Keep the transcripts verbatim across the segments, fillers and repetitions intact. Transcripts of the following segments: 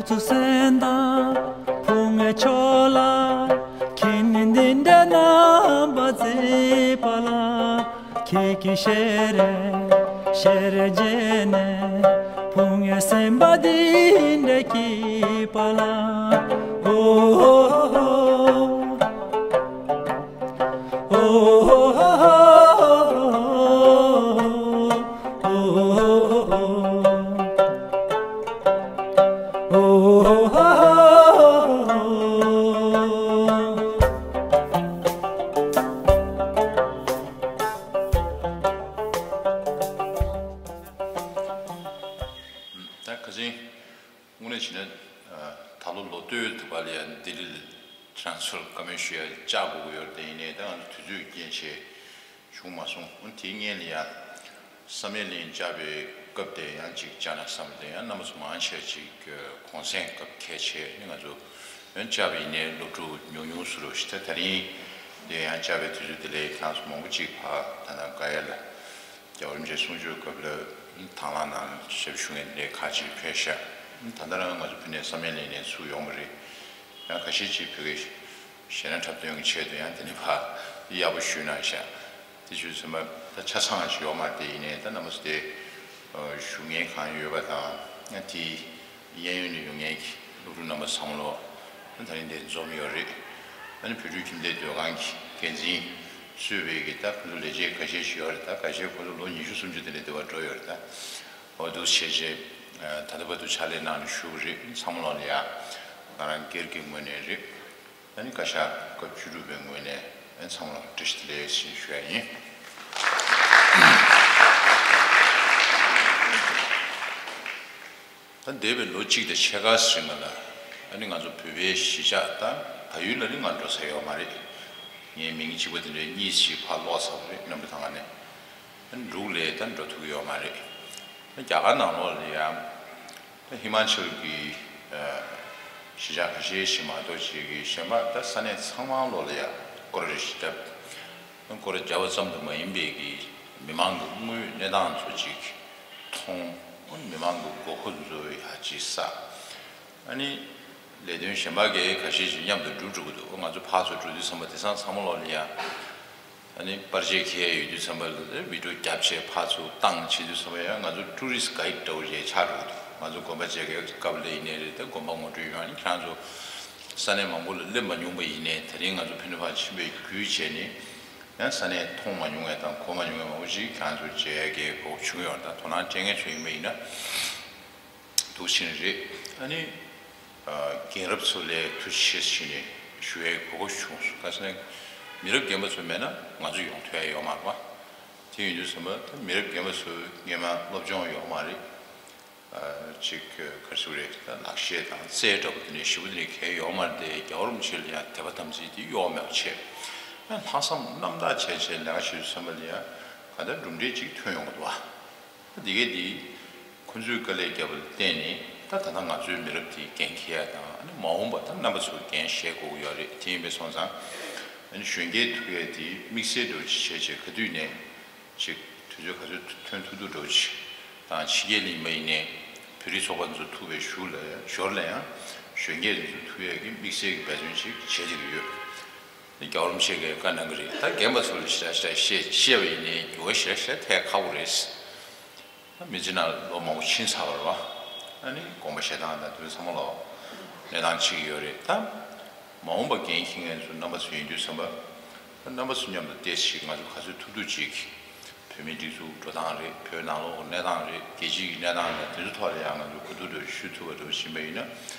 སུ་གསན་དང་ཕུང་བའི་ཕྱོགས་ལ། ཁྱེད་ནི་འདི་འདྲ་རྣམ་པར་མཛེས་པ་ལ། ཁྱེད་ཀྱི་ཞལ་རས་ཞལ་རས་བརྒྱན་ནས། ཕུང་བའི་སེམས་པ་འདི་འདྲ་སྐྱིད་པ་ལ། ཨོ། ད་ཁ་སང་དངོས་གནས་བྱས་ན། ཨ། ད་ལོ་ལོ་སྟོད་དུ་བ་ལ་ཡ་ལྡི་ལི་ལ་ཁྱེད་རང་ཚོར་བཀའ་མོལ་ཞུ་ཡ་བཅར་དགོས་ཀྱི་ཡོད་རེད། དེ་ཡིན་ནའི་ད་ང་ཚོ་དུས་ཚོད་རྐྱེན་བྱས་བྱུང་མ་སོང་། འོན་དེའི་སྔོན་ལ་ཡ་བསམ་ཡས་གླིང་བཅར་བའི་སྐབས་དེ་ཡང་ཅིག་བཅར་ན་བསམ་པ་དེ་ཡང་རྣམ་པ་ཚོ་མང་ཆེ་ཅིག་གུང་སེང་སྐབས་ཁ་ཤས་ནི་ང་ཚོ་འོན་བཅར་བ་ཡིན་ནའི་སློབ་ཕྲུག་ཉུང་ཉུང་སུ་རུ་ཞིག་ད་དེ་རིང་དེ་ཡང་བཅར་བའི་དུས་ཚོད་དེ་ལས་ཁྱེད་རང་ཚོ་མང་པོ་ཅིག་ཕར་ད་ལྟ་ག་ཡ་ལ། རྒྱལ་བ་རིན་པོ་ཆེའི་གསུང་ཆོས་སྐབས་ལ་དང་བླངས་ནང་ཞབས་ཞུ་མཁན་དེ་ཁག་ཅིག་ཕེབས་ཤག་ད་ལྟ་རང་ང་ཚོ་ཕ་ནས་བསམ་ཡས་གླིང་ནས་ཚུར་ཡོང་བ་རེད། ཡང་ཁ་ཤས་ཅིག་བོད་སྐད་ཤེས་ན་འཁྲབ་སྟོན་གྱི་ཆེད་དུ་ཡང་དེ་ནས་ཕར་གཡར་པོ་ཞུས་གནང་ཤག་དེ་ཞུས་ཚོད་མ་ད་ཆ་ཚང་ཞིག་ཡོད་མ་རེད། དེ་ཡིན་ནའི་ད་རྣམ་པ་ཚོ་དེ་ཞུ་མཁན་གང་ཡོད་པ་དང་ཡང་དེ་གཡས་གཡོན་ནས་ཡོང་མཁན་གྱི་སློབ་ཕྲུག་རྣམ་པ་ཚང་མ་ལོ། ད་རིང་འདིར་འཛོམས་ཡོད་རེད། ཨ་ནི་བོད་ཕྲུག་ཁྱིམ་སྡེ་སྡོད་ཁང་གི་འགན་འཛིན་གཙོས་པའི་གི་ད་ཁོ་ཚོ་ལས་བྱེད་ཁ་ཤས་ཤིག་ཡོད་རེད། ད་ཁ་ཤས་ཁོ་ཚོ་ལོ་ཉི་ཤུ་སུམ་ཅུ་དེ་འདྲ་འདི་བར་འགྲོ་ཡོད་རེད། ད་འོ་འདུག་བྱས་རྗེས་ད་ལྟ་བར་དུ་ཕྱག་ལས་གནང་ནས་བཞུགས་རེད། ཚང་མ་ལོ་ལ་ཡ་ང་རང་སྒེར་གྱི་ངོས་ནས་རེད། ཨ་ནི་བཀའ་ཤག་སྐབས་བཅུ་དྲུག་པའི་ངོས་ནས་ཨ་ནི་ཚང་མ་ལ་བཀྲ་ཤིས་བདེ་ལེགས་ཞེས་ཞུ་ཡ་ཡིན། ད་འདས་པའི་ལོ་གཅིག་དང་ཕྱེད་ཀ་རིང་ལ་ཨ་ནི་ང་ཚོ་བོད་པའི་གཞིས་ཆགས་དང་བལ་ཡུལ་ལ་ནི་ང་འགྲོ་ས་ཡོད་མ་རེད། ངའི་མིང་གཅིག་པ་དེ་འདྲའི་གཉིས་ཤིག་ཕར་ལོག་ཚར་བ་རེད། གནམ་གྲུ་ཐང་ནས་ཨ་ནི་འབྲུག་ལ་ད་འགྲོ་ཐུབ་ཀྱི་ཡོད་མ་རེད། ད་རྒྱ་གར་ནང་ལོགས་ལ་ཡང་ད་ཧི་མ་ཅལ་གྱི་གཞིས་ཆགས་ཁ་ཤས་ཤིག་མ་གཏོགས་ཅིག་གི་གཞན་པ་ད་ས་གནས་ཚང་མ་ལོགས་ལ་ཡང་སྐོར་རེ་ཞིག་བརྒྱབ། སྐོར་ར་བརྒྱབ་པ་ཙམ་དུ་མ་ཡིན་པའི་གི་མི་མང་གི་དངོས་ཡོད་གནས་སྟངས་ཚོ་ཅིག་མཐོང་། མི་མང་གི་མགོ་སྐོར་ཚོ་ཡ་ཅིག་བསགས། ཨ་ནི་ལས་དོན་གཞན་པ་གས་ཁ་ཤས་ཅིག་མཉམ་དུ་སྒྲུབ་འགྲོ་གི་འདུག་ང་ཚོ་ཕར་ཚུར་འགྲོ་དུས་ཙམ་པ་དེང་སང་ཚང་མ་ལོག་ལ་ཡ་ཨ་ནི་པར་ཆས་འཁྱེར་ཡོད་དུས་ཙམ་པ་ལ་བི་ཌིའོ་བརྒྱབ་བྱས་ཕར་ཚུར་བཏང་བྱེད་དུས་ཙམ་པ་ཡང་ང་ཚོ་ཊུ་རི་སི་ཊི་གྷའིཌ་འདྲ་བོ་ཞིག་ཆགས་འགྲོ་གི་འདུག་ང་ཚོ་དགོན་པ་མཇལ་ཁའི་སྐབས་ལ་ཡིན་ནའི་རེད། ད་དགོན་པ་ངོ་སྤྲོད་ཡོང་ཡ་ནི་ཁྱེད་རང་ཚོ་ས་གནས་མང་པོ་ལ་སླེབས་མ་མྱོང་པ་ཡིན་ནའི་དེ་རིང་ང་ཚོ་ཕན་ཚུན་ཕར་ཕྱིན་པའི་བརྒྱུད་བྱས་ནས། ཡང་ས་གནས་མཐོང་མ་མྱོང་བའི་དང་གོ་མ་མྱོང་བའི་མང་པོ་ཞིག་ཁྱེད་རང་ཚོར་མཇལ་ཡ་གི་གོ་སྐབས་བྱུང་ཡོད་རེད། ད་དོ་སྣང་སྤྲད་མཁན་ཚོ་ཡིན་པ་ཡིན་ན་འདུག་ཕྱིན་རེད། ཨ་ནི་རྒན་རབས་ཚོ་ལ་ཐུགས་རྗེ་ཆེ་ཞུས་ནས་ཞུ་ཡའི་གོ་སྐབས་བྱུང་སོང་། ག་ཟེར་ན་མི་རབས་རྒན་པ་ཚོ་མེད་ན་ང་ཚོ་ཡོང་ཐུབ་ཡ་ཡོད་མ་རེད་པ། དེ་ཡིན་དུས་ཙམ་པ་ད་མི་རབས་རྒན་པ་ཚོ་སྔོན་མ་སློབ་སྦྱོང་ཡོད་མ་རེད། ཅིག་ག་རེ་ཟེར་རེད། ད་ལག་ཤེས་དང་རྩལ་འདྲ་པོ་དེ་ནས་ཞེ་པོ་དེ་ནས་གལ་ཡོད་མ་རེད་དེ། རྒྱལ་བ་རིན་པོ་ཆེ་ལ་ཡང་དད་པ་དམ་ཚིག་དེ་གཡོ་བ་མེད་པ་བྱས། ཡང་ལྷག་བསམ་རྣམ་དག་བྱས་བྱས་ལས་ཀ་བྱེད་དུས་ཙམ་པ་ལ་ཡང་ག་འདྲ་གྲུབ་འབྲས་ཅིག་ཐོན་ཡོང་གི་འདུག་བ། ད་འདི་གས་འདི་ཁོ་ཚོས་དཀའ་ལས་བརྒྱབ་པ་ལ་བརྟེན་ནས་ད་ད་ལྟ་ང་ཚོའི་མི་རབས་དེ་འགན་འཁྱེར་ཡ་དང་། ཨ་ནི་མ་འོངས་པ་ད་རྣམ་པ་ཚོ་འགན་བཞེས་དགོས་ཀྱི་ཡོད་རེད། དེ་ཡིན་པས་སོང་ཙང་ཨ་ནི་གཞོན་སྐྱེས་ཐུག་ཡ་དེ་དམིགས་བསལ་འདྲ་བོ་ཅིག་བྱས་བྱས་ག་དུས་ནས། ཅིག་དུས་ཚོད་ག་ཚོད་ཐོན་ཐུབ་ཐུབ་འགྲོ་ཅིག་དང་། ཕྱི་རྒྱལ་ལ་ཡིན་པ་ཡིན་ནའི་བོད་རིགས་ཚོགས་པ་ཚོ་ཐུག་པའི་ཞོར་ལ་ཞོར་ལ་ཡང་གཞོན་སྐྱེས་ཚོ་ཐུག་ཡས་ཀྱི་དམིགས་བསལ་གྱི་འབད་བརྩོན་ཅིག་བྱེད་བསྡད་ཀྱི་ཡོད། རྒྱལ་བ་རིན་པོ་ཆེ་གིས་བཀའ་གནང་གི་རེད། ད་རྒན་པ་ཚོ་ལ་ཞེ་དྲག་ཞེ་དྲག་བཤད་བཤད་པ་ཡིན་ནའི་འགྱུར་བ་ཞེ་དྲག་ཞེ་དྲག་ཐེབས་ཁག་པོ་རེད། ད་མི་ཚེ་ནང་ལོ་མང་པོ་ཕྱིན་ཚར་བ་རེད་བ། ཨ་ནི་དགོངས་པ་བཞེས་སྟངས་དང་དེ་ཚང་མ་ལ་གནས་སྟངས་ཅིག་ཡོད་རེད། ད་མ་འོངས་པ་འགན་འཁྱེར་མཁན་ཚོ་རྣམ་པ་ཚོ་ཡིན་དུས་ཙམ་པ། ད་རྣམ་པ་ཚོ་མཉམ་དུ་བལྟས་ཤིག་ང་ཚོ་ག་ཚོད་ཐུབ་ཐུབ་ཅིག་བོད་མིའི་སྒྲིག་འཛུགས་འགྲོ་སྟངས་རེད། བོད་ནང་ལོགས་གནས་སྟངས་རེད། རྒྱལ་སྤྱིའི་གནས་སྟངས་དང་དེ་ཚོ་ཐོག་ལ་ཡང་ང་ཚོ་གོ་བསྡུར་འདྲ་ཞུ་ཐུབ་པ་འདྲ་བྱིན་པ་ཡིན་ན།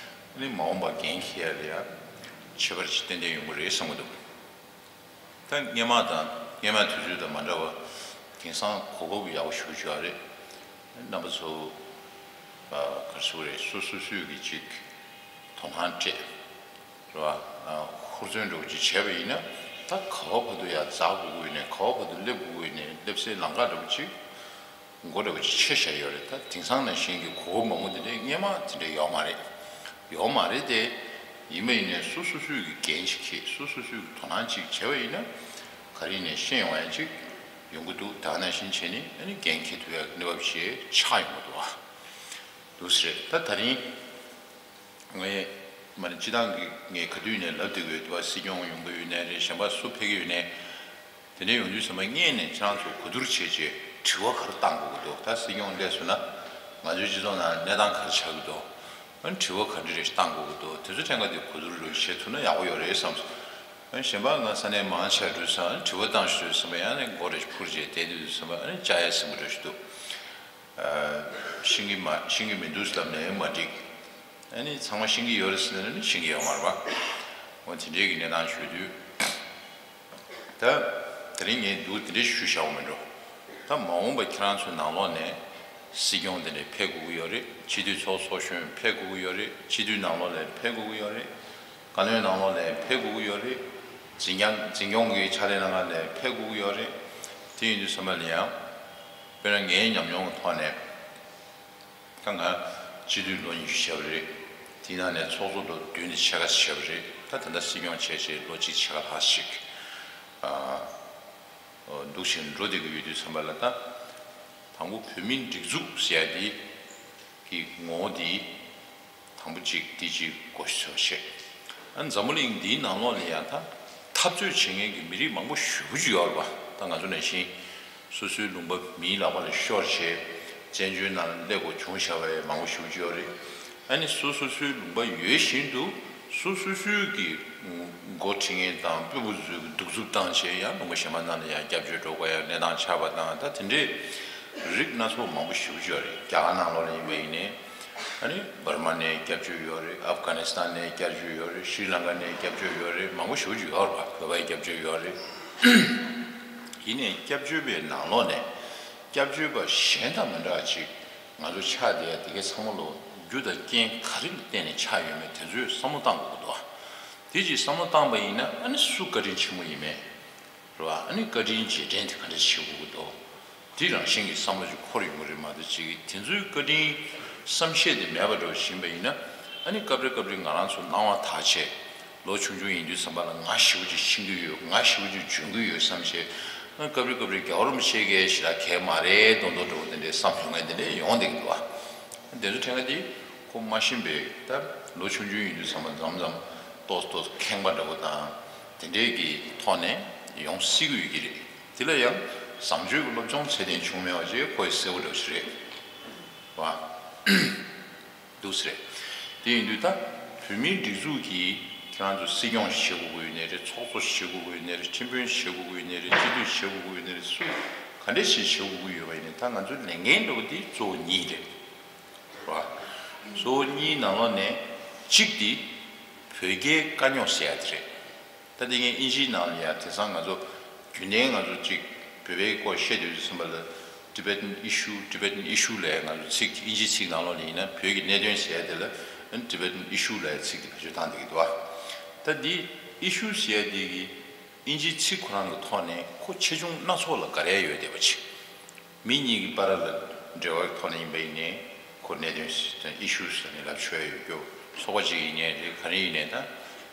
ཨ་ནི་མ་འོངས་པ་འགན་འཁྱེར་ཡ་ལ་ཡང་ཁྱད་པར་ཅིག་ཏན་ཏན་ཡོང་གི་རེད་བསམ་གྱི་འདུག་ད་སྔོན་མ་དང་སྔོན་མའི་དུས་ཚོད་དང་མ་འདྲ་བ། དེང་སང་གོ་སྐབས་ཡག་པོ་ཞེ་པོ་ཅིག་ཡོད་རེད། རྣམ་པ་ཚོ་ག་རེ་ཟེར་དགོས་རེད། སོ་སོ་སོས་ཀྱི་ཅིག་དོ་སྣང་སྤྲད། རེད་བ། ཧུར་བརྩོན་འདྲ་བོ་ཅིག་བྱས་པ་ཡིན་ན། ད་ག་བ་བར་དུ་ཡར་འཛེག་དགོས་ཀྱི་ཡོད་ནའི། ག་བ་བར་དུ་སླེབས་དགོས་ཀྱི་ཡོད་ནའི། སླེབས་སའི་ལམ་ཁ་འདྲ་བོ་ཅིག་མགོ་འདྲ་བོ་ཅིག་ཕྱེ་བཞག་ཡོད་རེད། ད་དེང་སང་ནང་བཞིན་གྱི་གོ་སྐབས་མང་པོ་དེ་འདྲའི་སྔོན་མ་དེ་འདྲ་ཡོད་མ་རེད། ཡོད་མ་རེད་དེ། ཡིན་པ་ཡིན་ནའི་སོ་སོ་སོས་ཀྱི་འགན་ཅིག་འཁྱེར། སོ་སོ་སོས་ཀྱི་དོ་སྣང་ཅིག་བྱས་པ་ཡིན་ན། ག་རེ་ཡིན་ནའི་ཤེས་ཡོང་ཡ་ཅིག་ཡོང་གི་འདུག་ད་ག་ནང་བཞིན་བྱས་ནས་ཨ་ནི་འགན་འཁྱེར་ཐུབ་ཡ་གི་གནས་བབ་ཅིག་ཆགས་ཡོང་གི་འདུག་བ། འདུག་སེ་རེད། ད་ད་རིང་ ངས་མ་ནི་སྤྱི་བཏང་གི་ངས་ག་དུས་ནས་ལབ་བསྡད་ཀྱི་ཡོད་འདུག་བ། སྲིད་སྐྱོང་ཡོང་གི་ཡོད་ནའི་རེད། གཞན་པ་སུ་ཕེབས་ཀྱི་ཡོད་ནའི། དེ་འདྲ་ཡོང་དུས་ཙམ་པ་སྔོན་ནས་ཁྱེད་རང་ཚོ་གོ་བསྡུར་བྱས་རྗེས་དྲི་བ་ག་རེ་བཏང་དགོས་ཀྱི་འདུག་ད་སྲིད་སྐྱོང་སླེབས་སོང་ན་ང་ཚོའི་སྤྱི་ཚོགས་ནང་གནས་སྟངས་ག་རེ་ཆགས་ཀྱི་འདུག་ཨ་ནི་དྲི་བ་ག་འདྲ་རེ་བཏང་དགོས་ཀྱི་འདུག་དེ་ཚོ་ཕྲན་ཁ་དེ་གོ་བསྡུར་རེ་བྱེད་ཐུབ་ན་ཡག་པོ་ཡོད་རེད་བསམ་སོང་། ཨ་ནི་གཞན་པ་ང་ས་གནས་མང་ཆེ་འགྲོ་ས་ཨ་ནི་དྲི་བ་བཏང་ཞུ་ཟིན་པ་ཡང་ནས་མགོ་རེ་འཕུར་རྗེས་བསྡད་དུས་ཙམ་པ་ཨ་ནི་བཅར་ཡ་ཟིན་པ་རེ་ཞིག་འདུག་ཤེས་ཀྱི་མ་ཤེས་ཀྱི་མི་འདུག་ལབ་ནས་མ་འགྲིག་ཨ་ནི་ཚང་མ་ཤེས་ཀྱི་ཡོད་རེད་ཟེར་ན་ནི་ཤེས་ཀྱི་ཡོད་མ་རེད་པ། འོ་དེ་འདྲའི་གི་གནས་སྟངས་ཞུ་དུས། ད་དེ་རིང་ངས་འདུག་དེ་འདྲའི་ཞུ་བཞག་པ་མིན་འགྲོ། ད་མ་འོངས་པ་ཁྱེད་རང་ཚོའི་ནང་ལོགས་ནས་སྲིད་སྐྱོང་དེ་འདྲ་ཕེབས་དགོས་ཀྱི་ཡོད་རེད། སྤྱི་འཐུས་ཚོགས་གཙོ་གཞོན་ཕེབས་དགོས་ཀྱི་ཡོད་རེད། སྤྱི་འཐུས་ནང་ལོགས་ལ་ཕེབས་དགོས་ཀྱི་ཡོད་རེད། བཀའ་བློན་ནང་ལོགས་ལ་ཕེབས་དགོས་ཀྱི་ཡོད་རེད། འཛིན་སྐྱོང་འཛིན་སྐྱོང་གི་ཕྱག་ལས་གནང་མཁན་ལ་ཕེབས་དགོས་ཀྱི་ཡོད་རེད། དེ་ཡིན་དུས་ཙམ་པ་ལ་ཡང་། དཔེར་ན་ངའི་ཉམས་མྱོང་གི་ཐོག་ནས། ད་ང་སྤྱི་འཐུས་ལོ་ཉི་ཤུ་བྱས་པ་རེད། དེའི་ནང་ནས་ཚོགས་གཙོ་ལོ་བདུན་དེ་ཕྱེད་ཀ་བྱས་པ་རེད། ད་ད་ལྟ་སྲིད་སྐྱོང་བྱས་བྱས་ལོ་གཅིག་ཕྱེད་ཀ་ལྷག་ཅིག་ཨ་འདུག་བཞིན་འགྲོ་བསྡད་ཀྱི་ཡོད་དུས་ཙམ་པ་ལ། ད་དང་པོ་བོད་མིའི་སྒྲིག་འཛུགས་ཟེར་ཡ་དེ་གི་ངོ་བོ་དེ། དང་པོ་གཅིག་འདི་གཅིག་གོ་ཤོད་བྱེད། ཨ་འཛམ་བུ་གླིང་འདིའི་ནང་ལོགས་ལ་ཡང་ད་འཐབ་རྩོད་བྱེད་མཁན་གྱི་མི་རིགས་མང་པོ་ཞེ་པོ་ཅིག་ཡོད་རེད་པ། ད་ང་ཚོ་ནང་བཞིན་སོ་སོའི་ལུང་པ་མིའི་ལག་པ་ལ་ཤོར་བྱས་བཙན་བྱོལ་ནང་ལ་སླེབས་དགོས་བྱུང་བཞག་པའི་མང་པོ་ཞེ་པོ་ཅིག་ཡོད་རེད། ཨ་ནི་སོ་སོ་སོའི་ལུང་པ་ཡོད་བཞིན་དུ་སོ་སོ་སོའི་གི་འགོ་ཁྲིད་མཁན་དང་དཔོན་པོ་ཚོའི་གི་གདུག་རྩུབ་བཏང་བྱས་ཡང་ལུང་པ་གཞན་པ་ནང་ལ་ཡང་སྐྱབས་བཅོལ་འགྲོ་དགོས་ཡ་གནས་སྟངས་ཆགས་པ་དང་། ད་དེ་འདྲའི་རིགས་སྣ་ཚོགས་མང་པོ་ཞེ་པོ་ཅིག་ཡོད་རེད། རྒྱ་གར་ནང་ལོགས་ལ་ཡིན་པ་ཡིན་ནའི། ཨ་ནི་འབར་མ་ནས་སྐྱབས་བཅོལ་ཡོད་རེད། ཨབ་གྷ་ནི་སི་ཐན་ནས་སྐྱབས་བཅོལ་ཡོད་རེད། ཤྲི་ལང་ཀ་ནས་སྐྱབས་བཅོལ་ཡོད་རེད། མང་པོ་ཞེ་པོ་ཅིག་ཡོད་རེད་པ། བོད་པའི་སྐྱབས་བཅོལ་ཡོད་རེད། ཡིན་ནའི་སྐྱབས་བཅོལ་བའི་ནང་ལོགས་ནས་སྐྱབས་བཅོལ་བ་གཞན་དང་མི་འདྲ་བ་ཅིག་ང་ཚོ་ཆགས་བསྡད་ཡ་དེ་གའི་ཚང་མ་ལོ་རྒྱུ་དང་རྐྱེན་ག་རེ་ལ་བརྟེན་ནས་ཆགས་ཡོད་མེད་དེ་ཚོའི་བསམ་བློ་བཏང་དགོས་ཀྱི་འདུག་དེ་ཅིག་བསམ་བློ་བཏང་པ་ཡིན་ན་ཨ་ནི་སུ་བཀའ་དྲིན་ཆེན་མོ་ཡིན་མེད། རེད་བ། ཨ་ནི་བཀའ་དྲིན་རྗེས་དྲན་དེ་ག་འདྲ་བྱེད་དགོས་ཀྱི་འདུག་དེ་རང་བཞིན་གྱི་བསམ་བློ་ཅིག་འཁོར་ཡོང་གི་རེད་མ་གཏོགས། ཅིག་དེ་ཚོའི་བཀའ་དྲིན་བསམ་ཤེས་དེ་མེད་པ་འདྲ་བོ་ཞིག་ཡིན་པ་ཡིན་ན། ཨ་ནི་སྐབས་རེ་སྐབས་རེ་ང་རང་ཚོ་སྣང་བ་དག་བྱས་ལོ་ཆུང་ཆུང་ཡིན་དུས་ཙམ་པ་ལ་ང་ཞེ་པོ་ཅིག་ཤེས་ཀྱི་ཡོད། ང་ཞེ་པོ་ཅིག་འཇོན་གྱི་ཡོད་བསམ་བྱས། ཨ་སྐབས་རེ་སྐབས་རེ་རྒྱལ་བ་རིན་པོ་ཆེ་གིས་ཞེ་དྲག་གལ་མ་རེད་མདོག་མདོག་འདྲ་བོ་དེ་འདྲའི་བསམ་ཡོང་མཁན་དེ་འདྲ་ཡོང་བསྡད་ཀྱི་འདུག་བ། དེ་ཚོ་དྲན་ཁ་དེ་ཁོ་མ་ཤེས་པའི་ད་ལོ་ཆུང་ཆུང་ཡིན་དུས་ཙམ་པ་མཚམས་མཚམས་ཏོག་ཙམ་ཏོག་ཙམ་ཁེངས་པ་འདྲ་བོ་དང་དེ་འདྲའི་གི་ཐོག་ནས་ཡོང་སྲིད་ཀྱི་ཡོད་ཀྱི་རེད། དེ་ལ་ཡང་བཟང་སྤྱོད་ཀྱི་སློབ་སྦྱོང་ཚད་ལྡན་བྱུང་མེད་པ་ཅིག་ཁོ་ཡི་གསལ་པོ་འདྲ་བོ་ཞིག་རེད་བ། འདུག་སེ་རེད། དེ་ཡིན་དུས་ད་བོད་མིའི་སྒྲིག་འཛུགས་ཀྱིས་ཁྱེད་རང་ཚོ་སྲིད་སྐྱོང་ཞིག་བྱེད་དགོས་ཀྱི་ཡོད་ནའི་རེད། ཚོགས་གཙོ་ཞིག་བྱེད་དགོས་ཀྱི་ཡོད་ནའི་རེད། ཁྲིམས་དཔོན་ཞིག་བྱེད་དགོས་ཀྱི་ཡོད་ནའི་རེད། སྤྱི་འཐུས་ཞིག་བྱེད་དགོས་ཀྱི་ཡོད་ནའི་རེད། སུ་ག་འདྲ་ཞིག་བྱེད་དགོས་ཀྱི་ཡོད་པ་ཡིན་ནའི་ད་ང་ཚོའི་ལས་འགན་འདྲ་བོ་དེ་གཙོ་བོ་གཉིས་རེད། རེད་བ། གཙོ་བོ་གཉིས་ནང་ལོགས་ནས་གཅིག་དེ་བོད་རྒྱའི་དཀའ་རྙོག་ཟེར་ཡ་དེ་རེད། ད་དེ་ངས་ཨིན་ཇིའི་ནང་ལ་ཡ་དེང་སང་ང་ཚོ་རྒྱུན་ལྡན་ང་ཚོ་གཅིག་བོད་པའི་སྐོར་བཤད་དུས་ཙམ་པ་ལ་Tibetan issue Tibetan issue ལབ་ཡ་ང་ཚོ་ཚིག་ཨིན་ཇིའི་ཚིག་ནང་ལོགས་ལ་ཡིན་ན་བོད་ཀྱི་གནད་དོན་ཟེར་ཡ་དེ་ལ་Tibetan issue ལབ་ཡ་ཚིག་དེ་བེད་སྤྱོད་བཏང་བསྡད་ཀྱི་འདུག་བ། ད་འདི་issue ཟེར་ཡ་དེ་གི་ཨིན་ཇིའི་ཚིག་ཁོ་རང་གི་ཐོག་ནས་ཁོ་ཆེ་ཆུང་སྣ་ཚོགས་ལ་དགར་ཡ་ཡོད་བསྡད་པ་ཅིག་མི་གཉིས་ཀྱི་བར་ལ་འབྲེལ་བའི་ཐོག་ནས་ཡིན་པ་ཡིན་ནའི་ཁོ་གནད་དོན་དང་issue ཟེར་ནས་ལབ་ཆོག་ཡ་ཡོད་རྒྱུ། ཚོགས་པ་ཅིག་ཡིན་ནའི་རེད། ག་རེ་ཡིན་ནའི་ད་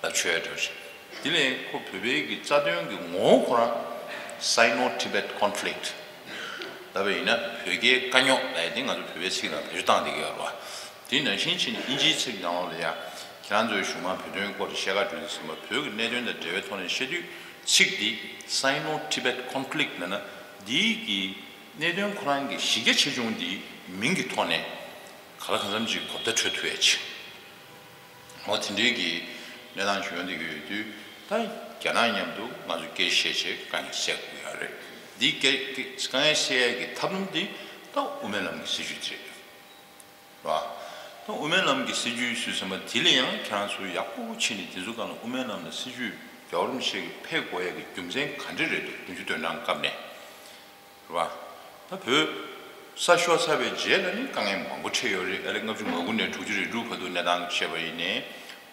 ལབ་ཆོག་ཡ་འདྲ་བོ་ཞིག་དེ་ལས་ཁོ་བོད་པའི་གི་རྩ་དོན་གྱི་ངོ་བོ་ཁོ་རང་Sino-Tibet conflict ལབ་པ་ཡིན་ན་བོད་རྒྱའི་དཀའ་རྙོག་ལབ་ཡ་དེ་ང་ཚོ་བོད་པའི་ཚིག་ནང་བེད་སྤྱོད་བཏང་བསྡད་ཀྱི་ཡོད་རེད་བ། དེ་ནང་བཞིན་བྱས་ནས་ཨིན་ཇིའི་ཚིག་ནང་ལོགས་ལ་ཡ་ཁྱེད་རང་ཚོའི་གཞུང་མང་བོད་དོན་སྐོར་ལ་བཤད་ག་འགྲོ་དུས་ཙམ་པ་བོད་ཀྱི་གནད་དོན་དང་འབྲེལ་བའི་ཐོག་ནས་བཤད་དུས་ཚིག་འདི་Sino-Tibet conflict ལབ་ན་འདིའི་གི་གནད་དོན་ཁོ་རང་གི་གཞི་རྒྱ་ཆེ་ཆུང་འདི་མིང་གི་ཐོག་ནས་ག་ལ་གང་འཚམ་ཅིག་གོ་བརྡ་འཕྲོད་ཐུབ་ཡ་ཅིག་འོ་དེ་འདྲའི་གི་གནས་སྟངས་བྱུང་ཡོང་བསྡད་ཀྱི་ཡོད་དུས། ད་རྒྱ་ནག་མཉམ་དུ་ང་ཚོ་སྐད་བཤད་བྱས་དཀའ་ངལ་སེལ་དགོས་ཡ་རེད། འདི་སྐད་དཀའ་ངལ་སེལ་ཡ་གི་ཐབས་ལམ་འདི་ད་དབུ་མའི་ལམ་གྱི་སྲིད་བྱུས་དེ་རེད། རེད་བ། ད་དབུ་མའི་ལམ་གྱི་སྲིད་བྱུས་ཟེར་ཙམ་པ་དེ་ལ་ཡང་ཁྱེད་རང་ཚོས་ཡག་པོ་བྱས་ནས་དེ་ཚོ་སྒང་ལ་དབུ་མའི་ལམ་ལ་སྲིད་བྱུས་རྒྱལ་བ་རིན་པོ་ཆེ་གི་ཕེབས་དགོས་ཡ་གི་རྒྱུ་མཚན་ག་འདྲ་རེད་འདུག་བདུན་ཅུ་དོན་གྲངས་སྐབས་ནས། རེད་བ། ད་བོད་ས་ཤོར་ཚར་བའི་རྗེས་ལ་ནི་དཀའ་ངལ་མང་པོ་འཕྲད་ཡོད་རེད། ཨ་ལེ་ལྔ་བཅུ་ང་དགུ་ནས་དྲུག་ཅུ་རེ་དྲུག་བར་དུ་གནས་སྟངས་བཤད་པ་ཡིན་ནའི་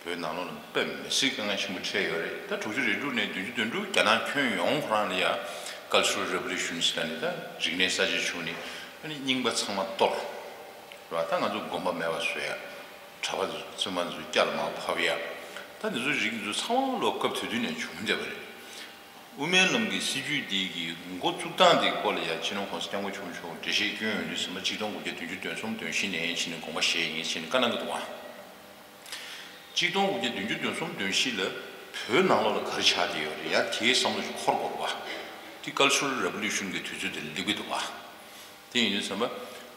བོད་ནང་ལོགས་ལ་དཔེ་མི་སྲིད་དཀའ་ངལ་ཆེན་པོ་འཕྲད་ཡོད་རེད། ད་དྲུག་ཅུ་རེ་དྲུག་ནས་བདུན་ཅུ་དོན་དྲུག་རྒྱ་ནག་ཁྱོན་ཡོངས་ཁོ་རང་ལ་ཡ་Cultural Revolution ཟེར་ནས་ད་རིག་གནས་གསར་བརྗེ་བྱུང་ནས་ཨ་ནི་རྙིང་པ་ཚང་མ་གཏོར། རེད་བ། ད་ང་ཚོ་དགོན་པ་མེད་པ་བཟོ་ཡ། གྲྭ་པ་བཙུན་མ་ཚོ་སྐྱ་ལ་མར་ཕབ་ཡ། ད་འདི་ཚོ་རིགས་འདི་ཚོ་ཚང་མ་ལོ་སྐབས་དེ་དུས་ནས་བྱུང་བསྡད་པ་རེད། དབུ་མའི་ལམ་གྱི་སྲིད་བྱུས་འདི་གི་འགོ་བཙུགས་སྟངས་འདི་སྐོར་ལ་ཡང་སྤྱི་ནོར་༸གོང་ས་༸སྐྱབས་མགོན་ཆེན་པོ་མཆོག་འགྲེལ་བཤད་བསྐྱོན་ཡོང་དུས་ཙམ་པ་ཆིག་སྟོང་དགུ་བརྒྱ་བདུན་ཅུ་དོན་གསུམ་དོན་བཞི་ནས་ཕྱིན་ནས་དགོངས་པ་བཞེས་ཡིན་ཕྱིན་ནས་བཀའ་གནང་གི་འདུག་བ། གཅིག་སྟོང་དགུ་བརྒྱ་བདུན་ཅུ་དོན་གསུམ་དོན་བཞི་ལ་བོད་ནང་ལོགས་ལ་ག་རེ་ཆགས་བསྡད་ཡོད་རེད། ཡང་དེའི་བསམ་བློ་ཞིག་འཁོར་དགོས་པ། དེ་Cultural Revolution གི་དུས་ཚོད་དེ་སླེབས་ཀྱི་འདུག་པ། དེ་ཡིན་དུས་ཙམ་པ།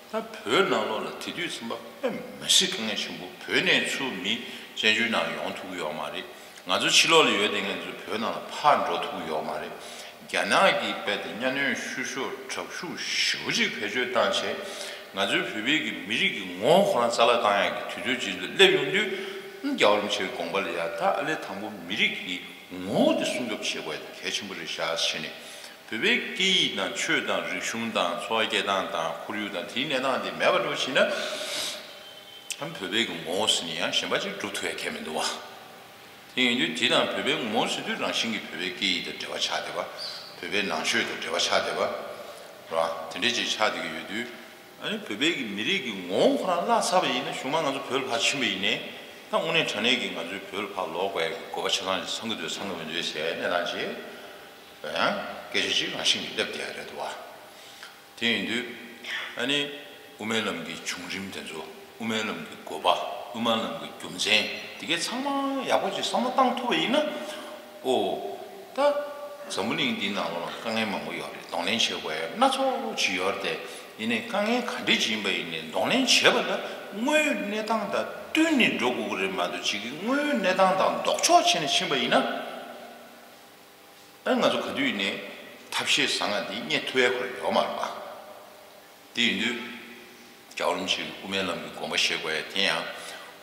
ད་བོད་ནང་ལོགས་ལ་དེ་དུས་ཙམ་པ་དཔེ་མི་སྲིད་དཀའ་ངལ་ཆེན་པོ། བོད་ནས་ཚུར་མི་བཙན་བྱོལ་ནང་ཡོང་ཐུབ་ཀྱི་ཡོད་མ་རེད། ང་ཚོ་ཕྱི་ལོགས་ལ་ཡོད་དེ་ང་ཚོ་བོད་ནང་ལ་ཕར་འགྲོ་ཐུབ་ཀྱི་ཡོད་མ་རེད། རྒྱ་ནག་གིས་རྦད་དེ་གཉའ་གནོན་ཤུགས་ཤོག་དྲག་ཤུགས་ཞེ་པོ་ཅིག་བེད་སྤྱོད་བཏང་བྱས། ང་ཚོའི་བོད་པའི་གི་མི་རིགས་ཀྱི་ངོ་བོ་ཁོ་རང་རྩ་བརླག་བཏང་ཡག་གི་དུས་ཚོད་ཅིག་ལ་སླེབས་ཡོང་དུས། རྒྱལ་བ་རིན་པོ་ཆེའི་དགོངས་པ་ལ་ཡ་ད་ཨ་ལས་དང་པོ་མི་རིགས་ཀྱི་ངོ་བོ་དེ་སྲུང་སྐྱོབ་བྱེད་དགོས་ཡ་དེ་གལ་ཆེན་པོ་རེད་ཤག་ཟེར་ནས། བོད་པའི་སྐད་ཡིག་དང་ཆོས་དང་རིག་གཞུང་དང་འཚོ་བ་སྐྱེལ་སྟངས་དང་ཁོར་ཡུག་དང་དེའི་གནས་སྟངས་དེ་མེད་པ་འགྲོ་ཕྱིན་ན། ཨ་བོད་པའི་གི་ངོ་བོ་ཟེར་ནས་ཡང་གཞན་པ་ཅིག་སྒྲུབ་ཐུབ་ཡ་གལ་མི་འདུག་བ། དེ་ཡིན་དུས་དེ་དང་བོད་པའི་ངོ་བོ་ཟེར་དུས་རང་བཞིན་གྱིས་བོད་པའི་སྐད་ཡིག་དང་འབྲེལ་བ་ཆགས་བསྡད་པ། བོད་པའི་ནང་ཆོས་དང་འབྲེལ་བ་ཆགས་བསྡད་པ། རེད་བ། དེ་འདྲས་ཅིག་ཆགས་བསྡད་ཀྱི་ཡོད་དུས། ཨ་ནི་བོད་པའི་གི་མི་རིགས་ཀྱི་ངོ་བོ་ཁོ་རང་བརླག་ཚར་བ་ཡིན་ན། གཞུག་མ་ང་ཚོ་བོད་ལ་ཕར་ཕྱིན་པ་ཡིན་ནའི། ད་དངོས་གནས་དྲང་གནས་ཀྱི་ང་ཚོའི་བོད་ལ་ཕར་ལོག་དགོས་ཡ་གི་དགོས་པ་ཆ་ཚང་ཞིག་ཚང་གི་འདུག་ཚང་གི་མི་འདུག་ཟེར་ཡ་གནས་སྟངས་ཅིག་ཡང་སྐད་ཆ་ཅིག་རང་བཞིན་གྱིས་སླེབས་བསྡད་ཡ་རེད་འདུག་བ། དེ་ཡིན་དུས། ཨ་ནི་དབུ་མའི་ལམ་གྱི་བྱུང་རིམ་དེ་ཚོ། དབུ་མའི་ལམ་གྱི་དགོས་པ། དབུ་མའི་ལམ་གྱི་རྒྱུ་མཚན་དེ་གའི་ཚང་མ་ཡག་པོ་ཅིག་བསམ་བློ་བཏང་ཐུབ་པ་ཡིན་ན། ཨོ། ད་འཛམ་བུ་གླིང་འདིའི་ནང་ལོགས་ལ་དཀའ་ངལ་མང་པོ་ཡོད་རེད། གདོང་ལེན་བྱེད་དགོས་ཡ་སྣ་ཚོགས་ཅིག་ཡོད་རེད་དེ། ཡིན་ནའི་དཀའ་ངལ་ག་འདྲས་ཅིག་ཡིན་པ་ཡིན་ནའི་གདོང་ལེན་བྱེད་པ་ལ་དངོས་ཡོད་གནས་སྟངས་དང་བསྟུན་ནས་འགྲོ་དགོས་ཀྱི་རེད་མ་གཏོགས། ཅིག་གི་དངོས་ཡོད་གནས་སྟངས་དང་ལྡོག་ཕྱོགས་བྱས་ནས་ཕྱིན་པ་ཡིན་ན། ཨ་ང་ཚོ་ག་དུས་ནས་ཐབས་ཤེས་བཟང་ང་འདི་རྙེད་ཐུབ་ཡ་ཁོ་རང་ཡོད་མ་རེད་པ། དེ་ཡིན་དུས། རྒྱལ་བ་རིན་པོ་ཆེ་གིས་དབུ་མའི་ལམ་གྱི་དགོངས་པ་བཞེས་དགོས་ཡ་དེ་ཡང་།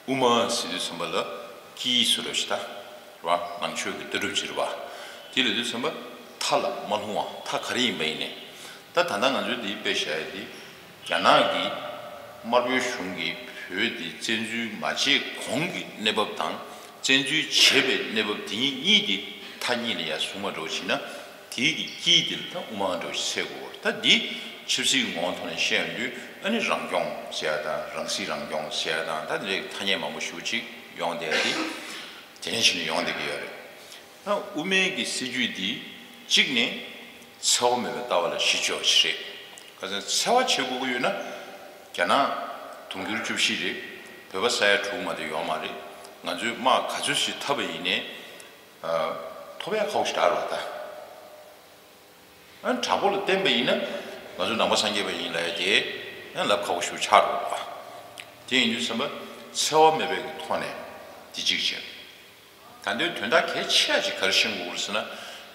དབུ་མ་ཟེར་དུས་ཙམ་པ་ལ་དཀྱིལ་ཟེར་རོ་ཞིག་ད། རེད་པ། ནང་ཆོས་ཀྱི་ལྟ་གྲུབ་ཅིག་རེད་པ། དེ་ལབ་དུས་ཙམ་པ། མཐའ་ལ་མ་ལྷུང་བ། མཐའ་ག་རེ་ཡིན་པ་ཡིན་ནའི། ད་ད་ལྟ་ང་ཚོས་འདི་དཔེ་བཞག་ཡ་དེ། རྒྱ་ནག་གིས། དམར་པོའི་གཞུང་གིས་བོད་འདི་བཙན་འཛུལ་མ་བྱས་གོང་གི་གནས་བབ་དང་། བཙན་འཛུལ་བྱས་པའི་གནས་བབ་དེ་གཉིས་གཉིས་དེ་མཐའ་གཉིས་ལ་ཡར་བཟུང་བ་འདྲ་བོ་བྱས་ན། དེའི་གི་དཀྱིལ་དེ་ལ་ད་དབུ་མ་འདྲ་བོ་ཞིག་ཚད་དགོས་པ་རེད། ད་འདི་ཆབ་སྲིད་ཀྱི་ངོ་བོ་ཐོག་ནས་བཤད་ཡོང་དུས། ཨ་ནི་རང་སྐྱོང་ཟེར་ཡ་དང་། རང་སྲིད་རང་སྐྱོང་ཟེར་ཡ་དང་། ད་དེ་འདྲའི་ཐ་སྙད་མང་པོ་ཞེ་པོ་ཅིག་ཡོང་བསྡད་ཡ་དེ། དེ་ནས་བྱས་ནས་ཡོང་བསྡད་ཀྱི་ཡོད་རེད། ད་དབུ་མའི་གི་སྲིད་བྱུས་འདི་གཅིག་ནས། འཚེ་བ་མེད་པའི་ལྟ་བ་ལ་གཞི་བཅོལ་བ་ཞིག་རེད། ག་ཚོད་འཚེ་བ་བྱེད་དགོས་ཀྱི་ཡོད་ན། རྒྱ་ནག་དུང་ཕྱུར་བཅུ་བཞི་རེད། བོད་པ་ས་ཡ་དྲུག་མ་གཏོགས་ཡོད་མ་རེད། ང་ཚོས་དམག་ག་ཚོད་ཞིག་འཐབ་པ་ཡིན་ནའི། ཨ། ཐོབ་ཡ་ཁག་པོ་ཞིག་རེད་པ་ད། ཨ། དྲག་པོ་ལ་བརྟེན་པ་ཡིན་ན། ང་ཚོ་ནང་པ་སངས་རྒྱས་པ་ཡིན་ལབ་ཡ་དེ་ཡང་ལབ་ཁག་པོ་ཞིག་ཆགས་འགྲོ་གི་རེད་པ། དེ་ཡིན་དུས་ཙམ་པ། འཚེ་བ་མེད་པའི་གི་ཐོག་ནས་དེ་གཅིག་བྱས། ད་ལྟའི་དོན་དག་གལ་ཆེ་ཤོས་ག་རེ་ཤེས་དགོས་ཀྱི་རེད་ཟེར་ན།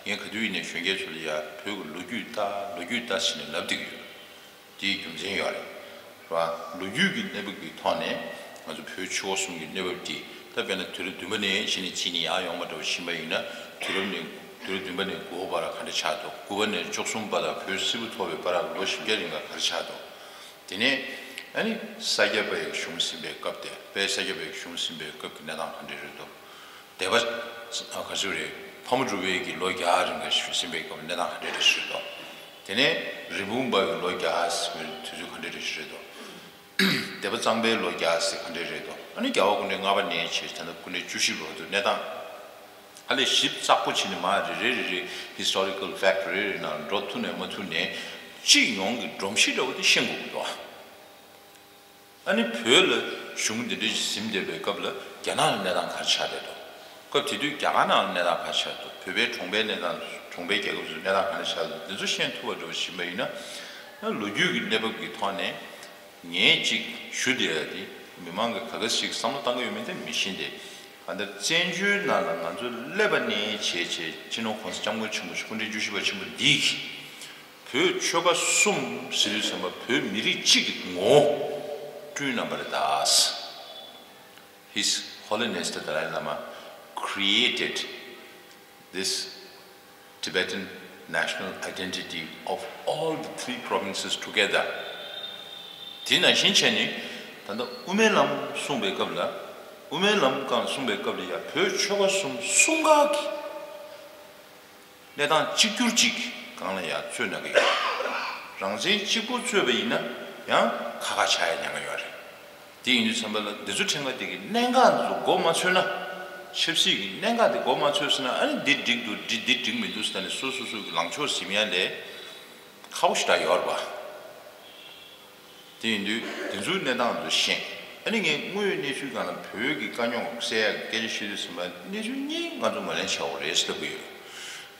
ངས་ག་དུས་ཡིན་ནའི་གཞོན་སྐྱེས་ཚོ་ལ་ཡ་བོད་ཀྱི་ལོ་རྒྱུས་ལྟ། ལོ་རྒྱུས་ལྟ་ཟེར་ནས་ལབ་བསྡད་ཀྱི་ཡོད། དེའི་རྒྱུ་མཚན་ཡོད་རེད། རེད་པ། ལོ་རྒྱུས་ཀྱི་གནས་བབ་ཀྱི་ཐོག་ནས་ང་ཚོ་བོད་ཆོལ་ཁ་གསུམ་གྱི་གནས་བབ་འདི། ད་དཔེར་ན་དུས་རབས་བདུན་པ་ནས་བྱས་ནས་བྱས་ནས་ཡར་ཡོང་བ་འདྲ་བོ་ཕྱིན་པ་ཡིན་ན། དུས་རབས་ནས། དུས་རབས་བདུན་པ་ནས་དགུ་པ་བར་ག་འདྲ་ཆགས་འདུག་དགུ་པ་ནས་བཅུ་གསུམ་པ་དང་བོད་སིལ་བུ་ཐོར་བའི་བར་ལ་ལོ་བཞི་བརྒྱ་རིང་ག་ག་རེ་ཆགས་འདུག་དེ་ནས་ཨ་ནི་ས་སྐྱ་པའི་གཞུང་ཟིན་པའི་སྐབས་དེ། དཔལ་ས་སྐྱ་པའི་གཞུང་ཟིན་པའི་སྐབས་ཀྱི་གནས་སྟངས་ག་འདྲ་རེད་འདུག་སྡེ་པ། ཨ། ག་ཚོད་རེད། ཕ་མ་གྲུ་པའི་གི་ལོ་བརྒྱ་རིང་ག་གཞུང་ཟིན་པའི་སྐབས་ཀྱི་གནས་སྟངས་ག་འདྲ་རེད་ཟེར་འདུག་དེ་ནས་རིན་སྤུངས་པ་གི་ལོ་བརྒྱ་ཟིན་པའི་དུས་ཚོད་ག་འདྲ་རེད་ཟེར་འདུག་སྡེ་པ་གཙང་པའི་ལོ་བརྒྱ་ཟེར་ག་འདྲ་རེད་འདུག་ཨ་ནི་རྒྱལ་བ་སྐུ་ཕྲེང་ལྔ་པ་ནས་བྱས། ད་ལྟ་སྐུ་ཕྲེང་བཅུ་བཞི་བར་དུ་གནས་སྟངས། ཨ་ལས་ཞིབ་ཚགས་པོ་བྱས་ནས་མར་རེ་རེ་རེ་རེ་historical fact རེ་རེ་ནང་འགྲོ་ཐུབ་ནས་མ་ཐུབ་ནས། སྤྱི་ཡོངས་ཀྱི་སྒྲོམ་གཞི་འདྲ་བོ་དེ་ཤེས་དགོས་ཀྱི་འདུག་ཨ་ནི་བོད་ལ་གཞུང་འདི་འདྲ་ཞིག་ཟིན་བསྡད་པའི་སྐབས་ལ་རྒྱ་ནག་ལ་གནས་སྟངས་ག་རེ་ཆགས་བསྡད་འདུག་སྐབས་དེ་དུས་རྒྱ་གར་ནང་ལ་གནས་སྟངས་ག་རེ་ཆགས་འདུག་བོད་པའི་གྲོང་པའི་གནས་སྟངས། གྲོང་པའི་རྒྱལ་ཁབ་ཚོའི་གནས་སྟངས་ག་རེ་ཆགས་འདུག་འདི་ཚོ་ཤེས་ཐུབ་པ་འདྲ་བོ་ཞིག་ཡིན་པ་ཡིན་ན། ལོ་རྒྱུས་ཀྱི་གནས་བབ་ཀྱི་ཐོག་ནས། ངས་ཅིག་ཞུ་བསྡད་ཡ་དེ། མི་མང་གིས་ག་ག་ཞིག་བསམ་བློ་བཏང་གི་ཡོད་མེད་དེ་མི་ཤེས་ཏེ། གང་ལྟར་བཙན་བྱོལ་ནང་ལ་ང་ཚོ་སླེབས་པ་ནས་བྱས་བྱས། སྤྱི་ནོར་༸གོང་ས་༸སྐྱབས་མགོན་ཆེན་པོ་མཆོག་སྐུ་ཕྲེང་བཅུ་བཞི་པ་ཆེན་པོ་འདིས། བོད་ཆོལ་ཁ་གསུམ་ཟེར་དུས་ཙམ་པ། བོད་མི་རིགས་གཅིག་གི་ངོ་བོ་བསྐྲུན་གནང་བ་རེད་ད། His Holiness the Dalai Lama created this Tibetan national identity of all the three provinces together. དེ་ནང་བཞིན་བྱས་ནས་ད་ལྟ་དབུ་མའི་ལམ་གསུངས་པའི་སྐབས་ལ། དབུ་མའི་ལམ་སྒང་གསུངས་པའི་སྐབས་ལ་ཡང་བོད་ཆོལ་ཁ་གསུམ་གསུམ་ཀ་གི་གནས་སྟངས་གཅིག་གྱུར་ཅིག་སྒང་ལ་ཡང་རྩོད་གནང་གི་ཡོད། རང་བཙན་གཅིག་པུ་རྩོད་པ་ཡིན་ན་ཡང་ཁ་ཁ་ཆགས་ཡ་ཉེན་ཁ་ཡོད་རེད། དེ་ཡིན་དུས་ཙམ་པ་ལ་འདི་ཚོ་ཕྲན་ཁ་དེ་གི་གནད་འགག་འདི་ཚོ་མགོ་མ་ཚོས་ན། ཆབ་སྲིད་ཀྱི་གནད་འགག་དེ་མགོ་མ་ཚོས་ཟེར་ན། ཨ་ནི་འདི་འགྲིག་འདུག་འདི་འདི་འགྲིག་མི་འདུག་ཟེར་ནས་སོ་སོ་སོ་གི་ལངས་ཕྱོགས་ཟིན་ཡ་ལས་ཁག་པོ་ཞེ་དྲག་ཡོད་རེད་པ། དེ་ཡིན་དུས་དེ་ཚོའི་གནས་སྟངས་ཚོ་ཤེས། ཨ་ནི་ངས་དངོས་ཡོད་གནས་ཚུལ་སྒང་ལ་བོད་ཀྱི་དཀའ་རྙོག་སེལ་ཡག་གི་སྐད་ཆ་བཤད་དུས་ཙམ་པ་གནས་ཚུལ་གཉིས་ང་ཚོ་ངོས་ལེན་བྱ་དགོས་རེད་ཟེར་ལབ་ཀྱི་ཡོད།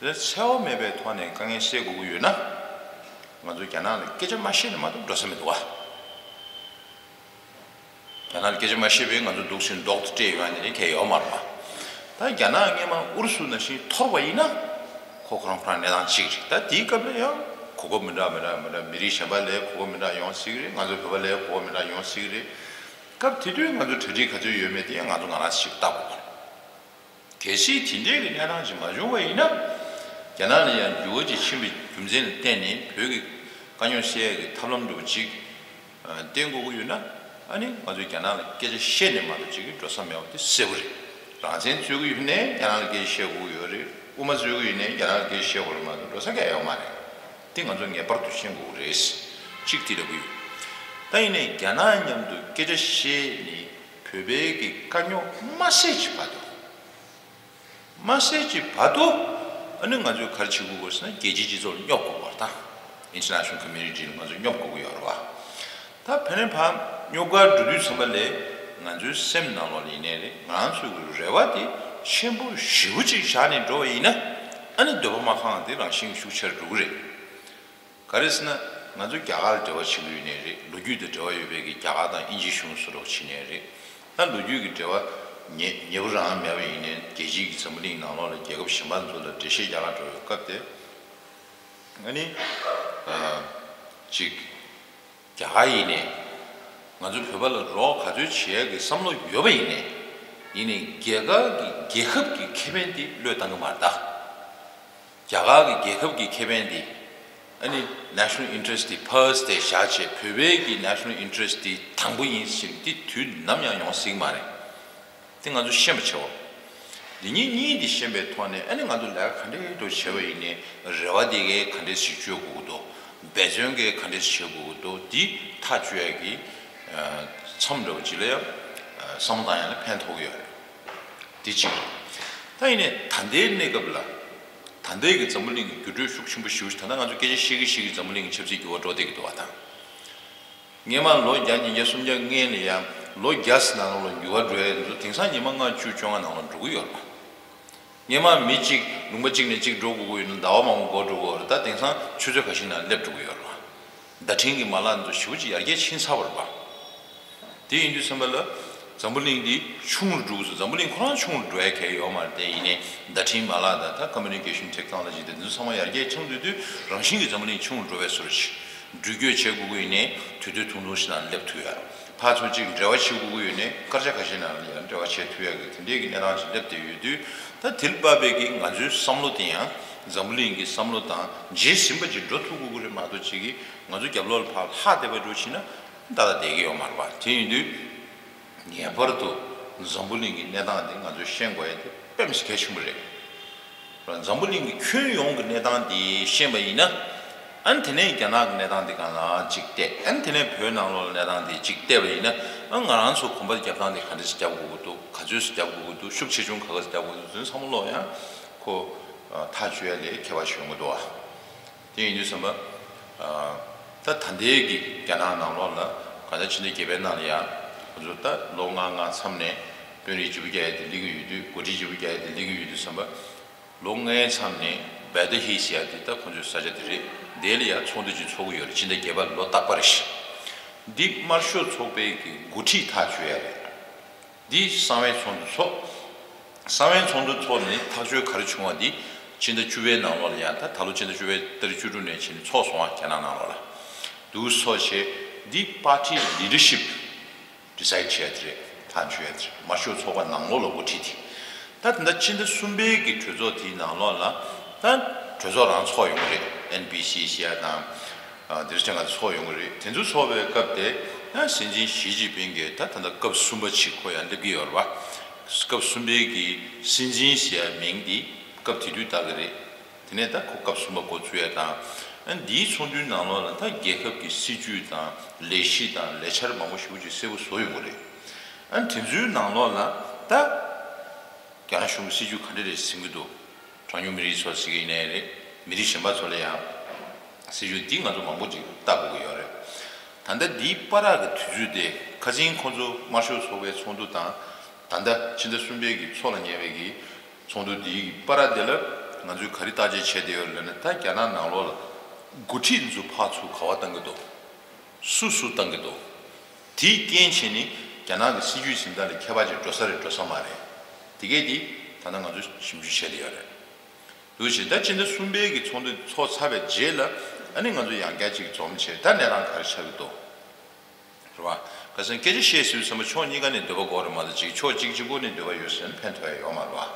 དེ་འཚེ་བ་མེད་པའི་ཐོག་ནས་དཀའ་ངལ་སེལ་དགོས་ཀྱི་ཡོད་ན། ང་ཚོ་རྒྱ་ནག་ལ་སྐད་ཆ་མ་བཤད་ན་མ་གཏོགས་འགྲོ་ས་མི་འདུག་བ། རྒྱ་ནག་ལ་སྐད་ཆ་མ་བཤད་པས་ང་ཚོ་འདུག་སེ་མདོག་ཏུ་སྤྲད་ཡོང་ཡ་ནི་གལ་ཡོད་མ་རེད་པ། ད་རྒྱ་ནག་སྔོན་མ་ཨུ་རུ་སུ་ནང་བཞིན་འཐོར་བ་ཡིན་ན། ཁོ་ཁོ་རང་ཁོ་རང་གནས་སྟངས་གཅིག་རེད། ད་དེའི་སྐབས་ལ་ཡང་གོ་སྐབས་མི་འདྲ་མི་འདྲ་མི་འདྲ། མི་རིགས་གཞན་པ་ལ་གོ་སྐབས་མི་འདྲ་ཡོང་སྲིད་ཀྱི་རེད། ང་ཚོ་བོད་པ་ལ་གོ་སྐབས་མི་འདྲ་ཡོང་སྲིད་ཀྱི་རེད། སྐབས་དེ་དུས་ང་ཚོ་གྲ་སྒྲིག་ག་ཚོད་ཡོད་མེད་དེ་ཡང་ང་ཚོ་ང་རང་ཞིག་བལྟ་དགོས་པ་རེད། གལ་སྲིད་དེ་འདྲའི་གི་གནས་སྟངས་ཅིག་མ་བྱུང་བ་ཡིན་ན། རྒྱ་ནག་ལ་ཡང་འགྱུར་བ་ཅིག་ཕྱིན་པའི་རྒྱུ་མཚན་ལ་བརྟེན་ནས་བོད་ཀྱི་དཀའ་རྙོག་སེལ་ཡག་གི་ཐབས་ལམ་འདྲ་བོ་ཅིག་ཨ་བསྟེན་དགོས་ཀྱི་ཡོད་ན། ཨ་ནི་ང་ཚོས་རྒྱ་ནག་ལ་སྐད་ཆ་བཤད་ནས་མ་གཏོགས་ཅིག་གི་འགྲོ་ས་མེད་པ་དེ་གསལ་པོ་རེད། རང་བཙན་རྩོད་ཀྱི་ཡོད་ནའི་རྒྱ་ནག་ལ་སྐད་ཆ་བཤད་དགོས་ཀྱི་ཡོད་རེད། དབུ་མ་རྩོད་ཀྱི་ཡོད་ནའི་རྒྱ་ནག་ལ་སྐད་ཆ་བཤད་དགོས་རེད་མ་གཏོགས་འགྲོ་ས་གང་ཡང་ཡོད་མ་རེད། དེ་ང་ཚོ་ངེས་པར་དུ་ཤེས་དགོས་ཀྱི་རེད། གཅིག་དེ་ལབ་ཀྱི་ཡོད། ད་ཡིན་ནའི་རྒྱ་ནག་མཉམ་དུ་སྐད་ཆ་བཤད་ནས་བོད་པའི་གི་དཀའ་རྙོག་མ་སེལ་གྱི་བར་དུ། མ་སེལ་གྱི་བར་དུ། ཨ་ནི་ང་ཚོས་ག་རེ་བྱེད་དགོས་ཟེར་ན་རྒྱལ་སྤྱིའི་སྤྱི་ཚོགས་ལ་སྙོབ་དགོས་པ་རེད་ད། International Community ལ་ང་ཚོས་སྙོབ་དགོས་ཀྱི་ཡོད་རེད་བ། ད་ཕན་རེ་ཕ་སྙོབ་གར་འགྲོ་དུས་ཙམ་པ་ལས་ང་ཚོའི་སེམས་ནང་ལོགས་ལ་ཡིན་ནའི་རེད། ང་རང་ཚོའི་རེ་བ་དེ་ཆེན་པོ་ཞེ་པོ་ཅིག་བཞག་ནས་འགྲོ་བ་ཡིན་ན། ཨ་ནི་འདོད་པ་མ་ཁེངས་དེ་རང་བཞིན་གྱིས་ཤུགས་ཆེར་འགྲོ་གི་རེད། ག་རེ་ཟེར་ན། ང་ཚོ་རྒྱ་གར་ལ་འབྲེལ་བ་བྱེད་ཀྱི་ཡོད་ནའི་རེད། ལོ་རྒྱུས་དང་འབྲེལ་བ་ཡོད་པའི་གི་རྒྱ་གར་དང་དབྱིན་ཇིའི་གཞུང་སུ་རོགས་བྱེད་ནའི་རེད། ད་ལོ་རྒྱུས་ཀྱི་འབྲེལ་བ་ཉེ་ཉེ་པོ་རང་མེད་པ་ཡིན་ནའི་རྒྱལ་སྤྱིའི་གི་འཛམ་བུ་གླིང་ནང་ལོགས་ལ་རྒྱལ་ཁབ་གཞན་པ་ཚོ་ལ་འགྲེལ་བཤད་རྒྱག་ག་འགྲོ་བའི་སྐབས་དེ། ཨ་ནི། ཨ། ཅིག་རྒྱ་གར་ཡིན་ནའི། ང་ཚོ་བོད་པ་ལ་རོགས་ག་ཚོད་བྱེད་ཡག་གི་བསམ་བློ་ཡོད་པ་ཡིན་ནའི། ཡིན་ནའི་རྒྱ་གར་གྱི་རྒྱལ་ཁབ་ཀྱི་ཁེ་ཕན་དེ་བློས་བཏང་གི་མ་རེད་ད། རྒྱ་གར་གྱི་རྒྱལ་ཁབ་ཀྱི་ཁེ་ཕན་དེ། ཨ་ནི་national interest དེ་first དེ་བཞག་བྱས་བོད་པའི་གི་national interest དེ་དང་པོ་ཡིན་ཟེར་དེ་དུས་ནམ་ཡང་ཡོང་སྲིད་ཀྱི་མ་རེད། དེ་ང་ཚོ་ཤེས་པ་བྱའོ། འདི་གཉིས་གཉིས་དེ་ཤེས་པའི་ཐོག་ནས་ཨ་ནི་ང་ཚོ་ལས་ཀ་ག་འདྲའི་འདྲ་བྱས་པ་ཡིན་ནའི་རེ་བ་དེ་གའི་ག་འདྲས་ཞིག་བཅོལ་དགོས་ཀྱི་འདུག་འབད་བརྩོན་གྱིས་ག་འདྲས་བྱེད་དགོས་ཀྱི་འདུག་འདི་ཐག་གཅོད་ཡག་གི་མཚམས་འདྲ་བོ་ཅིག་ལ་ཡང་བསམ་བློ་བཏང་ཡག་ལ་ཕན་ཐོགས་ཀྱི་ཡོད་རེད། འདི་གཅིག་རེད། ད་ཡིན་ནའི་ད་ལྟའི་གནས་སྐབས་ལ། ད་ལྟའི་གི་འཛམ་བུ་གླིང་གི་འགྱུར་འགྲོས་ཤུགས་ཆེན་པོ་ཞེ་པོ་ཞིག་ད་ལྟ་ང་ཚོ་སྐད་ཆ་བཤད་ཀྱི་བཤད་ཀྱི་འཛམ་བུ་གླིང་གི་ཆབ་སྲིད་འགྱུར་བ་འགྲོ་བསྡད་ཀྱི་འདུག་བ་དང་། སྔོན་མ་ལོ་བརྒྱ་ཉིས་བརྒྱ་སུམ་བརྒྱ་སྔོན་ལ་ཡང་ལོ་བརྒྱ་ཙམ་ནང་ལོགས་ལ་འགྱུར་བ་འགྲོ་ཡས་དེ་ཚོ་དེང་སང་ཉི་མ་ལྔ་བཅུ་བཅོ་ལྔ་ནང་ལ་འགྲོ་གི་ཡོད་རེད་པ། སྔོན་མ་མི་གཅིག་ལུང་པ་གཅིག་ནས་གཅིག་འགྲོ་དགོས་ཀྱི་ཡོད་ན་ཟླ་བ་མང་པོ་འགོར་འགྲོ་གི་ཡོད་རེད། ད་དེང་སང་ཆུ་ཚོད་ཁ་ཤས་ནང་སླེབས་འགྲོ་གི་ཡོད་རེད་པ། བརྡ་འཕྲིན་གྱི་མ་ལག་འདི་ཚོ་ཞེ་པོ་ཅིག་ཡར་རྒྱས་ཕྱིན་ཚར་བ་རེད་པ། དེ་ཡིན་དུས་ཙམ་པ་ལ་འཛམ་བུ་གླིང་འདི་ཆུང་རུ་འགྲོ་གི་འདུག་འཛམ་བུ་གླིང་ཁོ་རང་ཆུང་རུ་འགྲོ་ཡ་གང་ཡང་ཡོད་མ་རེད། དེ་ཡིན་ནའི་བརྡ་འཕྲིན་མ་ལག་དང་ད་communication technology དེ་ཚོ་ཚང་མ་ཡར་རྒྱས་བྱུང་དུས་དུས་རང་བཞིན་གྱིས་འཛམ་བུ་གླིང་ཆུང་རུ་འགྲོ་བའི་བཟོ་འདྲ་ཞིག་འགྲུལ་སྐྱོད་བྱེད་དགོས་ཀྱི་ཡིན་ནའི་དུས་ཚོད་ཐུང་ཐུང་ཞིག་ནང་སླེབས་ཐུབ་ཡ། ཕར་ཚུར་གཅིག་འབྲེལ་བ་བྱེད་དགོས་ཀྱི་ཡོད་ནའི་སྐར་ཆ་ཁ་ཤས་ནང་ལ་ཡང་འབྲེལ་བ་བྱེད་ཐུབ་ཡ་གི་དེ་འདྲའི་གི་གནས་སྟངས་ཅིག་སླེབས་བསྡད་ཡོད་དུས། ད་དེ་ལ་དཔག་པའི་གི་ང་ཚོའི་བསམ་བློ་དེ་ཡང་འཛམ་བུ་གླིང་གི་བསམ་བློ་དང་རྗེས་ཟིན་པ་ཅིག་འགྲོ་ཐུབ་དགོས་ཀྱི་རེད་མ་གཏོགས་ཅིག་གི་ང་ཚོ་རྒྱབ་ལོགས་ལ་ཕར་ལྷག་བསྡད་པ་འདྲ་བྱས་ན་ཏག་ཏག་བསྡད་ཀྱི་ཡོད་མ་རེད་པ། དེ་ཡིན་དུས། ངེས་པར་དུ་འཛམ་བུ་གླིང་གི་གནས་སྟངས་དེ་ང་ཚོས་ཤེས་དགོས་ཡ་དེ་དཔེ་མི་སྲིད་གལ་ཆེན་པོ་རེད། འཛམ་བུ་གླིང་གི་ཁྱོན་ཡོངས་ཀྱི་གནས་སྟངས་དེ་ཤེས་པ་ཡིན་ན། ཨ་ནི་དེ་ནས་རྒྱ་ནག་གི་གནས་སྟངས་དེ་སྒང་ལ་གཅིག་བལྟས། ཨ་ནི་དེ་ནས་བོད་ནང་ལོགས་ལ་གནས་སྟངས་དེ་གཅིག་བལྟས་པ་ཡིན་ན། ཨ་ང་རང་ཚོ་གོམ་པ་རྒྱབ་སྟངས་དེ་ག་འདྲ་ཞིག་རྒྱབ་དགོས་ཀྱི་འདུག་ག་ཚོད་ཞིག་རྒྱབ་དགོས་ཀྱི་འདུག་ཤུགས་ཆེ་ཆུང་ག་ག་ཞིག་རྒྱབ་དགོས་ཀྱི་འདུག་དེ་ཚོ་ཚང་མ་ལོག་ཡང་ཁོ་ཐག་གཅོད་ཡ་ལ་ཁྱད་པར་ཞིག་ཡོང་གི་འདུག་ཨ། དེ་ཡིན་དུས་ཙམ་པ། ཨ། ད་ད་ལྟའི་གི་རྒྱ་ནག་ནང་ལོགས་ལ་ག་ད་ཕྱི་ཟླ་བརྒྱད་པའི་ནང་ལ་ཡང་ཁོ་ཚོ་ད་ལོ་ལྔ་ལྔ་མཚམས་ནས་དཔོན་རིགས་བརྗེ་པོ་རྒྱག་ཡ་དེ་སླེབས་ཀྱི་ཡོད་དུས། འགོ་ཁྲིད་བརྗེ་པོ་རྒྱག་ཡ་དེ་སླེབས་ཀྱི་ཡོད་དུས་ཙམ་པ། ལོ་ལྔའི་མཚམས་ནས་བེ་ཏ་ཧི་ཟེར་ཡ་དེ་ད་ཁོ་ཚོའི་ས་ཆ་དེ་རེད། དེ་ལ་ཡང་ཚོགས་འདུ་ཅིག་ཚོགས་ཀྱི་ཡོད་རེད། ཕྱི་ཟླ་བརྒྱད་པ་ལོ་རྟག་པར་རེད། འདི་དམར་ཤོག་ཚོགས་པའི་གི་འགོ་ཁྲིད་ཐག་གཅོད་ཡ་རེད། འདི་གསང་བའི་ཚོགས་འདུ་ཚོགས། གསང་བའི་ཚོགས་འདུ་ཚོགས་ནས་ཐག་གཅོད་ག་རེ་བྱུང་བ་འདི་ཕྱི་ཟླ་བཅུ་པའི་ནང་ལོགས་ལ་ཡང་ད་ད་ལོ་ཕྱི་ཟླ་བཅུ་པའི་ཏ་རིག་བཅུ་དྲུག་ནས་བྱས་ནས་ཚོགས་སོང་བ། རྒྱ་ནག་ནང་ལོགས་ལ་འདུག་ཚོགས་བྱས། འདི་པར་ཊི་ལི་ཌར་ཤིབ་ཌི་སའིཌ་བྱས་ཡ་དེ་རེད། ཐག་གཅོད་ཡ་དེ་རེད། དམར་ཤོག་ཚོགས་པ་ནང་ལོགས་ལ་འགོ་ཁྲིད་དེ། ད་ད་ལྟ་ཕྱི་ཟླ་གསུམ་པའི་གི་གྲོས་ཚོགས་དེའི་ནང་ལོགས་ལ་ད་གྲོས་ཚོགས་རང་ཚོགས་ཡོང་གི་རེད། ཨེན་པི་སི་ཟེར་ཡ་དང་། ཨ། དེ་འདྲ་ཅིག་ཚོགས་ཡོང་གི་རེད། དེ་ཚོ་ཚོགས་པའི་སྐབས་དེ་ཡང་སྲིད་འཛིན་ཞི་ཅིན་ཕིང་གིས་ད་ད་ལྟ་སྐབས་གསུམ་པ་ཅིག་ཁོ་ཡང་སླེབས་ཀྱི་ཡོད་རེད་པ། སྐབས་གསུམ་པའི་གི་སྲིད་འཛིན་ཟེར་ཡ་མིང་འདི་སྐབས་དེ་དུས་བཏགས་ཀྱི་རེད། དེ་ནས་ད་ཁོ་སྐབས་གསུམ་པ་འགོ་ཚུགས་ཡ་དང་། ཨ། འདིའི་ཚོགས་འདུའི་ནང་ལོགས་ལ་ད་རྒྱལ་ཁབ་ཀྱི་སྲིད་ཇུས་དང་ལས་གཞི་དང་ལས་འཆར་མང་པོ་ཞེ་པོ་ཅིག་གསལ་པོ་བཟོ་ཡོང་གི་རེད། ཨ། དེ་ཚོའི་ནང་ལོགས་ལ་ད་རྒྱ་ནག་གཞུང་གི་སྲིད་ཇུས་ག་འདྲ་རེ་འཛིན་གྱི་འདུག་གྲངས་ཉུང་མི་རིགས་ཚོ་ཟེར་གྱི་ཡིན་ནའི་རེད། མི་རིགས་གཞན་པ་ཚོ་ལ་ཡང་སྲིད་ཇུས་འདི་ང་ཚོ་མང་པོ་ཅིག་ལྟ་དགོས་ཀྱི་ཡོད་རེད། ད་ལྟ་འདིའི་བར་གྱི་དུས་ཚོད་དེ་ ཁ་སང་ཁོང་ཚོ་དམར་ཤོག་ཚོགས་པའི་ཚོགས་འདུ་དང་། ད་ལྟ་ཕྱི་ཟླ་གསུམ་པའི་གི་ཚོགས་ལ་ཉེ་བའི་གི་ཚོགས་འདུ་འདིའི་གི་བར་དེ་ལ་ང་ཚོས་ག་རེ་བརྟག་དཔྱད་བྱས་བསྡད་ཡོད་ལབ་ན། ད་རྒྱ་ནག་ནང་ལོགས་ལ་འགོ་ཁྲིད་ཚོ་ཕར་ཚུར་ག་པར་བཏང་གི་འདུག་སུ་སུ་བཏང་གི་འདུག་དེའི་རྐྱེན་བྱས་ནས་རྒྱ་ནག་གི་སྲིད་ཇུས་འཛིན་སྟངས་ལ་ཁྱད་པར་ཅིག་འགྲོ་ས་རེད་འགྲོ་ས་མ་རེད། དེ་གས་དེ་ད་ལྟ་ང་ཚོས་ཞིབ་འཇུག་བྱས་བསྡད་ཡོད་རེད། འདུག་བྱས། ད་ཕྱི་ཟླ་གསུམ་པའི་གི་ཚོགས་འདུ་ཚོགས་ཚར་བའི་རྗེས་ལ་ཨ་ནི་ང་ཚོ་ཡང་བསྐྱར་ཅིག་འཛོམས་བྱས། ད་གནས་སྟངས་ག་རེ་ཆགས་ཀྱི་འདུག་རེད་བ། ཁ་སང་སྐད་ཆ་བཤད་ཟེར་དུས་ཙམ་པ་ཕྱོགས་གཉིས་ཀ་ནས་འདོད་པ་དགོས་རེད་མ་གཏོགས་ཅིག་ཕྱོགས་གཅིག་གཅིག་པོ་ནས་འདོད་པ་ཡོད་ཟེར་ན་ཕན་ཐོགས་ཡ་ཡོད་མ་རེད་བ།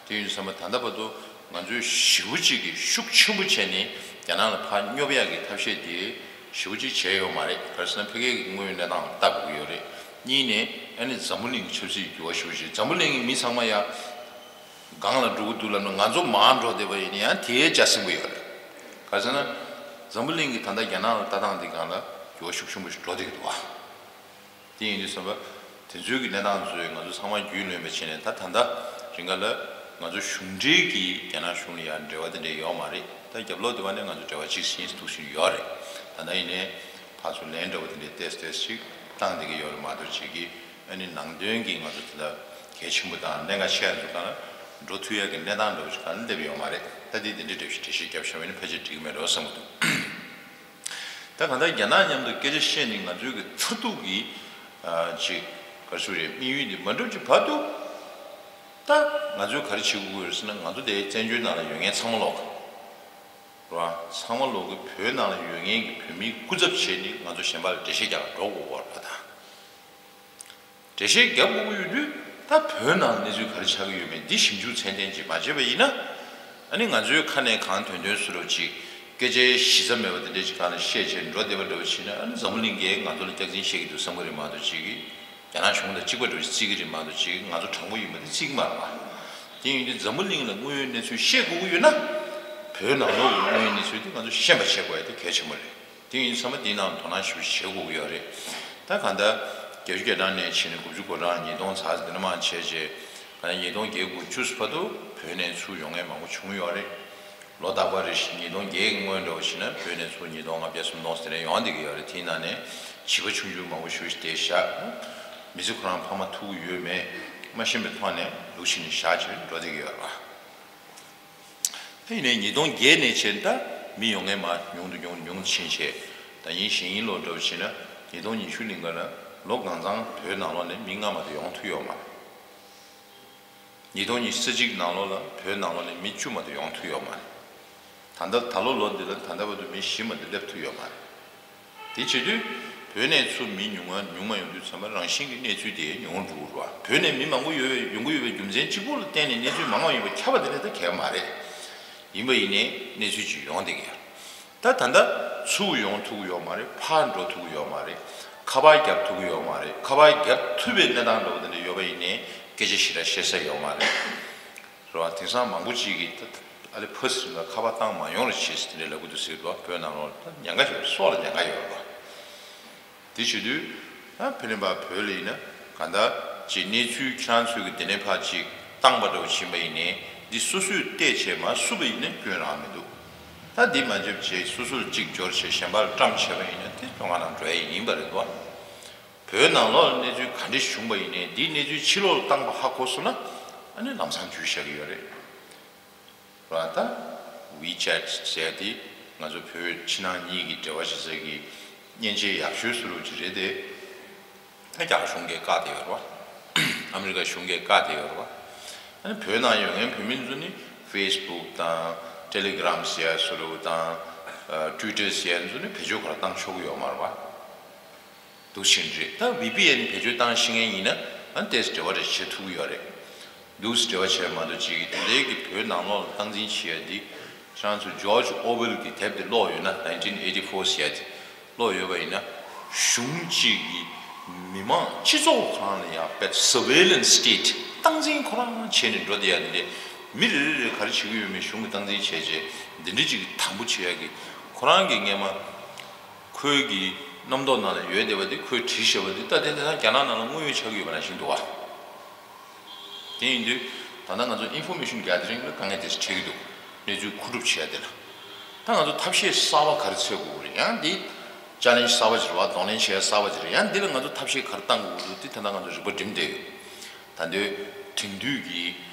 དེ་ཡིན་དུས་ཙམ་པ་ད་ལྟ་བར་དུ་ང་ཚོས་ཞེ་པོ་ཅིག་གི་ཤུགས་ཆེན་པོ་བྱས་ནས་རྒྱ་ནག་ལ་ཕར་སྙོབ་ཡག་གི་ཐབས་ཤེས་དེ་ཞེ་པོ་ཅིག་བྱས་ཡོད་མ་རེད། ག་རེ་ཟེར་ན་ཕ་གིའི་དངོས་ཡོད་གནས་སྟངས་ལ་ལྟ་དགོས་ཀྱི་ཡོད་རེད། གཉིས་ནས་ཨ་ནི་འཛམ་བུ་གླིང་གི་ཆབ་སྲིད་ཀྱི་འགྱུར་བ་ཞེ་པོ་ཅིག་འཛམ་བུ་གླིང་གི་མི་ཚང་མ་ཡ། སྒང་ལ་འགྲོ་གི་འདུག་ལབ་ན་ང་ཚོ་མར་འགྲོ་བསྡད་པ་ཡིན་ན་ཡང་དེའི་རྒྱ་སེང་པོ་ཡོད་རེད། ག་རེ་ཟེར་ན། འཛམ་བུ་གླིང་གི་ད་ལྟ་རྒྱ་ནག་ལ་ལྟ་སྟངས་འདི་སྒང་ལ་འགྱུར་བ་ཤུགས་ཆེན་པོ་ཞིག་འགྲོ་བསྡད་ཀྱི་འདུག་བ། དེ་ཡིན་དུས་ཙམ་པ། དེ་ཚོའི་གི་གནས་སྟངས་ཚོས་ང་ཚོ་ཚང་མ་རྒྱུས་ལོན་པ་བྱས་ནས་ད་ད་ལྟ་རིང་ག་ལ་ང་ཚོ་གཞུང་འབྲེལ་གྱི་རྒྱ་ནག་གཞུང་ལ་ཡང་འབྲེལ་བ་དེ་འདྲ་ཡོད་མ་རེད། ད་རྒྱབ་ལོགས་དེ་བ་ནས་ང་ཚོ་འབྲེལ་བ་གཅིག་ཟིན་འདུག་བཞིན་ཡོད་རེད། ད་ལྟ་ཡིན་ནའི་ཕར་ཚུར་ལན་འདྲ་བོ་དེ་འདྲའི་ཏོག་ཙམ་ཏོག་ཙམ་ཞིག་བཏང་བསྡད་ཀྱི་ཡོད་རེད་མ་གཏོགས་ཅིག་གི་ཨ་ནི་ནང་དོན་གྱི་ང་ཚོ་དེ་ལ་གལ་ཆེན་པོ་དང་གནད་འགག་ཆེ་བ་ཚོ་སྒང་ལ་འགྲོ་ཐུབ་ཡག་གི་གནས་སྟངས་འདྲ་བོ་ཞིག་སྒང་ལ་སླེབས་ཡོད་མ་རེད། ད་དེ་དེ་འདྲའི་འདྲ་བོ་ཞིག་འགྲེལ་བཤད་བརྒྱབ་བཞག་པ་ཡིན་ན་ཕལ་ཆེར་འགྲིག་གི་མེད་འགྲོ་བསམ་གྱི་འདུག་ད་གང་ལྟར་རྒྱ་ནག་མཉམ་དུ་སྐད་ཆ་བཤད་ནས་ང་ཚོའི་གི་མཐར་ཐུག་གི་ཨ་ཅིག་ག་རེ་ཞུ་རེད། དམིགས་ཡུལ་འདི་མ་འགྲུབ་ཅིག་བར་དུ། ད་ང་ཚོས་ག་རེ་བྱེད་དགོས་ཀྱི་རེད་ཟེར་ན། ང་ཚོ་དེ་བཙན་བྱོལ་ནང་ལ་ཡོད་མཁན་ཚང་མ་ལོག་རེད་བ། ཚང་མ་ལོག་གི་བོད་ནང་ལ་ཡོད་མཁན་གྱི་བོད་མིའི་སྐུ་ཚབ་བྱས་ནས་ང་ཚོ་གཞན་པ་ལ་འགྲེལ་བཤད་རྒྱག་ག་འགྲོ་དགོས་ཀྱི་ཡོད་རེད་བ། ད། འགྲེལ་བཤད་རྒྱབ་དགོས་ཀྱི་ཡོད་དུས་ད་བོད་ནང་གནས་ཚུལ་ག་རེ་ཆགས་ཀྱི་ཡོད་མེད་འདི་ཞིབ་འཇུག་ཚད་ལྡན་ཅིག་མ་བྱས་པ་ཡིན་ན། ཨ་ནི་ང་ཚོའི་ཁ་ནས་གང་ཐོན་ཐོན་བཟོ་འདྲ་ཅིག་སྐད་ཆའི་གཞི་རྩ་མེད་པ་དེ་འདྲ་ཅིག་སྒང་ལ་བཤད་བྱས་འགྲོ་བསྡད་པ་འདྲ་བོ་བྱས་ན། ཨ་ནི་འཛམ་བུ་གླིང་གིས་ང་ཚོ་ལ་སྐྱག་རྫུན་བཤད་ཀྱི་འདུག་བསམ་གྱི་རེད་མ་གཏོགས་ཅིག་གིས་རྒྱ་ནག་གཞུང་དང་གཅིག་པ་འདྲ་བོ་ཞིག་བརྩི་གི་རེད་མ་གཏོགས་ཅིག་གིས་ང་ཚོ་དྲང་པོ་ཡིན་པ་དེ་བརྩི་གི་མ་རེད་པ། དེ་ཡིན་དུས་འཛམ་བུ་གླིང་ལ་དངོས་ཡོད་གནས་ཚུལ་བཤད་དགོས་ཀྱི་ཡོད་ན། བོད་ནང་ལོགས་ཀྱི་དངོས་ཡོད་གནས་ཚུལ་དེ་ང་ཚོ་ཤེས་པ་བྱེད་དགོས་ཡ་དེ་གལ་ཆེན་པོ་རེད། དེ་ཡིན་ཙང་མ་འདིའི་ནང་དོ་སྣང་ཞེ་པོ་བྱེད་དགོས་ཀྱི་ཡོད་རེད། ད་གང་ལྟར་བརྒྱད་ཅུ་གྱ་གྲངས་ནས་བྱས་ནས་དགུ་བཅུ་གོ་གྲངས་ཉིས་སྟོང་ཚར་ཟིན་འདི་འདྲ་མང་ཆེ་ཆེ། གང་ལྟར་ཉིས་སྟོང་བརྒྱད་དགུ་བཅུ་བར་དུ་བོད་ནས་ཚུར་ཡོང་མཁན་མང་པོ་བྱུང་ཡོད་རེད། ལོ་རྟག་པར་རེ་བཞིན་ཉིས་སྟོང་བརྒྱད་ཀྱི་སྔོན་འདྲ་བོ་བྱས་ན་བོད་ནས་ཚུར་ཉིས་སྟོང་ལྔ་བརྒྱ་སུམ་སྟོང་ཟེར་ནས་ཡོང་བསྡད་ཀྱི་ཡོད་རེད། དེའི་ནང་ནས་བྱིས་པ་ཆུང་ཆུང་མང་པོ་ཞེ་པོ་ཞིག་དེ་བཞག་མི་ཚེ་ཁོ་རང་ཕ་མ་ཐུག་གི་ཡོད་མེད་མ་ཤེས་པའི་ཐོག་ནས་ལུག་ཤི་ནས་བཞག་བྱས་འགྲོ་བསྡད་ཀྱི་ཡོད་རེད་པ། དེ་ཡིན་ནའི་ཉིས་སྟོང་བརྒྱད་ནས་བྱས་ད་མི་ཡོང་མཁན་མར་ཉུང་དུ་ཉུང་དུ་ཉུང་དུ་ཕྱིན་བྱས། ད་ཡིན་གཞེས་ཡིན་ལོ་འདྲ་བོ་བྱས་ན་ཉིས་སྟོང་ཉི་ཤུ་ལིང་ག་ལ་ལོ་གང་ཚང་བོད་ནང་ལོགས་ནས་མི་སྔ་མ་དེ་ཡོང་ཐུབ་ཡོད་མ་རེད། ཉིས་སྟོང་ཉི་ཤུ་རྩ་གཅིག་ནང་ལོགས་ལ་བོད་ནང་ལོགས་ནས་མི་བཅུ་མ་གཏོགས་ཡོང་ཐུབ་ཡོད་མ་རེད། ད་ལྟ་ད་ལོ་ལོ་འདི་ལ་ད་ལྟ་བར་དུ་མི་བཞི་མ་གཏོགས་སླེབས་ཐུབ་ཡོད་མ་རེད། དེ་བྱེད་དུས་བོད་ནས་ཚུར་མི་ཉུང་བ་ཉུང་མ་ཡོང་དུས་ཙམ་པ་རང་བཞིན་གྱི་གནས་ཚུལ་དེ་ཉུང་རུ་འགྲོ་གི་རེད་བ། བོད་ནས་མི་མང་པོ་ཡོད་ཡོང་གི་ཡོད་པའི་རྒྱུ་མཚན་གཅིག་པུ་ལ་བརྟེན་ནས་གནས་ཚུལ་མང་བ་ཡོང་བ་ཁྱབ་པ་དེ་འདྲ་ད་གང་ཡང་མ་རེད། ཡིན་པ་ཡིན་ནའི་གནས་ཚུལ་ཅིག་ཡོང་བསྡད་ཀྱི་ཡོད། ད་ད་ལྟ་ཚུར་ཡོང་ཐུབ་ཀྱི་ཡོད་མ་རེད། ཕར་འགྲོ་ཐུབ་ཀྱི་ཡོད་མ་རེད། ཁ་པར་རྒྱབ་ཐུབ་ཀྱི་ཡོད་མ་རེད། ཁ་པར་རྒྱབ་ཐུབ་པའི་གནས་སྟངས་འདྲ་བོ་དེ་འདྲ་ཡོད་པ་ཡིན་ནའི་སྐད་ཆ་ཞེ་དྲག་བཤད་ས་ཡོད་མ་རེད། རེད་བ། དེང་སང་མང་པོ་ཅིག་གིས་ད་ཨ་ལེ་ཕ་སི་རིང་ལ་ཁ་པར་བཏང་མ་ཡོང་རོགས་བྱེད་ཟེར་དེ་འདྲ་ལབ་ཀྱི་འདུག་ཟེར་གྱི་འདུག་བ། བོད་ནང་ལོགས་ད་ཉེན་ཁ་ཡོད་རེད། སྲོག་ལ་ཉེན་ཁ་ཡོད་རེད་བ། དེ་བྱེད་དུས་ད་ཕི་ལིན་པ་བོད་ལ་ཡིན་ན་གང་ལྟར་ཅིག་གནས་ཚུལ་ཁྱེད་རང་ཚོས་ཀྱི་དེ་ནས་ཕར་ཅིག་བཏང་པ་འདྲ་བོ་ཕྱིན་པ་ཡིན་ནའི་འདི་སོ་སོས་བལྟས་བྱས་མ་བསུབས་པ་ཡིན་ན་སྐྱོན་རང་མི་འདུག་ད་འདི་མ་བྱས་བྱས་སོ་སོར་གཅིག་འབྱོར་བྱས་གཞན་པ་ལ་བཀྲམ་བྱས་པ་ཡིན་ན་དེ་བཙོན་ཁང་ནང་འགྲོ་ཡ་ཡིན་པ་རེད་དོ། བོད་ནང་ལོགས་ལ་གནས་ཚུལ་ག་འདྲ་བྱུང་པ་ཡིན་ནའི་འདིའི་གནས་ཚུལ་ཕྱི་ལོགས་ལ་བཏང་པ་ཧ་གོ་སོང་ན་ཨ་ནི་ལམ་སང་འགྱུར་བཞག་གི་ཡོད་རེད། ར་ད་ཝི་ཆེ་ཊི་ཟེར་ཡ་དེ་ང་ཚོ་བོད་ཕྱི་ནང་གཉིས་ཀྱི་འབྲེལ་བ་བྱེད་ས་གི་མཉེན་ཆས་ཡག་ཤོས་སུ་རུ་ཅིག་རེད་དེ། ད་རྒྱ་གར་གཞུང་གིས་བཀག་བསྡད་ཡོད་རེད་བ། ཨ་མི་རི་ཀ་གཞུང་གིས་བཀག་བསྡད་ཡོད་རེད་བ། ཨ་ནི་བོད་ནང་ཡོད་མཁན་བོད་མི་ཚོ་ནི་ཕེ་སི་བུག་དང་ཊེ་ལི་གྷི་རམ་ཟེར་ཡ་སུ་རུ་དང་ཨ་ཊུ་ཝི་ཊར་ཟེར་ཡ་ཚོ་ནི་བེད་སྤྱོད་ག་རེ་བཏང་ཆོག་གི་ཡོད་མ་རེད་བ། འདུག་བཞིན་རེད། ད་ཝི་པི་ཨེན་བེད་སྤྱོད་བཏང་ཤེས་མཁན་ཡིན་ན་ཨ་ཏོག་ཙམ་འབྲེལ་བ་རེ་བྱེད་ཐུབ་ཀྱི་ཡོད་རེད། འདུག་སེ་འབྲེལ་བ་བྱས་མ་གཏོགས་ཅིག་གིས་དེ་འདྲའི་གི་བོད་ནང་ལོགས་ལ་སྟངས་འཛིན་བྱེད་ཡ་འདི་ཁྱེད་རང་ཚོ་ཇོརྗ་ཨོ་ཝེལ་གྱི་དེབ་དེ་ཀློག་ཡོད་ན། ནའིན་ཊིན་ཨེ་ཊི་ཕོར་ཟེར་ཡ་དེ་ཀློག་ཡོད་པ་ཡིན་ན། གཞུང་གཅིག་གིས་མི་མང་སྤྱི་ཚོགས་ཁོ་རང་ལ་ཡང་དཔེ་སར་ཝེ་ལེན་སི་སི་ཊེ་ཊི་སྟངས་འཛིན་ཁོ་རང་བྱས་ནས་འགྲོ་བསྡད་ཡ་དེ་འདྲས། མི་རེ་རེ་རེ་ག་རེ་བྱེད་ཀྱི་ཡོད་མེད་གཞུང་གིས་སྟངས་འཛིན་བྱས་རྗེས་འདི་འདྲའི་ཅིག་གི་དམ་པོ་བྱེད་ཡ་གི་ཁོ་རང་གི་སྔས་མ། ཁོའི་གི་རྣམ་རྟོག་ནང་ལ་ཡོད་བསྡད་པ་དེ་ཁོས་བྲིས་བཞག་པ་དེ་ད་དེ་ད་རྒྱ་ནག་ནང་ལ་དངོས་ཡོད་ཆགས་ཀྱི་ཡོད་པ་ནང་བཞིན་འདུག་བ། དེ་ཡིན་དུས་ད་ལྟ་ང་ཚོ་ཨིན་ཕོར་མེ་ཤོན་གྷེ་དར་རིང་ལ་དཀའ་ངལ་དེ་འཕྲད་ཀྱི་འདུག་གནས་ཚུལ་མཁོ་སྒྲུབ་བྱེད་ཡ་དེ་ལ། ད་ང་ཚོ་ཐབས་ཤེས་གསར་པ་ག་རེ་འཚོལ་དགོས་ཀྱི་རེད། ཡང་འདི་ ཅ་ལེན་ཇི་གསར་པ་ཅིག་རེད་བ། གདོང་ལེན་བྱེད་ཡ་གསར་པ་ཅིག་རེད། ཡང་འདི་ལ་ང་ཚོ་ཐབས་ཤེས་ག་རེ་གཏང་དགོས་འདུག་དེ་ད་ལྟ་ང་ཚོ་རིག་པ་སྒྲིམ་བསྡད་ཡོད། ད་ལྟའི་དེང་དུས་ཀྱི་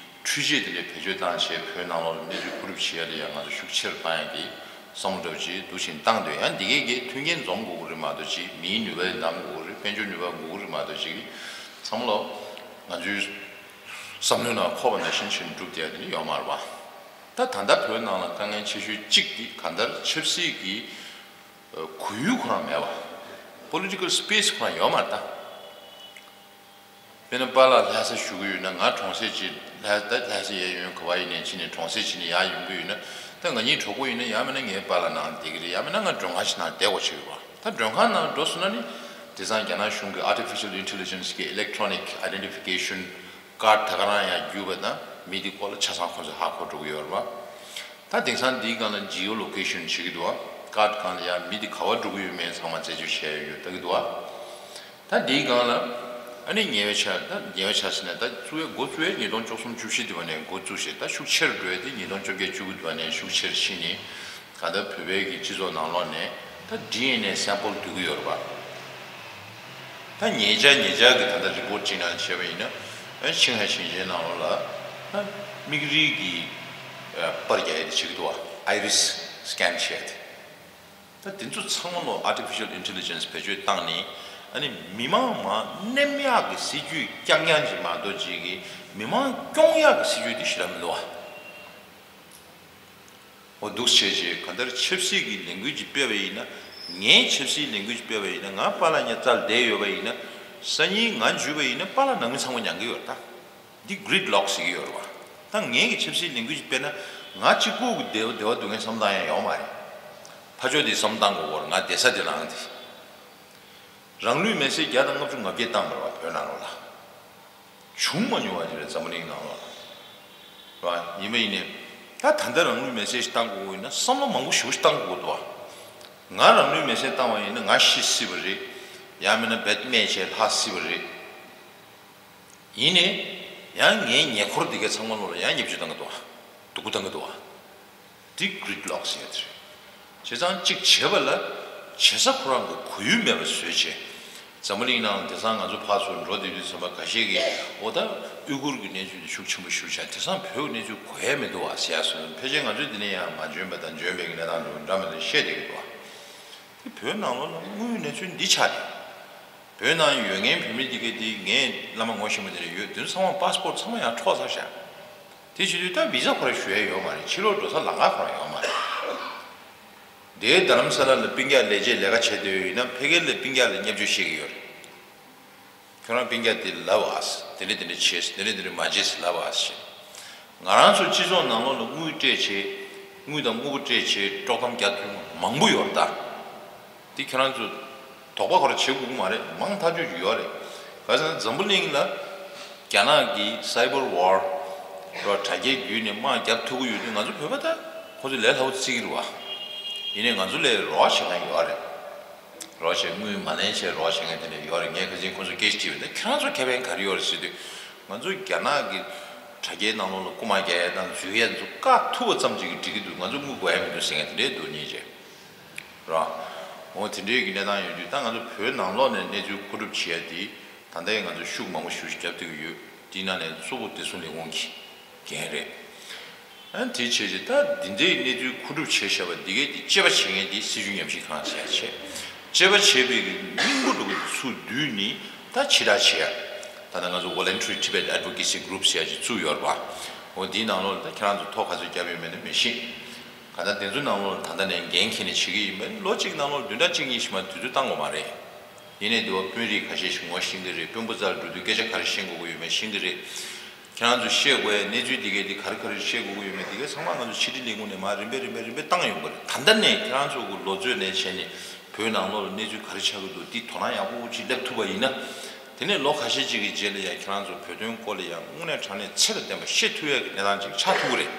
འཕྲུལ་ཆས་དེ་འདྲའི་བེད་སྤྱོད་བཏང་བྱས་བོད་ནང་ལོགས་ལ་གནས་ཚུལ་བཀོད་སྒྲུབ་བྱེད་ཡ་ལ་ཡང་ང་ཚོ་ཤུགས་ཆེ་རུ་བཏང་ཡ་གི་བསམ་བློ་འདྲ་བོ་ཅིག་འདུག་བཞིན་བཏང་འདོད། ཡང་འདི་གས་ཀྱི་མཐུན་རྐྱེན་འཛོམས་དགོས་ཀྱི་རེད་མ་གཏོགས་ཅིག་མིའི་ནུས་པ་འདང་དགོས་ཀྱི་རེད། དཔལ་འབྱོར་ནུས་པ་དགོས་ཀྱི་རེད་མ་གཏོགས་ཅིག་ཚང་མ་ལོ་ང་ཚོའི་བསམ་བློའི་ནང་འཁོར་བ་ནང་བཞིན་བྱས་ནས་འགྲུབ་བསྡད་ཡ་དེ་ནི་ཡོད་མ་རེད་བ། ད་ད་ལྟ་བོད་ནང་ལ་དཀའ་ངལ་ཆེ་ཤོས་གཅིག་དེ་གང་ལྟར་ཆབ་སྲིད་ཀྱི་ཨ་གོ་ཡུལ་ཁོ་རང་མེད་པ། Political space ཁོ་རང་ཡོད་མ་རེད་ད། དཔེར་ན་པཱ་ལགས་ལྷ་ས་བཞུགས་ཀྱི་ཡོད་ན་ང་གྲོང་གསེབ་ཅིག་ལྷ་ད་ལྷ་ས་གཡས་གཡོན་ག་བ་ཡིན་ནའི་ཕྱིན་ནས་གྲོང་གསེབ་ཕྱིན་ནས་ཡར་ཡོང་གི་ཡོད་ན། ད་ང་གཉིས་གྲོགས་པོ་ཡིན་ན་ཡང་མིན་ན་ངའི་པཱ་ལགས་ནང་བསྡད་ཀྱི་རེད། ཡང་མིན་ན་ང་མགྲོན་ཁང་ཞིག་ནང་བསྡད་དགོས་ཆགས་ཡོད་པ། ད་མགྲོན་ཁང་ནང་འགྲོ་སོང་ན་ནི་དེང་སང་རྒྱ་ནག་གཞུང་གི་artificial intelligence གི་electronic identification card ད་ག་རང་ཡང་བརྒྱུད་པ་དང་མི་དེ་སྐོར་ལ་ཆ་ཚང་ཁོ་ཚོས་ཧ་གོ་འགྲོ་གི་ཡོད་རེད་པ། ད་དེང་སང་འདིའི་སྒང་ལ་geolocation བྱེད་ཀྱི་འདུག་བ། card སྒང་ལ་ཡང་མི་དེ་ག་བ་འགྲོ་གི་ཡོད་མེད་ཚང་མ་རྩད་གཅོད་བྱས་ཡོད་ལྟ་གི་འདུག་བ། ད་འདིའི་སྒང་ལ་ཨ་ནི་ཉེ་བའི་ཆར་ད་ཉེ་བའི་ཆར་ཟེར་ནས་ད་བཙུགས་ཡས་འགོ་བཙུགས་ཡས་ཉིས་སྟོང་བཅུ་གསུམ་བཅུ་བཞི་དེ་བ་ནས་འགོ་བཙུགས་བྱས་ད་ཤུགས་ཆེ་རུ་འགྲོ་ཡས་དེ་ཉིས་སྟོང་བཅོ་བརྒྱད་བཅུ་དགུ་དེ་བ་ནས་ཤུགས་ཆེར་ཕྱིན་ནས་ག་ད་བོད་པའི་གི་སྤྱི་ཚོགས་ནང་ལོགས་ནས་ད་ཌི་ཨེན་ཨེ་sample བསྡུ་གི་ཡོད་རེད་པ། ད་ཉེ་ཆར་ཉེ་ཆར་གི་ད་ལྟ་report གཅིག་ནང་བྱས་པ་ཡིན་ན་ཨ་ཆིང་ཧའེ་ཞིང་ཆེན་ནང་ལོགས་ལ་ད་མིག་རིལ་གི་ཨ་པར་རྒྱག་ཡས་དེ་བྱེད་ཀྱི་འདུག་བ། iris scan བྱས་ཏེ། ད་དེ་ཚོ་ཚང་མ་ལོ་artificial intelligence བེད་སྤྱོད་བཏང་ནས་ཨ་ནི་མི་མང་མ་ནེམ་ཡག་གི་སྲིད་ཇུས་རྐྱང་རྐྱང་ཅིག་མ་གཏོགས་ཅིག་གི་མི་མང་སྐྱོང་ཡག་གི་སྲིད་ཇུས་དེ་ཞེ་དྲག་མི་འདུག་བ། འོ་འདུག་བྱས་རྗེས་ག་འདར་ཆབ་སྲིད་ཀྱི་ལས་འགུལ་ཅིག་སྤེལ་བ་ཡིན་ན། ངས་ཆབ་སྲིད་ལས་འགུལ་ཅིག་སྤེལ་བ་ཡིན་ན་ང་པཱ་ལགས་ཉ་རྩར་བསྡད་ཡོད་པ་ཡིན་ན། སང་ཉིན་ང་འཇུས་པ་ཡིན་ན་པཱ་ལགས་ནང་མི་ཚང་མ་མྱང་གི་ཡོད་རེད་ད། འདི་gridlock ཟེར་གྱི་ཡོད་རེད་བ། ད་ངས་ཀྱི་ཆབ་སྲིད་ལས་འགུལ་ཅིག་སྤེལ་ན་ང་གཅིག་པུ་གི་བདེ་བ་བདེ་བ་སྡུག་ངའི་བསམ་སྟངས་ཡང་ཡོད་མ་རེད། ཕ་ཕྱོགས་དེ་བསམ་སྟངས་དགོས་གོ་རེད། ང་བསྡད་ས་དེ་ནང་དེ། རང་ལུས་མེར་སྲེག་བརྒྱ་དང་ལྔ་བཅུ་ང་བརྒྱད་བཏང་བ་རེད་བ་བོད་ནང་ལོགས་ལ། བྱུང་མ་མྱོང་བ་ཅིག་རེད་འཛམ་བུ་གླིང་ནང་ལོགས་ལ། རེད་བ། ཡིན་པ་ཡིན་ནའི། ད་ད་ལྟ་རང་ལུས་མེར་སྲེག་ཞིག་བཏང་དགོས་ཀྱི་ཡོད་ན་བསམ་བློ་མང་པོ་ཞེ་པོ་ཞིག་བཏང་དགོས་ཀྱི་འདུག་བ། ང་རང་ལུས་མེར་སྲེག་བཏང་བ་ཡིན་ན་ང་ཤི་སྲིད་པ་རེད། ཡང་མིན་ན་རྦད་རྨས་བྱས་ལྷག་སྲིད་པ་རེད། ཡིན་ནའི། ཡང་ངའི་ཉེ་འཁོར་འདི་གའི་ཚང་མ་ལོགས་ལ་ཡང་བརྙས་བཅོས་བཏང་གི་འདུག་བ། སྡུག་པོ་བཏང་གི་འདུག་བ། འདི་gridlock ཟེར་ཡ་དེ་རེད། བྱས་ཙང་གཅིག་བྱས་པ་ལ་བྱེད་ས་ཁོ་རང་གི་གོ་ཡུལ་མེད་པ་བཟོས་བྱས། འཛམ་བུ་གླིང་ནང་དེང་སང་ང་ཚོ་ཕར་ཚུར་འགྲོ་བསྡད་དུས་ཙམ་པ་ཁ་ཤས་ཀྱིས་འོ་ད་ཨུ་གུར་གྱི་གནས་ཚུལ་དེ་ཤུགས་ཆེན་པོ་ཞུ་བྱས་དེང་སང་བོད་ཀྱི་གནས་ཚུལ་གོ་ཡ་མི་འདུག་བ་ཟེར་ཡ་སོང་། ཕལ་ཆེར་ང་ཚོས་འདི་ནས་ཡང་མ་འཇོན་པ་དང་འཇོན་པའི་གི་གནས་སྟངས་འདྲ་མི་འདྲ་བཤད་བསྡད་ཀྱི་འདུག་བ། དེ་བོད་ནང་ལོགས་ལ་དངོས་ཡོད་གནས་ཚུལ་འདི་ཆགས་རེད། བོད་ནང་ཡོད་མཁན་བོད་མི་འདི་གས་འདི་ངས་བླ་མ་ངོ་ཤེས་མ་འདི་རེད་ཡོད་དོན་ཚང་མ་པཱ་སི་པོར་ཊི་ཚང་མ་ཡང་འཕྲོག་ཚར་ཤག་དེ་བྱེད་དུས་ད་བི་ཟ་ཁོ་རང་ཞུ་ཡ་ཡོད་མ་རེད། ཕྱི་ལོགས་འགྲོ་ས་ལམ་ཁ་ཁོ་རང་ཡོད་མ་རེད། དེའི་རྡ་རམ་ས་ལ་ལ་སྤུན་ཀྱག་ལས་བྱེད་ལས་ཀ་བྱེད་འདོད་ཡོད་ན་ཕ་གིར་ལ་སྤུན་ཀྱག་ལ་བརྙས་བཅོས་བྱེད་ཀྱི་ཡོད་རེད། ཁྱོད་རང་སྤུན་ཀྱག་དེ་ལབ་ཨ་སི་དེ་འདྲ་དེ་འདྲ་བྱེད་དེ་འདྲ་དེ་འདྲ་མ་བྱེད་ཟེར་ལབ་ཨ་སི་བྱེད། ང་རང་ཚོ་སྤྱི་ཚོགས་ནང་ལོགས་ལ་དངུལ་སྤྲད་བྱས། དངུལ་དང་དངོས་པོ་སྤྲད་བྱས་དཀྲོག་གཏམ་རྒྱག་ཐུབ་མཁན་མང་པོ་ཡོད་རེད་ད། འདི་ཁྱེད་རང་ཚོ་དོགས་པ་ག་རེ་བྱེད་དགོས་ཀྱི་མ་རེད། མང་ཐག་ཆོད་ཅིག་ཡོད་རེད། ག་ཟེར་ན་འཛམ་བུ་གླིང་ལ་རྒྱ་ནག་གིས་cyber war ར་དྲ་རྒྱའི་བརྒྱུད་ནས་དམག་རྒྱག་ཐུབ་ཀྱི་ཡོད་དུས་ང་ཚོ་བོད་པ་ད་ཁོ་ཚོ་ལས་སླ་པོ་བརྩི་གི་རེད་བ། ཡིན་ནའི་ང་ཚོ་ལས་རོགས་བྱེད་མཁན་ཡོད་རེད། རོགས་བྱེད་དངུལ་མ་ལེན་བྱས་རོགས་བྱེད་མཁན་དེ་འདྲ་ཡོད་རེད། ངས་ཁ་སང་ཁོ་ཚོ་སྐད་ཆ་དྲིས་པ་ཡིན་ད་ཁྱེད་རང་ཚོ་ཁེ་ཕན་ག་རེ་ཡོད་རེད་ཟེར་དུས། ང་ཚོ་རྒྱ་ནག་གི་དྲ་རྒྱའི་ནང་ལོགས་ལ་རྐུ་མ་རྒྱག་ཡས་དང་འཛུལ་ཡས་ཚོ་བཀག་ཐུབ་པ་ཙམ་ཅིག་གིས་འགྲིག་གི་འདུག་ང་ཚོ་དངུལ་དགོས་ཡ་མི་འདུག་ཟེར་མཁན་དེ་འདྲའི་འདུག་སྙིང་རྗེ། ར། འོ་དེ་འདྲའི་གི་གནས་སྟངས་ཡོད་དུས་ད་ང་ཚོ་བོད་ནང་ལོགས་ནས་གནས་ཚུལ་མཁོ་སྒྲུབ་བྱེད་ཡ་དེ་ད་ལྟའི་ང་ཚོ་ཤུགས་མང་པོ་ཞེ་པོ་ཞིག་རྒྱབ་ཐུབ་ཀྱི་ཡོད། དེའི་ནང་ནས་གཙོ་བོ་བདེ་སྲུང་ལས་ཁུངས་ཀྱི་འགན་རེད། ཨ་དེ་བྱས་རྗེས་ད་འདི་འདྲའི་གནས་ཚུལ་མཁོ་སྒྲུབ་བྱས་བཞག་པ་འདི་གས་དེ་དཔྱད་པ་བྱེད་མཁན་དེ་སྲིད་བྱུས་ཉམས་ཞིབ་ཁང་ཟེར་ཡ་བྱས། དཔྱད་པ་བྱས་པའི་གི་སྙིང་པོ་འདྲ་བོ་དེ་ཚུར་བསྡུས་ནས་ད་ཕྱིར་བསྒྲགས་བྱེད་ཡ། ད་ལྟ་ང་ཚོ་Voluntary Tibet Advocacy Group ཟེར་ཡ་ཅིག་བཙུགས་ཡོད་རེད་པ། འོ་འདིའི་ནང་ལོགས་ལ་ད་ཁྱེད་རང་ཚོ་ཐོ་ག་ཚོད་བརྒྱབ་ཡོད་མེད་ནི་མི་ཤེས། གང་ལྟར་དེ་ཚོའི་ནང་ལོགས་ལ་ད་ལྟ་ནས་འགན་འཁྱེར་ནས་བྱེད་ཀྱི་ཡིན་པས་ལོ་གཅིག་ནང་ལོགས་ལ་བདུན་ཕྲག་གཅིག་གཉིས་ཤིག་མ་དུས་ཚོད་བཏང་དགོས་མ་རེད། ཡིན་ནའི་འདི་བ་དཔོན་རིགས་ཁ་ཤས་ཤིག་ངོ་ཤེས་ཀྱི་རེད། དཔོན་པོ་རྩར་འགྲོ་དུས་སྐད་ཆ་ག་རེ་བཤད་དགོས་ཀྱི་ཡོད་མེད་ཤེས་ཀྱི་རེད། ཁྱེད་རང་ཚོ་བཤད་དགོས་ཡ་གནས་ཚུལ་འདི་གས་འདི་ག་རེ་ག་རེ་བཤད་དགོས་ཀྱི་ཡོད་མེད་འདི་གས་ཚང་མ་ང་ཚོ་ཕྱི་དྲིལ་ལས་ཁུངས་ནས་མར་རིམ་པས་རིམ་པས་རིམ་པས་བཏང་ཡོང་གི་རེད། ད་ལྟ་ནས་ཁྱེད་རང་ཚོ་གི་ལོ་ཚོད་ནས་བྱས་ནས་བོད་ནང་ལོགས་ལ་གནས་ཚུལ་ག་རེ་ཆགས་ཀྱི་འདུག་འདི་དོ་སྣང་ཡག་པོ་ཅིག་སླེབས་ཐུབ་པ་ཡིན་ན། དེ་ནས་ལོ་ཁ་ཤས་ཅིག་གི་རྗེས་ལ་ཡང་ཁྱེད་རང་ཚོ་བོད་དོན་སྐོར་ལ་ཡང་དངོས་གནས་དྲང་གནས་ཚད་དང་ལྡན་པ་བཤད་ཐུབ་ཡ་གི་གནས་སྟངས་ཅིག་ཆགས་ཐུབ་ཀྱི་རེད།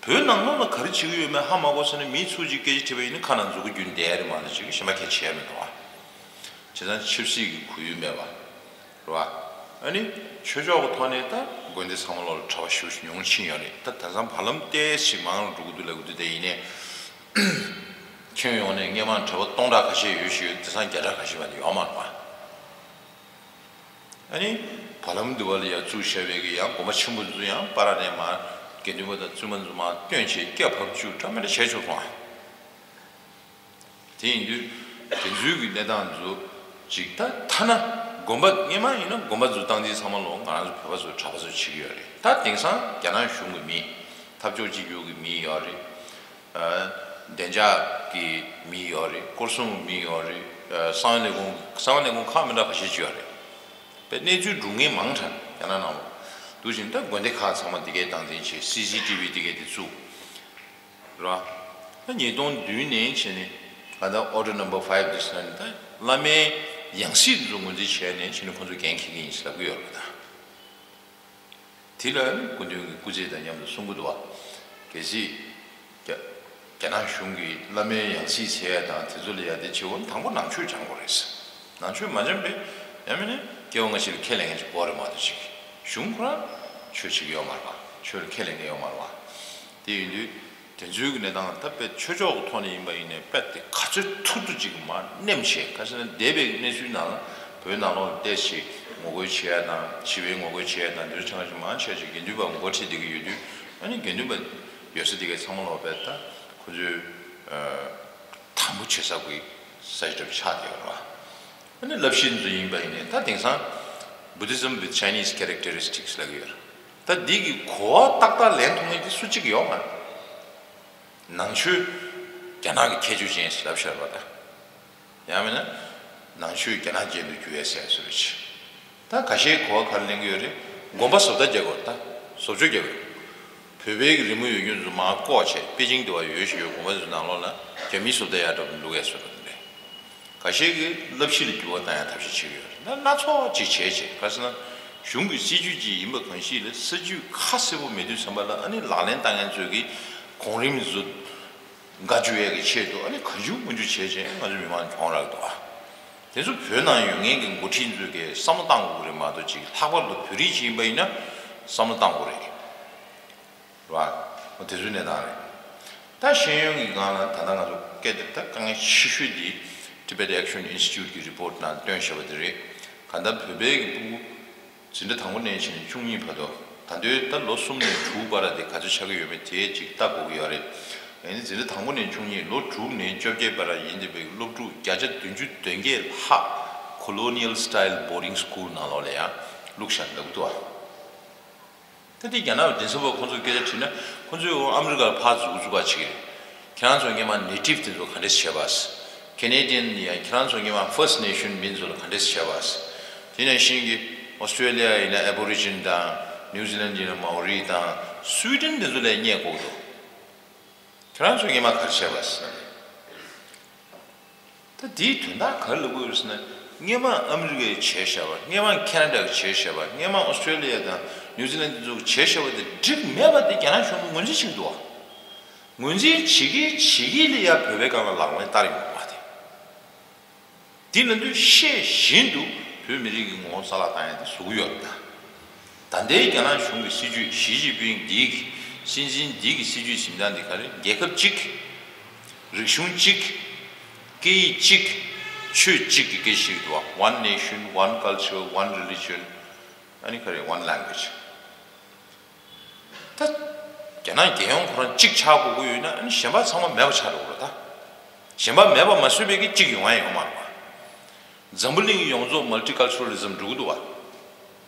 བོད་ནང་ལོགས་ལ་ག་རེ་བྱེད་ཀྱི་ཡོད་མེད་ཧ་མ་གོ་ས་ནས་མི་ཚོ་ཅིག་སྐད་ཆ་དྲིས་པ་ཡིན་ན་ཁ་ནང་འཛུལ་གི་རྒྱུན་བསྡད་ཡ་རེད་མ་གཏོགས་ཅིག་གཞན་པ་གལ་ཆེ་ཡ་མི་འདུག་བ། བྱས་ཙང་ཆབ་སྲིད་ཀྱི་གོ་ཡུལ་མེད་པ། རེད་བ། ཨ་ནི་ཆོས་ཕྱོགས་ཀྱི་ཐོག་ནས་ད་དགོན་སྡེ་ཚང་མ་ལོག་ལ་གྲྭ་པ་ཞེ་པོ་ཅིག་ཉུང་ཕྱིན་ཡོད་རེད། ད་དེང་སང་བར་ལམ་ཏོག་ཙམ་མང་རུ་འགྲོ་གི་འདུག་ལབ་ཀྱི་འདུག་དེ་ཡིན་ནའི་ ཁྱོན་ཡོངས་ནས་སྔས་མ་གྲྭ་པ་སྟོང་ཕྲག་ཁ་ཤས་ཡོད་ཞུ་ཡོད། དེང་སང་བརྒྱ་ཕྲག་ཁ་ཤས་བ་ནི་ཡོད་མ་རེད་པ། ཨ་ནི་བ་ལམ་དུ་བ་ལ་ཡ་བཙུགས་བཞག་པའི་གི་ཡང་དགོན་པ་ཆེན་པོ་ཚོ་ཡང་པར་ར་ནས་མར་དགེ་འདུན་པ་དང་བཙུན་མ་ཚོ་མར་བཏོན་བྱས་སྐྱ་བབས་བཅུག་འདྲ་མི་འདྲ་བྱས་ཆོག་སོང་ཨ། དེ་ཡིན་དུས་དེ་ཚོའི་གི་གནས་སྟངས་ཚོ་ཅིག་ད་ཐ་ན་དགོན་པ་སྔས་མ་ཡིན་ན་དགོན་པ་ཚོ་བཏང་དུས་ཚང་མ་ལོ་ང་རང་ཚོ་བོད་པ་ཚོ་གྲྭ་པ་ཚོ་བྱེད་ཀྱི་ཡོད་རེད། ད་དེང་སང་རྒྱ་ནག་གཞུང་གི་མི་འཐབ་ཕྱོགས་གཅིག་གྱུར་གི་མི་ཡོད་རེད། ཨ། བདེ་འཇགས་ཀྱི་མི་ཡོད་རེད། སྐོར་སྲུང་མི་ཡོད་རེད། ཨ། གསང་བའི་ལས་ཁུངས་གསང་བའི་ལས་ཁུངས་ཁག་མི་འདྲ་ཁ་ཤས་ཅིག་ཡོད་རེད། པའི་གནས་ཚུལ་སྒྲུག་མཁན་མང་དྲགས་རྒྱ་ནག་ནང་ལ། འདུག་བཞིན་ད་དགོན་སྡེ་ཁག་ཚང་མ་འདི་གའི་སྟངས་འཛིན་བྱས། སི་སི་ཊི་བི་འདི་གའི་འདི་བཙུགས། རེད་བ། ད་ཉིས་སྟོང་བདུན་ནས་བྱས་ནས་ད་ལྟ་ཨོར་ཌར་ནམ་བར་ཕའིབ་འདི་ཟེར་ནས་ད་བླ་མའི་ཡང་སྲིད་འདི་ཚོ་ངོས་འཛིན་བྱས་ནས་བྱས་ནས་ཁོང་ཚོ་འགན་འཁྱེར་གྱི་ཡིན་ཟེར་ལབ་ཀྱི་ཡོད་རེད་པ། ད། དེ་ལ་སྐུ་མདུན་གྱི་སྐུ་ཚེ་དང་མཉམ་དུ་གསུང་གི་འདུག་བ། གལ་སྲིད་རྒྱ་རྒྱ་ནག་གཞུང་གིས་བླ་མའི་ཡང་སྲིད་ཟེར་ཡ་དང་དེ་ཚོ་ལ་ཡ་དེ་བྱེད་འོ་ན་དང་པོ་ནང་ཆོས་སྦྱང་དགོས་རེད། ནང་ཆོས་མ་སྦྱངས་པས་ཡང་མིན་ན་སྐྱེ་བ་སྔ་ཕྱི་ལ་ཁས་ལེན་མཁན་ཅིག་དགོས་རེད་མ་གཏོགས་ཅིག་གཞུང་ཁོ་རང་ཆོས་བྱེད་ཀྱི་ཡོད་མ་རེད་པ། ཆོས་ལ་ཁས་ལེན་མཁན་ཡོད་མ་རེད་པ། དེ་ཡིན་དུས། དེ་ཚོའི་གི་གནས་སྟངས་ད་དཔེ་ཆོས་ཕྱོགས་ཀྱི་ཐོག་ནས་ཡིན་པ་ཡིན་ནའི་དཔེ་དེ་ག་ཚོད་ཐུབ་ཐུབ་ཅིག་མར་ནེམ་བྱས། ག་ཟེར་ན་འདས་པའི་གནས་ཚུལ་ནང་ལ་བོད་ནང་ལོགས་ལ་ཏོག་ཙམ་ངོ་རྒོལ་བྱེད་ཡ་དང་ཞི་བའི་ངོ་རྒོལ་བྱེད་ཡ་དང་འདི་ཚོ་ཆ་ཚང་ཞིག་མང་ཆེ་ཞིག་དགེ་འདུན་པ་འགོ་ཁྲིད་བསྡད་ཀྱི་ཡོད་དུས། ཨ་ནི་དགེ་འདུན་པ་ཡོད་ས་དེ་གའི་ཚང་མ་ལོག་པས་ད་ཁོ་ཚོའི་དང་པོ་བྱེད་ས་གི་ས་ཆ་འདྲ་པོ་ཆགས་བསྡད་ཡོད་རེད་བ། ཨ་ནི་བསླབ་གཞི་འདི་ཚོ་ཡིན་པ་ཡིན་ནའི་ད་དེང་སང་Buddhism with Chinese characteristics ལབ་ཀྱི་ཡོད་རེད། ད་འདི་གི་གོ་བ་ཏག་ཏག་ལེན་ཐུབ་མཁན་དེ་སུ་གཅིག་ཡོད་མ་རེད། ནང་ཆོས་རྒྱ་ནག་གི་ཁྱད་ཆོས་ཅན་ཞིག་ལབ་བཞག་པ་དང་། ཡང་མིན་ན་ནང་ཆོས་རྒྱ་ནག་ཅན་དུ་འགྱུར་ཡས་ཟེར་བཟོ་རེད་ཅིག་ད་ཁ་ཤས་གོ་བ་ག་རེ་ལེན་གྱི་ཡོད་རེད། དགོན་པ་བཟོ་ལྟ་རྒྱག་དགོས་རེད། ད་བཟོ་བཅོས་རྒྱག་དགོས་རེད། བོད་པའི་གི་རི་མོ་ཡོད་རྒྱུ་ཚོ་མར་བཀོག་བྱས། པེ་ཅིང་དུ་བ་ཡོད་ཞིག་ཡོད། དགོན་པ་ཚོའི་ནང་ལོགས་ལ་རྒྱ་མིའི་བཟོ་ལྟ་ཡར་འདྲ་པོ་འདུག་གས་བཟོ་འདྲ་འདུག་རེད། ཁ་ཤས་ཀྱིས་བསླབ་གཞི་ལ་འགྱུར་བ་བཏང་ཡ་ཐབས་ཤེས་བྱེད་ཀྱི་ཡོད་རེད། ད་སྣ་ཚོགས་ཅིག་བྱས་བྱས། ག་ཟེར་ན་གཞུང་གི་སྲིད་ཇུས་ཅིག་ཡིན་པ་གང་ཞིག་ལ་སྲིད་ཇུས་ཁ་གསལ་པོ་མེད་དུས་ཙམ་པ་ལ་ཨ་ནི་ལག་ལེན་བསྟར་མཁན་ཚོས་ཀྱིས་གོང་རིམ་ཚོ་འགའ་འཇུ་ཡས་ཀྱི་ཆེད་དུ་ཨ་ནི་གང་འཇུ་མང་འཇུ་བྱས་བྱས་ང་ཚོ་མི་མང་གྱོང་རག་འདུག་ཨ། དེ་ཚོ་བོད་ནང་ཡོད་མཁན་གྱི་འགོ་ཁྲིད་ཚོས་ཀྱིས་བསམ་བློ་བཏང་དགོས་ཀྱི་རེད་མ་གཏོགས་ཅིག་ལྷག་པར་དུ་བོད་རིགས་ཅིག་ཡིན་པ་ཡིན་ན་བསམ་བློ་བཏང་དགོས་རེད། རེད་བ། འོ་དེ་ཚོའི་གནས་སྟངས་རེད། ད་ཤེས་ཡོན་གྱི་སྒང་ལ་ད་ལྟ་ང་ཚོ་སྐད་དེ་ད་དཀའ་ངལ་ཆེ་ཤོས་འདི་Tibet Action Institute གི་report ནང་བཏོན་བཞག་པ་དེ་རེད། གང་ལྟར་བོད་པའི་གི་ཕྲུ་གུ་འཛིན་གྲྭ་དང་པོ་ནས་བྱས་ནས་བཅུ་གཉིས་བར་དུ། ད་དུང་ད་ལོ་གསུམ་ནས་དྲུག་བར་དེ་ག་ཚོད་ཆགས་ཀྱི་ཡོད་མེད་དེ་ཅིག་ལྟ་དགོས་ཀྱི་ཡོད་རེད། ཡིན་ནའི་འཛིན་གྲྭ་དང་པོ་ནས་བཅུ་གཉིས། ལོ་དྲུག་ནས་བཅོ་བརྒྱད་བར་ཡིན་བསྡད་པའི་སློབ་ཕྲུག་བརྒྱ་ཆ་བདུན་ཅུ་དོན་བརྒྱད་ལྷག་colonial style boarding school ནང་ལོགས་ལ་ཡང་བླུགས་བཞག་འདུག་འདུག་ཨ། ད་དེ་རྒྱ་ནག་གི་མགྲིན་ཚབ་པ་ཁོང་ཚོས་སྐད་ཆ་དྲིས་ན་ཁོང་ཚོས་འོ་ཨ་མི་རི་ཀར་ཕར་འཛུལ་འཛུལ་ག་བྱེད་ཀྱི་རེད། ཁྱེད་རང་ཚོ་སྔས་མ་ནེ་ཊིབ་དེ་ཚོ་ག་འདྲས་བྱས་པ། ཁེ་ནེ་ཌི་ཡན་ཡང་ཁྱེད་རང་ཚོ་སྔས་མ་ཕར་སི་ཊི་ནེ་ཤན་མི་ཚོ་ལ་ག་འདྲས་བྱས་པ། དེ་ནང་བཞིན་གྱི་ཨོ་སི་ཀྲེ་ལི་ཡ་ཡིན་ན་ཨེ་བོ་རི་ཇིན་དང་། ནིའུ་ཛི་ལན་ཡིན་ན་མའོ་རི་དང་སུའི་ཌེན་དེ་ཚོ་ལ་བསྙད་དགོས་འདུག་ཁྱེད་རང་ཚོ་སྔས་མ་ག་རེ་བྱས་པ་ཟེར་ན། ད་དེའི་དོན་དག་ག་རེ་ལབ་དགོས་རེད་ཟེར་ན། སྔས་མ་ཨ་མི་རི་ཀས་བྱས་བཞག་པ། སྔས་མ་ཁེ་ན་ཌ་གིས་བྱས་བཞག་པ། སྔས་མ་ཨོ་སི་ཀྲེ་ལི་ཡ་དང་ནིའུ་ཛི་ལན་དེ་ཚོ་གིས་བྱས་བཞག་པ་དེ་འགྲིག་མེད་པ་དེ་རྒྱ་ནག་གཞུང་གིས་ངོས་འཛིན་བྱེད་ཀྱི་འདུག་བ། ངོས་འཛིན་བྱེད་ཀྱི་བྱེད་ཀྱི་ལ་ཡ་བོད་པའི་སྒང་ལ་ལག་ལེན་བསྟར་ཡོང་གི་འདུག་བ་དེ། དེ་ལབ་དུས་ཤེས་བཞིན་དུ་བོད་མི་རིགས་ཀྱི་ངོ་བོ་ས་ལ་བཏང་ཡ་དེ་བཟོ་གི་ཡོད་རེད་ད། ད་ལྟའི་རྒྱ་ནག་གཞུང་གི་སྲིད་ཇུས་ཞི་ཅིན་ཕིང་འདིའི་གི་སྲིད་འཛིན་འདིའི་གི་སྲིད་ཇུས་འཛིན་སྟངས་འདི་ག་རེ། རྒྱལ་ཁབ་གཅིག་རིག་གཞུང་གཅིག་སྐད་ཡིག་གཅིག་ཆོས་གཅིག་གི་སྐད་ཆ་ཞིག་འདུག་བ། One nation, one culture, one religion, ཨ་ནི་ག་རེ། One language། ད་རྒྱ་ནག་རྒྱལ་ཡོངས་ཁོ་རང་གཅིག་ཆགས་དགོས་ཀྱི་ཡོད་ན་ཨ་ནི་གཞན་པ་ཚང་མ་མེད་པ་ཆགས་འགྲོ་གི་རེད་ད། གཞན་པ་མེད་པ་མ་བཟོས་པའི་གི་གཅིག་ཡོང་ཡ་ཡོད་མ་རེད་བ། འཛམ་བུ་གླིང་ཡོངས་རྫོགས་མལ་ཊི་ཀལ་ཅུ་རལ་ཨི་ཛམ་འགྲོ་གི་འདུག་བ།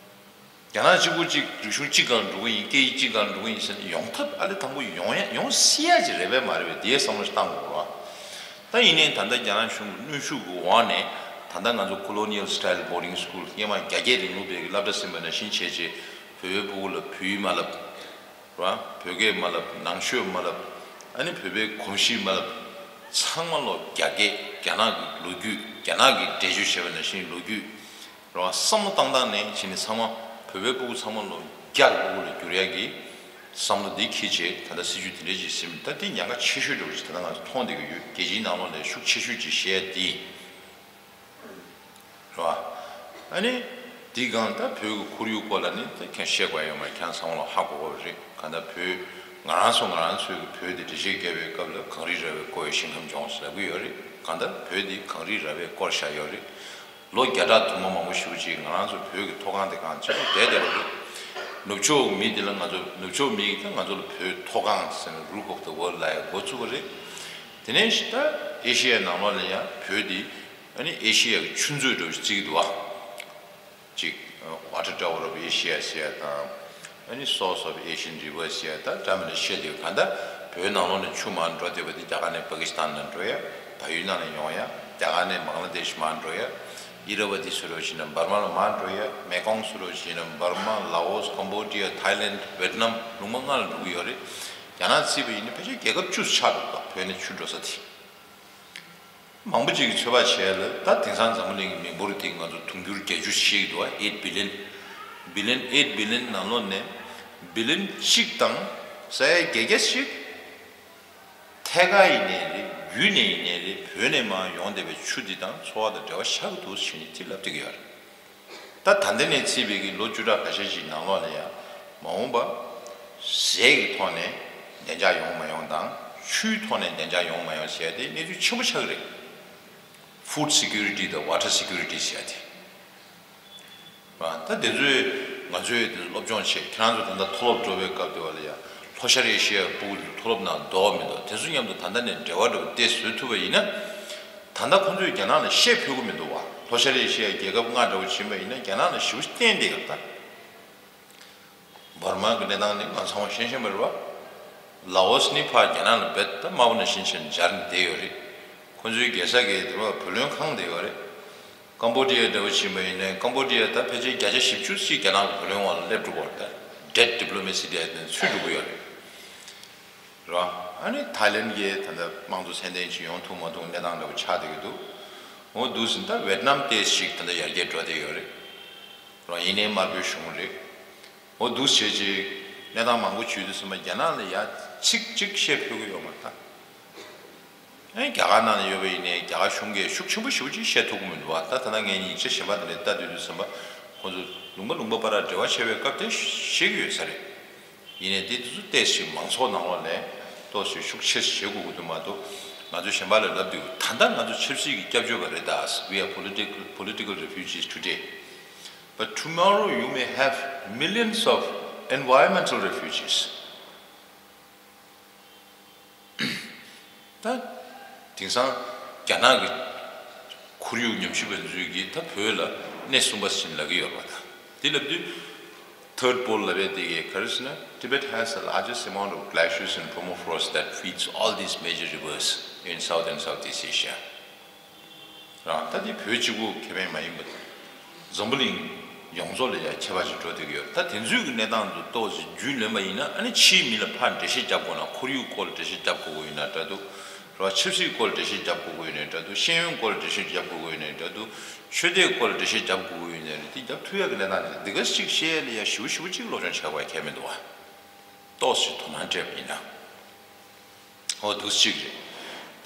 རྒྱ་ནག་གཅིག་པུ་གཅིག་རིག་གཞུང་གཅིག་སྒང་འགྲོ་གི་ཡིན། སྐད་ཡིག་གཅིག་སྒང་འགྲོ་གི་ཡིན་ཟེར་ན་ཡོང་ཐབས་ཨ་ལས་དང་པོ་ཡོང་ཡ་ཡོང་སྲིད་ཡ་ཅིག་རེད་པས་མ་རེད་པས། དེའི་བསམ་བློ་ཞིག་བཏང་དགོས་རེད་བ། ད་ཡིན་ནའི་ད་ལྟ་རྒྱ་ནག་གཞུང་གི་གནོན་ཤུགས་ཀྱི་འོག་ནས་ད་ལྟ་ང་ཚོ་colonial style boarding school སྔས་མ་རྒྱ་སྐད་རིང་ལུགས་པའི་གི་སློབ་གྲྭ་ཟིན་པ་ནང་བཞིན་བྱས་བྱས་བོད་པའི་ཕྲུ་གུ་ལ་བོད་ཡིག་མ་བསླབ། རེད་བ། བོད་སྐད་མ་བསླབ། ནང་ཆོས་མ་བསླབ། ཨ་ནི་བོད་པའི་གོམས་གཤིས་མ་བསླབ། ཚང་མ་ལོ་རྒྱ་སྐད། རྒྱ་ནག་གི་ལོ་རྒྱུས། རྒྱ་ནག་གི་འགྲེལ་བརྗོད་བྱས་པ་ནང་བཞིན་ལོ་རྒྱུས། རེད་བ། བསམ་བློ་བཏང་སྟངས་ནས་བྱས་ནས་ཚང་མ་བོད་པའི་ཕྲུ་གུ་ཚང་མ་ལོ་རྒྱ་གི་ཕྲུ་གུ་ལ་འགྱུར་ཡ་གི་བསམ་བློ་འདི་འཁྱེར་བྱས་ད་ལྟ་སྲིད་ཇུས་དེ་འདྲས་ཅིག་ཟིན། ད་འདི་ཉེན་ཁ་ཆེ་ཤོས་འདྲ་བོ་ཞིག་ད་ལྟ་ང་ཚོ་མཐོང་བསྡད་ཀྱི་ཡོད། རྒྱལ་སྤྱིའི་ནང་ལོགས་ལ་ཤུགས་ཆེ་ཤོས་ཅིག་བཤད་ཡ་འདི། རེད་བ། ཨ་ནི་འདི་སྒང་ད་བོད་ཀྱི་ཁོར་ཡུག་སྐོར་ལ་ནི་ད་ཁྱེད་བཤད་དགོས་ཡོད་མ་རེད། ཁྱེད་ཚང་མ་ལ་ཧ་གོ་གི་རེད། གང་ལྟར་བོད་ ང་རང་ཚོ་ང་རང་ཚོའི་གི་བོད་དེ་འགྲེལ་བཤད་བརྒྱབ་པའི་སྐབས་ལ་གངས་རི་ར་བས་བསྐོར་བའི་ཞིང་ཁམས་ལྗོངས་ཟེར་ལབ་ཀྱི་ཡོད་རེད། གང་ལྟར་བོད་དེ་གངས་རི་ར་བས་བསྐོར་བཞག་ཡོད་རེད། ལོ་བརྒྱ་ཕྲག་དུ་མ་མང་པོ་ཞེ་པོ་ཅིག་ང་རང་ཚོ་བོད་ཀྱི་མཐོ་སྒང་དེ་གང་ཅི་ལ་བསྡད་བསྡད་པ་རེད། ནུབ་ཕྱོགས་མི་དེ་ལ་ང་ཚོ་ནུབ་ཕྱོགས་མི་ཡིས་ད་ང་ཚོ་ལ་བོད་མཐོ་སྒང་ཟེར་ནས་Roof of the World ལབ་ཡ་འགོ་བཙུགས་པ་རེད། དེ་ནས་ད་ཨེ་ཤི་ཡའི་ནང་ལོགས་ལ་ཡང་བོད་དེ་ཨ་ནི་ཨེ་ཤི་ཡའི་ཆུ་མཛོད་འདྲ་བོ་ཞིག་བརྩི་གི་འདུག་བ། གཅིག Water Tower of Asia ཟེར་ཡ་དང་། ཨ་ནི་Source of Asian Rivers ཟེར་ཡ་ད་འདྲ་མི་འདྲ་བཤད་དེ། གང་ལྟར་བོད་ནང་ལོགས་ནས་ཆུ་མར་འགྲོ་བསྡད་པ་དེ་རྒྱ་གར་ནས་པ་ཀི་སི་ཐན་ལ་འགྲོ་ཡ། བལ་ཡུལ་ནང་ནས་ཡོང་ཡ། རྒྱ་གར་ནས་བང་ལ་དེཤ་མར་འགྲོ་ཡ། ཨི་ར་བ་ཏི་ཟེར་བ་ཞིག་ན་འབར་མ་ལ་མར་འགྲོ་ཡ། མེ་ཀོང་ཟེར་བ་ཞིག་ན་འབར་མ། ལ་ཨོས། ཀམ་བོ་ཌི་ཡ། ཐའི་ལེན། ཝེད་ནམ། ལུང་པ་ལྔ་ལ་འགྲོ་གི་ཡོད་རེད། རྒྱ་ནག་བརྩིས་པ་ཡིན་ན་ཕལ་ཆེར་རྒྱལ་ཁབ་བཅུ་ཆགས་འདུག་ག་བོད་ནས་ཆུ་འགྲོ་ས་དེ། མང་པོ་ཅིག་གིས་ཚོད་དཔག་བྱས་ལ་ད་དེང་སང་འཛམ་བུ་གླིང་གི་མི་འབོར་དེ་ང་ཚོ་དུང་ཕྱུར་བརྒྱད་ཅུ་ཞིག་འདུག་ཨ། eight billion billion eight billion ནང་ལོགས་ནས་བི་ལི་ཡན་གཅིག་དང་ས་ཡ་བརྒྱད་བརྒྱ་ཞིག་ཐད་ཀར་ཡིན་ནའི་རེད། བརྒྱུད་ནས་ཡིན་ནའི་རེད། བོད་ནས་མར་ཡོང་བསྡད་པའི་ཆུ་འདི་དང་འཚོ་བ་དང་འབྲེལ་བ་ཆགས་ཀྱི་འདུག་ཟེར་ནས་དེ་ལབ་བསྡད་ཀྱི་ཡོད་རེད། ད་ད་ལྟ་ནས་བརྩིས་པའི་གི་ལོ་བཅུ་ཕྲག་ཁ་ཤས་ཤིག་ནང་ལོགས་ལ་ཡང་མ་འོངས་པ་ཟས་ཀྱི་ཐོག་ནས་བདེ་འཇགས་ཡོང་མ་ཡོང་དང་། ཆུའི་ཐོག་ནས་བདེ་འཇགས་ཡོང་མ་ཡོང་ཟེར་ཏེ་གནས་ཚུལ་ཆེན་པོ་ཆགས་ཀྱི་རེད། Food security དང་water security ཟེར་ཏེ། ད་དེ་ཚོས་ང་ཚོས་དེ་ཚོ་སློབ་སྦྱོང་བྱེད། ཁྱེད་རང་ཚོ་ད་ལྟ་མཐོ་སློབ་འགྲོ་བའི་སྐབས་དེ་བ་ལ་ཡང་ལྷོ་ཤར་ཨེ་ཤི་ཡའི་ཕྲུ་གུ་ཚོ་མཐོ་སློབ་ནང་འགྲོ་བ་མི་འདུག་དེ་ཚོ་མཉམ་དུ་ད་ལྟ་ནས་འབྲེལ་བ་འདྲ་བོ་དེ་བཟོ་ཐུབ་པ་ཡིན་ན། ད་ལྟ་ཁོང་ཚོས་རྒྱ་ནག་ལ་བཤད་ཕོད་ཀྱི་མི་འདུག་བ། ལྷོ་ཤར་ཨེ་ཤི་ཡའི་རྒྱལ་ཁབ་ལྔ་འདྲ་བོ་ཕྱིན་པ་ཡིན་ན་རྒྱ་ནག་ལ་ཞེ་པོ་བརྟེན་བསྡད་ཡོད་ད། འབར་མ་གི་གནས་སྟངས་ནི་ང་ཚང་མ་ཤེས་ཤེས་པ་རེད་བ། ལ་ཨོས་ནི་ཕར་རྒྱ་ནག་ལ་རྦད་དེ་དམར་པོ་ནང་བཞིན་བྱས་ནས་སྦྱར་ནས་བསྡད་ཡོད་རེད། ཁོ་ཚོའི་རྒྱལ་ས་གི་དེ་བ་བུ་ལོན་ཁང་བསྡད་ཡོད་རེད། ཀམ་བོ་ཌི་ཡ་འདྲ་བོ་ཕྱིན་པ་ཡིན་ནའི་ཀམ་བོ་ཌི་ཡ་ད་ཕལ་ཆེར་བརྒྱ་ཆ་བཞི་བཅུ་ཞིག་རྒྱ་ནག་གི་བུ་ལོན་འོག་ལ་སླེབས་འགྲོ་གི་ཡོད་རེད། ད་debt diplomacy དེ་ཚུད་འགྲོ་གི་ཡོད་རེད། རེད་བ། ཨ་ནི་ཐའི་ལེན་གྱི་ད་ལྟ་དམངས་གཙོ་ཚད་ལྡན་ཅིག་ཡོང་ཐུབ་མ་ཐུབ་གནས་སྟངས་འདྲ་བོ་ཆགས་བསྡད་ཀྱི་འདུག་འོ་འདུག་ཟིན་ད་ཝེད་ནམ་ཏོག་ཙམ་ཞིག་ད་ལྟ་ཡར་རྒྱས་འགྲོ་བསྡད་ཡོད་རེད། རེད་བ། ཡིན་ནའི་དམར་པོའི་གཞུང་རེད། འོ་འདུག་བྱས་ཅིག་གནས་སྟངས་མང་པོ་བྱུང་དུས་ཙམ་པ་རྒྱ་ནག་ལ་ཡ་ཚིག་གཅིག་བཤད་ཕོད་ཀྱི་ཡོད་མ་རེད་ད། ཨེ་རྒྱ་གར་ནང་ལ་ཡོད་པ་ཡིན་ནའི་རྒྱ་གར་གཞུང་གིས་ཤུགས་ཆེན་པོ་ཞེ་པོ་ཅིག་བཤད་ཐུབ་ཀྱི་མི་འདུག་བ། ད་ད་ལྟ་ངས་ཡིག་ཆ་གཞན་པ་དེ་འདྲ་ལྟ་དུས་དུས་ཙམ་པ་ཁོང་ཚོ་ལུང་པ་ལུང་པ་བར་འབྲེལ་བ་བྱས་པའི་སྐབས་དེ་ཤེས་ཀྱི་ཡོད་ས་རེད། ཡིན་ནའི་དེ་དུས་ཚོད་ཏོག་ཙམ་ཞིག་མང་ཚོགས་ནང་ལོགས་ལ་ཏོག་ཙམ་ཤུགས་ཆེ་བྱེད་དགོས་ཀྱི་འདུག་མ་གཏོགས་ང་ཚོས་གཞན་པ་ལ་ལབ་དུས་ད་ལྟ་ང་ཚོ་ཆབ་སྲིད་ཀྱི་སྐྱབས་བཅོལ་བ་རེད་ད། We are political political refugees today, but tomorrow you may have millions of environmental refugees. ད་དེང་སང་རྒྱ་ནག་གི་ཁོར་ཡུག་ཉམས་ཞིབ་པ་ཚོས་ཀྱིས་ད་བོད་ལ་སྣེ་གསུམ་པ་ཟིན་ལབ་ཀྱི་ཡོད་པ་དང་། དེ་ལབ་དུས་third pole ལབ་པའི་དེ་གའི་ག་རེ་ཟེར་ན། Tibet has the largest amount of glaciers and permafrost that feeds all these major rivers in South and Southeast Asia. རང་ད་དེ་བོད་གཅིག་པུ་ཁེ་ཕན་མ་ཡིན་པ་དང་། འཛམ་བུ་གླིང་ཡོངས་རྫོགས་ལ་ཡང་ཁྱད་པར་ཅིག་འགྲོ་བསྡད་ཀྱི་ཡོད། ད་དེ་ཚོའི་གི་གནས་སྟངས་དེ་ཏོག་ཙམ་རྒྱུས་ལོན་པ་ཡིན་ན། ཨ་ནི་ཕྱིའི་མི་ལ་ཕར་འགྲེལ་བཤད་རྒྱབ་དགོས་ན། ཁོར་ཡུག་སྐོར་ལ་འགྲེལ་བཤད་རྒྱབ་དགོས་ཀྱི་ཡོད་ན་འདྲ་འདུག་རེད་བ། ཆབ་སྲིད་སྐོར་ལ་འགྲེལ་བཤད་རྒྱབ་དགོས་ཀྱི་ཡོད་ན་འདྲ་འདུག་ཤེས་ཡོན་སྐོར་ལ་འགྲེལ་བཤད་རྒྱབ་དགོས་ཀྱི་ཡོད་ན་འདྲ་འདུག་ཆོས་དད་སྐོར་ལ་འགྲེལ་བཤད་རྒྱབ་དགོས་ཀྱི་ཡོད་ན་རེད། དེ་རྒྱབ་ཐུབ་ཡག་གི་གནས་སྟངས་དེ་འདི་ག་ཅིག་བཤད་ཡ་ལ་ཡ་ཞེ་པོ་ཞེ་པོ་ཅིག་སློབ་སྦྱོང་བྱེད་དགོས་ཡ་ཁྱད་མི་འདུག་བ། ཏོག་ཙམ་དོ་སྣང་སྤྲད་པ་ཡིན་ན། འོ་འདུག་གཅིག་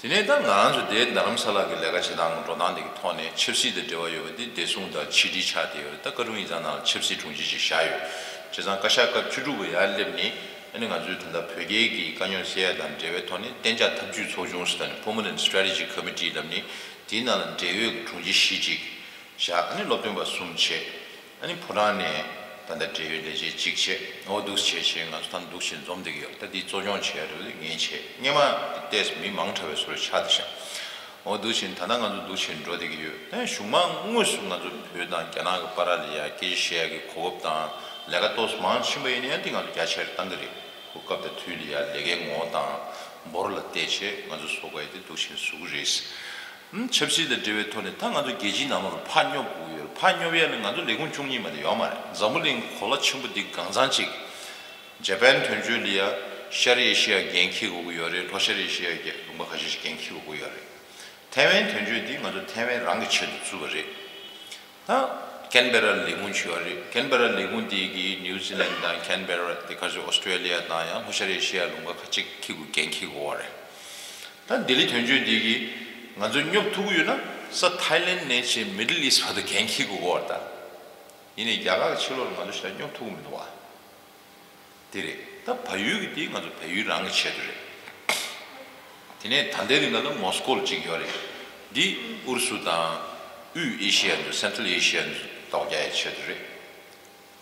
རེད། དེ་ནས་ད་ང་རང་ཚོ་དེ་རྡ་རམ་ས་ལ་གི་ལས་ཀ་བྱེད་སྟངས་འགྲོ་སྟངས་དེ་གི་ཐོག་ནས་ཆབ་སྲིད་དང་འབྲེལ་བ་ཡོད་པ་དེ་བདེ་སྲུང་དང་ཕྱི་འབྲེལ་ཆགས་བསྡད་ཡོད་རེད། ད་བཀའ་དྲུང་ཡིག་ཚང་ནང་ལ་ཆབ་སྲིད་དྲུང་ཆེ་ཅིག་བཞག་ཡོད། བྱས་ཙང་བཀའ་ཤག་སྐབས་བཅུ་དྲུག་པ་ཡར་སླེབས་ནས། ཨ་ནི་ང་ཚོའི་ད་ལྟ་བོད་རྒྱའི་གི་དཀའ་རྙོག་སེལ་ཡ་དང་འབྲེལ་བའི་ཐོག་ནས་གཏན་འཇགས་ཐབས་ཇུས་ཚོགས་ཆུང་ཟེར་ནས་Permanent Strategy Committee ལབ་ནས་དེའི་ནང་ལ་འབྲེལ་ཡོད་ཀྱི་དྲུང་ཆེ་བཞི་ཅིག་བཞག་ཨ་ནི་སློབ་སྟོན་པ་གསུམ་བྱས། ཨ་ནི་ཕོ་བྲང་ནས་ད་ལྟ་འབྲེལ་ཡོད་ལས་བྱེད་གཅིག་བྱས། འོ་འདུག་བྱས་བྱས་ང་ཚོ་ད་འདུག་བྱས་འཛོམས་བསྡད་ཀྱི་ཡོད། ད་འདི་གཙོ་སྐྱོང་བྱས་རེད། ངས་བྱས། སྔས་མ་ཏོག་ཙམ་མི་མང་དྲགས་པའི་བཟོ་འདྲ་ཆགས་བསྡད་ཤག་འོ་འདུག་བྱས་ད་ལྟ་ང་ཚོ་འདུག་བྱས་འགྲོ་བསྡད་ཀྱི་ཡོད། ད་གཞུང་མང་དངོས་སུ་ང་ཚོ་བོད་དང་རྒྱ་ནག་གི་བར་ལ་ཡ་སྐད་ཆ་བཤད་ཡ་གི་གོ་སྐབས་དང་ལས་ཀ་ཏོག་ཙམ་མང་ཕྱིན་པ་ཡིན་ན་ཡང་འདི་ང་ཚོ་རྒྱ་ཆེར་བཏང་གི་རེད། གོ་སྐབས་དང་དུས་ལ་ཡ་ལས་ཀའི་ངོ་བོ་དང་འབོར་ལ་བལྟས་བྱས་ང་ཚོ་བཟོ་དགོས་ཡ་དེ་འདུག་བྱས་བཟོ་གི་རེད། ཆབ་སྲིད་དང་འབྲེལ་བའི་ཐོག་ནས་ད་ང་ཚོ་རྒྱལ་སྤྱིའི་ནང་ལོགས་ལ་ཕར་སྙོབ་དགོས་ཀྱི་ཡོད་རེད། ཕར་སྙོབ་ཡ་ལ་ང་ཚོ་ལས་ཁུངས་བཅུ་གཉིས་མ་གཏོགས་ཡོད་མ་རེད། འཛམ་བུ་གླིང་གི་གོ་ལ་ཆེན་པོ་འདི་གང་ཚང་གཅིག་ཇ་པན་དོན་གཅོད་ལ་ཡ་ཤར་ཨེ་ཤི་ཡ་འགན་འཁྱེར་དགོས་ཀྱི་ཡོད་རེད། ལྷོ་ཤར་ཨེ་ཤི་ཡ་གི་ལུང་པ་ཁ་ཤས་ཤིག་འགན་འཁྱེར་དགོས་ཀྱི་ཡོད་རེད། ཐའེ་ཝན་དོན་གཅོད་འདི་ང་ཚོ་ཐའེ་ཝན་རང་གི་ཆེད་དུ་བཙུགས་པ་རེད། ད་ཀན་བེ་ར་ལས་ཁུངས་བྱས་པ་རེད། ཀན་བེ་ར་ལས་ཁུངས་འདི་གིས་ནིའུ་ཛི་ལན་དང་ཀན་བེ་ར་དེ་ཁ་ཤས་ཨོ་སི་ཀྲེ་ལི་ཡ་དང་ཡང་ལྷོ་ཤར་ཨེ་ཤི་ཡ་ལུང་པ་ཁ་ཅིག་འཁྱེར་དགོས་འགན་འཁྱེར་དགོས་པ་རེད། ད་ལྡི་ལི་དོན་གཅོད་འདི་གིས་ང་ཚོ་སྙོབ་ཐུབ་ཀྱི་ཡོད་ན་ས་ཐའི་ལེན་ནས་བྱས་མི་ཌལ་ཨི་སི་བར་དུ་འགན་འཁྱེར་དགོས་ཀྱི་ཡོད་རེད། ད་ཡིན་ནའི་རྒྱ་གར་གྱི་ཕྱི་ལོགས་ལ་ང་ཚོ་ཞེ་དྲག་སྙོབ་ཐུབ་ཀྱི་མི་འདུག་བ། དེ་རེད། ད་ ད་བལ་ཡུལ་གྱི་དེ་ང་ཚོ་བལ་ཡུལ་རང་གི་ཆེད་དུ་རེད། དེ་ནས་ད་ལྟའི་རིང་ལ་ལ་མོ་སི་ཀོ་ལ་གཅིག་ཡོད་རེད། འདི་ཨུ་རུ་སུ་དང་དབུས་ཨེ་ཤི་ཡ་ཚོ་Central Asian་ཚོ་ཐོག་རྒྱག་ཡའི་ཆེད་དུ་རེད།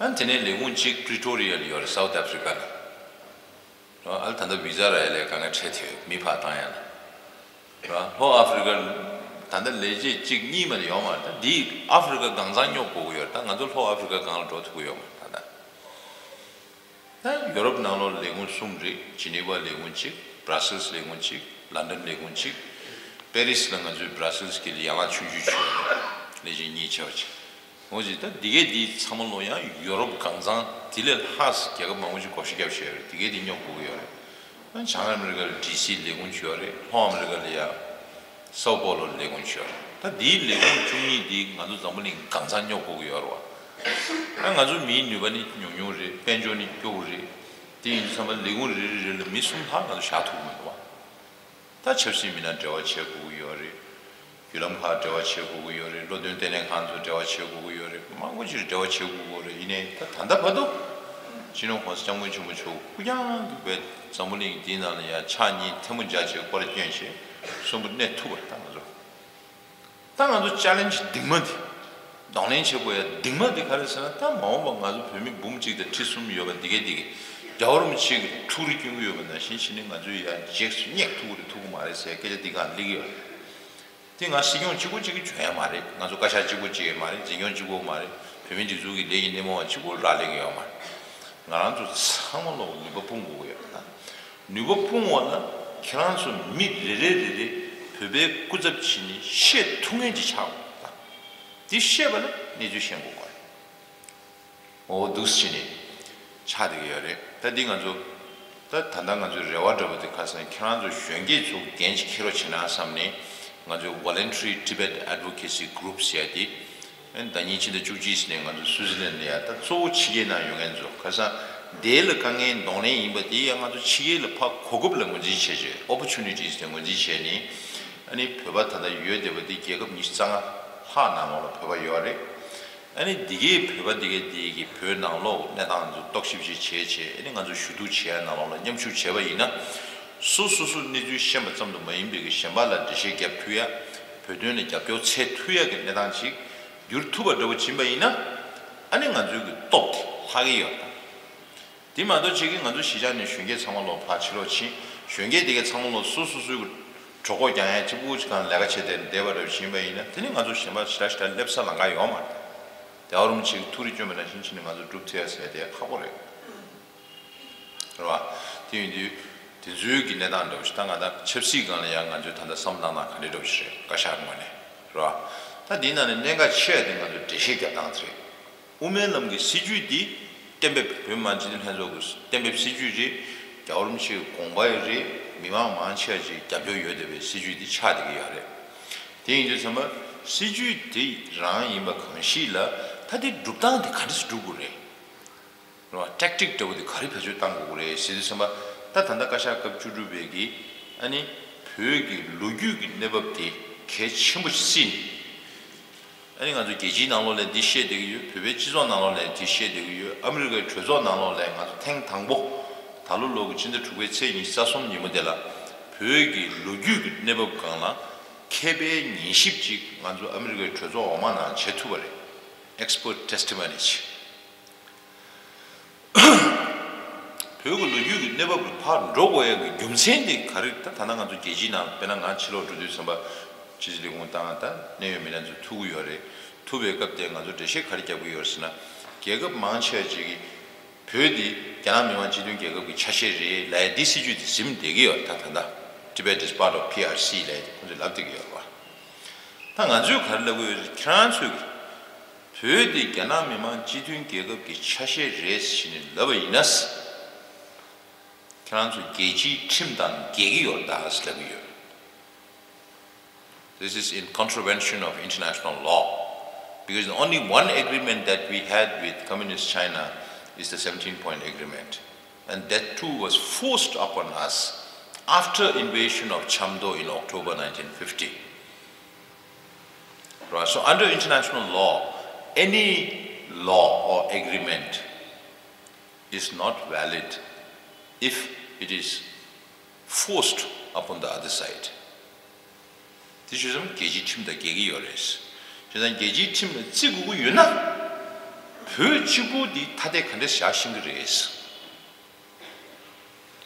ཨ་དེ་ནས་ལས་ཁུངས་གཅིག་Pretoria་ལ་ཡོད་རེད། South Africa་ལ། རོ་ཨ་ལ་ད་ལྟ་བི་ཛ་རག་ཡ་ལས་དཀའ་ངལ་འཕྲད་དེ་ཡོད། མི་ཕར་བཏང་ཡ་ལ། རོ་ལྷོ་ཨ་ཧྥི་རི་ཀ་ད་ལྟ་ལས་བྱེད་གཅིག་གཉིས་མ་ནས་ཡོད་མ་རེད། ད་འདི་ཨ་ཧྥི་རི་ཀ་གང་ཚང་སྙོབ་དགོས་ཀྱི་ཡོད་རེད། ད་ང་ཚོ་ལྷོ་ཨ་ཧྥི་རི་ཀ་གང་ལ་འགྲོ་ཐུབ་ཀྱི་ཡོད་མ་རེད་ད་ལྟ། ད་ཡོ་རོབ་ནང་ལོགས་ལས་ཁུངས་གསུམ་རེད། ཇི་ནི་ཝ་ལས་ཁུངས་གཅིག Brussels་ལས་ཁུངས་གཅིག London་ལས་ཁུངས་གཅིག་པེ་རིས་ལ་ང་ཚོའི་Brussels་གི་ཡན་ལག་ཆུང་ཆུང་ཅིག་ཡོད་རེད། ལས་བྱེད་གཉིས་ཆགས་པ་ཅིག་འོ་ཅིག་ད་འདི་གས་འདི་ཚང་མ་ལོ་ཡང་ཡོ་རོབ་གང་ཚང་དེ་ལས་ལྷག་རྒྱལ་ཁབ་མང་པོ་ཅིག་བགོ་བཤའ་བརྒྱབ་བཞག་ཡོད་རེད། འདི་གས་འདི་སྙོབ་དགོས་ཀྱི་ཡོད་རེད། བྱང་ཨ་མི་རི་ཀ་ལ་ཌི་སི་ལས་ཁུངས་ཅིག་ཡོད་རེད། ལྷོ་ཨ་མི་རི་ཀ་ལ་ཡ་སའོ་པའོ་ལོ་ལས་ཁུངས་ཅིག་ཡོད་རེད། ད་འདིའི་ལས་ཁུངས་བཅུ་གཉིས་འདི་ང་ཚོ་འཛམ་བུ་གླིང་གང་ཚང་སྙོབ་དགོས་ཀྱི་ཡོད་རེད་བ། ད་ང་ཚོ་མིའི་ནུས་པ་ནི་ཉུང་ཉུང་རེད། དཔལ་འབྱོར་ནི་སྐྱོ་བོ་རེད། དེ་ཡིན་དུས་ཚང་མ་ལས་ཁུངས་རེ་རེ་རེ་ལ་མི་གསུམ་ལྷག་ང་ཚོ་བཞག་ཐུབ་ཀྱི་མི་འདུག་བ། ད་ཆབ་སྲིད་མི་སྣ་འབྲེལ་བ་བྱེད་དགོས་ཀྱི་ཡོད་རེད། བརྒྱུད་ལམ་ཁག་འབྲེལ་བ་བྱེད་དགོས་ཀྱི་ཡོད་རེད། བློ་འདོན་ལྟེ་གནས་ཁང་ཚོ་འབྲེལ་བ་བྱེད་དགོས་ཀྱི་ཡོད་རེད། མང་པོ་ཅིག་འབྲེལ་བ་བྱེད་དགོས་ཀྱི་ཡོད་རེད། ཡིན་ནའི་ད་ད་ལྟ་བར་དུ་སྤྱི་ནོར་༸གོང་ས་༸སྐྱབས་མགོན་ཆེན་པོ་མཆོག་སྐུ་རྐྱང་གི་བའི་འཛམ་བུ་གླིང་འདིའི་ནང་ལ་ཡ་ཕྱག་གཉིས་ཐལ་མོ་སྦྱར་བྱས་སྐོར་སྐྱོན་བྱས་གསོན་པོ་གནས་ཐུབ་པ་རེད། ད་ང་ཚོ་ད་ང་ཚོ་ཅ་ལེན་ཇི་གདིང་མ་འདི། གདོང་ལེན་བྱེད་དགོས་ཡ་གདིང་མ་འདི་ག་རེ་ཟེར་ན། ད་མ་འོངས་པ་ང་ཚོ་བོད་མི་འབུམ་གཅིག་དང་ཁྲི་གསུམ་ཡོད་པ་འདི་གས་འདི་གས་རྒྱལ་བ་རིན་པོ་ཆེ་གི་ཐུགས་རེ་སྐྱོན་གྱི་ཡོད་པ་ནང་བཞིན་བྱས་ནས་ང་ཚོས་ཡ་རྗེས་སུ་སྙེག་ཐུབ་ཀྱི་རེད་ཐུབ་ཀྱི་མ་རེད་ཟེར་སྐད་ཆ་འདི་གང་སླེབས་ཀྱི་ཡོད་རེད། དེ་ང་སྲིད་སྐྱོང་གཅིག་པོ་གཅིག་གིས་བྱུང་ཡ་མ་རེད། ང་ཚོ་བཀའ་ཤག་གཅིག་པོ་གཅིག་ཡ་མ་རེད། འཛིན་སྐྱོང་གཅིག་པོ་མ་རེད། བོད་མིའི་སྒྲིག་འཛུགས་ཀྱི་ལས་ཀྱི་སྣེ་མོ་བ་གཅིག་པོ་རག་ལས་ཀྱི་ཡོད་མ་རེད། ང་རང་ཚོ་ཚང་མ་ལོག་ནུས་པ་སྤུངས་དགོས་ཀྱི་ཡོད་རེད་ད། ནུས་པ་སྤུངས་པ་ལ་ཁྱེད་རང་ཚོ་མི་རེ་རེ་རེ་རེ་བོད་པའི་སྐུ་ཚབ་བྱས་ནས་བཤད་ཐུབ་མཁན་ཅིག་ཆགས་དགོས་ད། འདི་བཤད་པ་ལ་གནས་ཚུལ་ཤེས་དགོས་ཀྱི་རེད། འོ་འདུག་སེ་བྱས་ནས་ཆགས་བསྡད་ཀྱི་ཡོད་རེད། ད་འདི་ང་ཚོ་ད་ད་ལྟ་ང་ཚོའི་རེ་བ་འདྲ་པོ་དེ་ག་རེ་ཟེར་ན། ཁྱེད་རང་ཚོ་གཞོན་སྐྱེས་ཚོ་འགན་ཅིག་འཁྱེར་རོགས་བྱེད་ན་བསམ་ནས་ང་ཚོའི་Voluntary Tibet Advocacy Groups་ཟེར་ཡ་དེ། ཨ་ནི་ཟླ་ཉིན་ཕྱི་ཟླ་བཅུ་གཅིག་ནས་ང་ཚོ་སུའུ་ཙི་ལན་ལ་ཡ་ད་གཙོ་བོ་ཕྱི་རྒྱལ་ནང་ཡོད་མཁན་ཚོ་ཁ་སང་དེ་ལ་དཀའ་ངལ་གདོང་ལེན་ཡིན་པ་དེ་ཡ་ང་ཚོ་ཕྱི་རྒྱལ་ལ་ཕར་གོ་སྐབས་ལ་ངོས་འཛིན་བྱས་བྱས། Opportunities་ལ་ངོས་འཛིན་བྱས་ནས་ཨ་ནི་བོད་པ་ད་ལྟ་ཡོད་བསྡད་པ་དེ་རྒྱལ་ཁབ་ཉི་ཤུ་རྩ་ལྔ་ལྷག་ནང་ལོགས་ལ་བོད་པ་ཡོད་རེད། ཨ་ནི་འདི་གའི་བོད་པ་འདི་གའི་འདི་གི་བོད་ནང་ལོགས་གནས་སྟངས་ཚོ་རྟོག་ཞིབ་ཅིག་བྱས་བྱས། ཨ་ནི་ང་ཚོ་ཞུ་གཏུག་བྱས་ནང་ལོགས་ལ་མཉམ་ཞུགས་བྱས་པ་ཡིན་ན། སོ་སོ་སོ་གནས་ཚུལ་ཤེས་པ་ཙམ་དུ་མ་ཡིན་པའི་གི་གཞན་པ་ལ་འགྲེལ་བཤད་རྒྱབ་ཐུབ་ཡ། བོད་དོན་ལ་རྒྱབ་སྐྱོར་འཚོལ་ཐུབ་ཡ་གི་གནས་སྟངས་ཅིག་འགྱུར་ཐུབ་པ་འདྲ་པོ་ཕྱིན་པ་ཡིན་ན། ཨ་ནི་ང་ཚོའི་གི་སྟོབས་དེ་ལྷག་གི་ཡོད་ད། དེ་མ་གཏོགས་ཅིག་གི་ང་ཚོ་གཞིས་ཆགས་ནས་གཞོན་སྐྱེས་ཚང་མ་ལོག་ཕར་ཕྱིར་ལོག་ཕྱིན། གཞོན་སྐྱེས་དེ་གའི་ཚང་མ་ལོག་སོ་སོ་སོའི་གི་གྲོད་ཁོག་རྒྱང་ཡ་གཅིག་པུ་ཅིག་གང་ལས་ཀ་བྱེད་དེ་བསྡད་པ་འདྲ་པོ་ཕྱིན་པ་ཡིན་ན། དེ་ནི་ང་ཚོ་གཞན་པ་ཞེ་དྲག་ཞེ་དྲག་སླེབས་ས་ལམ་ཁ་ཡོད་མ་རེད། རྒྱལ་བ་རིན་པོ་ཆེ་གི་ཐུགས་རེ་བསྐྱོན་པ་ནང་བཞིན་བྱས་ནས་ང་ཚོ་སྒྲུབ་ཐུབ་ཡ་ཟེར་དེ་ཁག་པོ་རེད། རེད་བ། དེ་ཡིན་དུས་དེ་ཚོའི་གི་གནས་སྟངས་འདྲ་པོ་ཞིག་ད་ང་ད་ཆབ་སྲིད་སྒང་ལ་ཡང་ང་ཚོའི་ད་ལྟ་བསམ་བློ་བཏང་སྟངས་ག་འདྲ་འདྲ་པོ་ཞིག་རེད། བཀའ་ཤག་ངོས་ནས་རེད་བ། ད་དེའི་ནང་ནས་གནད་འགག་ཆེ་བ་དེ་ང་ཚོ་འགྲེལ་བཤད་རྒྱབ་སྟངས་དེ་རེད། དབུ་མའི་ལམ་གྱི་སྲིད་བྱུས་འདི་གཏན་འབེབས་བོད་མི་མང་སྤྱི་འཐུས་ལྷན་ཚོགས་ཀྱི་གཏན་འབེབས་སྲིད་བྱུས་རེད། རྒྱལ་བ་རིན་པོ་ཆེའི་དགོངས་པ་ཡང་རེད། མི་མང་མང་ཆེ་བ་ཅིག་རྒྱབ་སྐྱོར་ཡོད་བསྡད་པའི་སྲིད་བྱུས་འདི་ཆགས་བསྡད་ཀྱི་ཡོད་རེད། དེ་ཡིན་དུས་ཚང་མ་སྲིད་བྱུས་དེ་རང་ཡིན་པ་གང་ཞིག་ལ་ད་དེ་སྒྲུབ་སྟངས་དེ་ག་འདྲ་སེ་སྒྲུབ་དགོས་རེད། རེད་བ། ཊེག་ཊིག་འདྲ་བོ་དེ་ག་རེ་བེད་སྤྱོད་གཏང་དགོས་ཀྱི་རེད་ཟེར་དུས་ཙམ་པ། ད་ད་ལྟ་བཀའ་ཤག་སྐབས་བཅུ་དྲུག་པའི་གི་ཨ་ནི་བོད་ཀྱི་ལོ་རྒྱུས་ཀྱི་གནས་བབ་དེ་གལ་ཆེན་པོ་ཞིག་བརྩིས་ནས། ཨ་ནི་ང་ཚོ་རྒྱལ་སྤྱིའི་ནང་ལོགས་ལ་འདི་བཤད་བསྡད་ཀྱི་ཡོད། བོད་པའི་སྤྱི་ཚོགས་ནང་ལོགས་ལ་འདི་བཤད་བསྡད་ཀྱི་ཡོད། ཨ་མི་རི་ཀའི་གྲོས་ཚོགས་ནང་ལོགས་ལ་ང་ཚོ་ཐེངས་དང་པོ་ད་ལོ་ལོ་གི་ཕྱི་ཟླ་དྲུག་པའི་ཚེས་ཉི་ཤུ་རྩ་གསུམ་ཉིན་མོ་དེ་ལ་བོད་ཀྱི་ལོ་རྒྱུས་ཀྱི་གནས་བབ་སྒང་ལ་མཁས་པའི་ཉན་ཞིབ་ཅིག་ང་ཚོ་ཨ་མི་རི་ཀའི་གྲོས་ཚོགས་འོག་མ་ནང་བྱེད་ཐུབ་པ་རེད། Expert testimony་ཅིག་བོད་ཀྱི་ལོ་རྒྱུས་ཀྱི་གནས་བབ་ལ་ཕར་འགྲོ་དགོས་ཡ་གི་རྒྱུ་མཚན་དེ་ག་རེ། ད་ད་ལྟ་ང་ཚོ་རྒྱལ་སྤྱིའི་ནང་དཔེར་ན་ང་ཕྱི་ལོགས་འགྲོ་དུས་ཙམ་པ་ཕྱི་སྲིད་ལས་ཁུངས་དང་ད་གནད་ཡོད་མི་སྣ་ཚོ་ཐུག་གི་ཡོད་རེད། ཐུག་པའི་སྐབས་དེ་ང་ཚོ་འགྲེལ་བཤད་ག་རེ་རྒྱབ་ཀྱི་ཡོད་རེད་ཟེར་ན། རྒྱལ་ཁབ་མང་ཆེ་བ་ཅིག་གིས་བོད་འདི་རྒྱ་ནག་མི་དམངས་སྤྱི་མཐུན་རྒྱལ་ཁབ་ཀྱི་ཆ་ཤས་རེད་ལབ་ཡ་འདི་སྲིད་བྱུས་འདི་ཟིན་བསྡད་ཀྱི་ཡོད། ད་ད་ལྟ་Tibet is part of P R C་ལབ་ཡ་འདི་ཁོང་ཚོས་ལབ་བསྡད་ཀྱི་ཡོད་རེད་བ། ད་ང་ཚོས་ག་རེ་ལབ་ཀྱི་ཡོད་རེད། ཁྱེད་རང་ཚོས་ཀྱི་བོད་འདི་རྒྱ་ནག་མི་དམངས་སྤྱི་མཐུན་རྒྱལ་ཁབ་ཀྱི་ཆ་ཤས་རེད་ཟེར་ནས་ལབ་པ་ཡིན་ན། ཁྱེད་རང་ཚོ་རྒྱལ་སྤྱིའི་ཁྲིམས་དང་འགལ་གྱི་ཡོད་ད་ཟེར་ལབ་ཀྱི་ཡོད། This is in contravention of international law, because the only one agreement that we had with Communist China is the seventeen-point agreement, and that too was forced upon us after invasion of Chamdo in October nineteen fifty. Right, so under international law, any law or agreement is not valid if it is forced upon the other side. དེ་ཞུ་ཙམ་རྒྱལ་སྤྱིའི་ཁྲིམས་དང་འགལ་གྱི་ཡོད་རེད། བྱས་ཙང་རྒྱལ་སྤྱིའི་ཁྲིམས་ལ་བརྩི་དགོས་ཀྱི་ཡོད་ན། བོད་གཅིག་པུ་འདི་ཐ་དད་ག་འདྲས་བཞག་ཤེས་ཀྱི་རེད།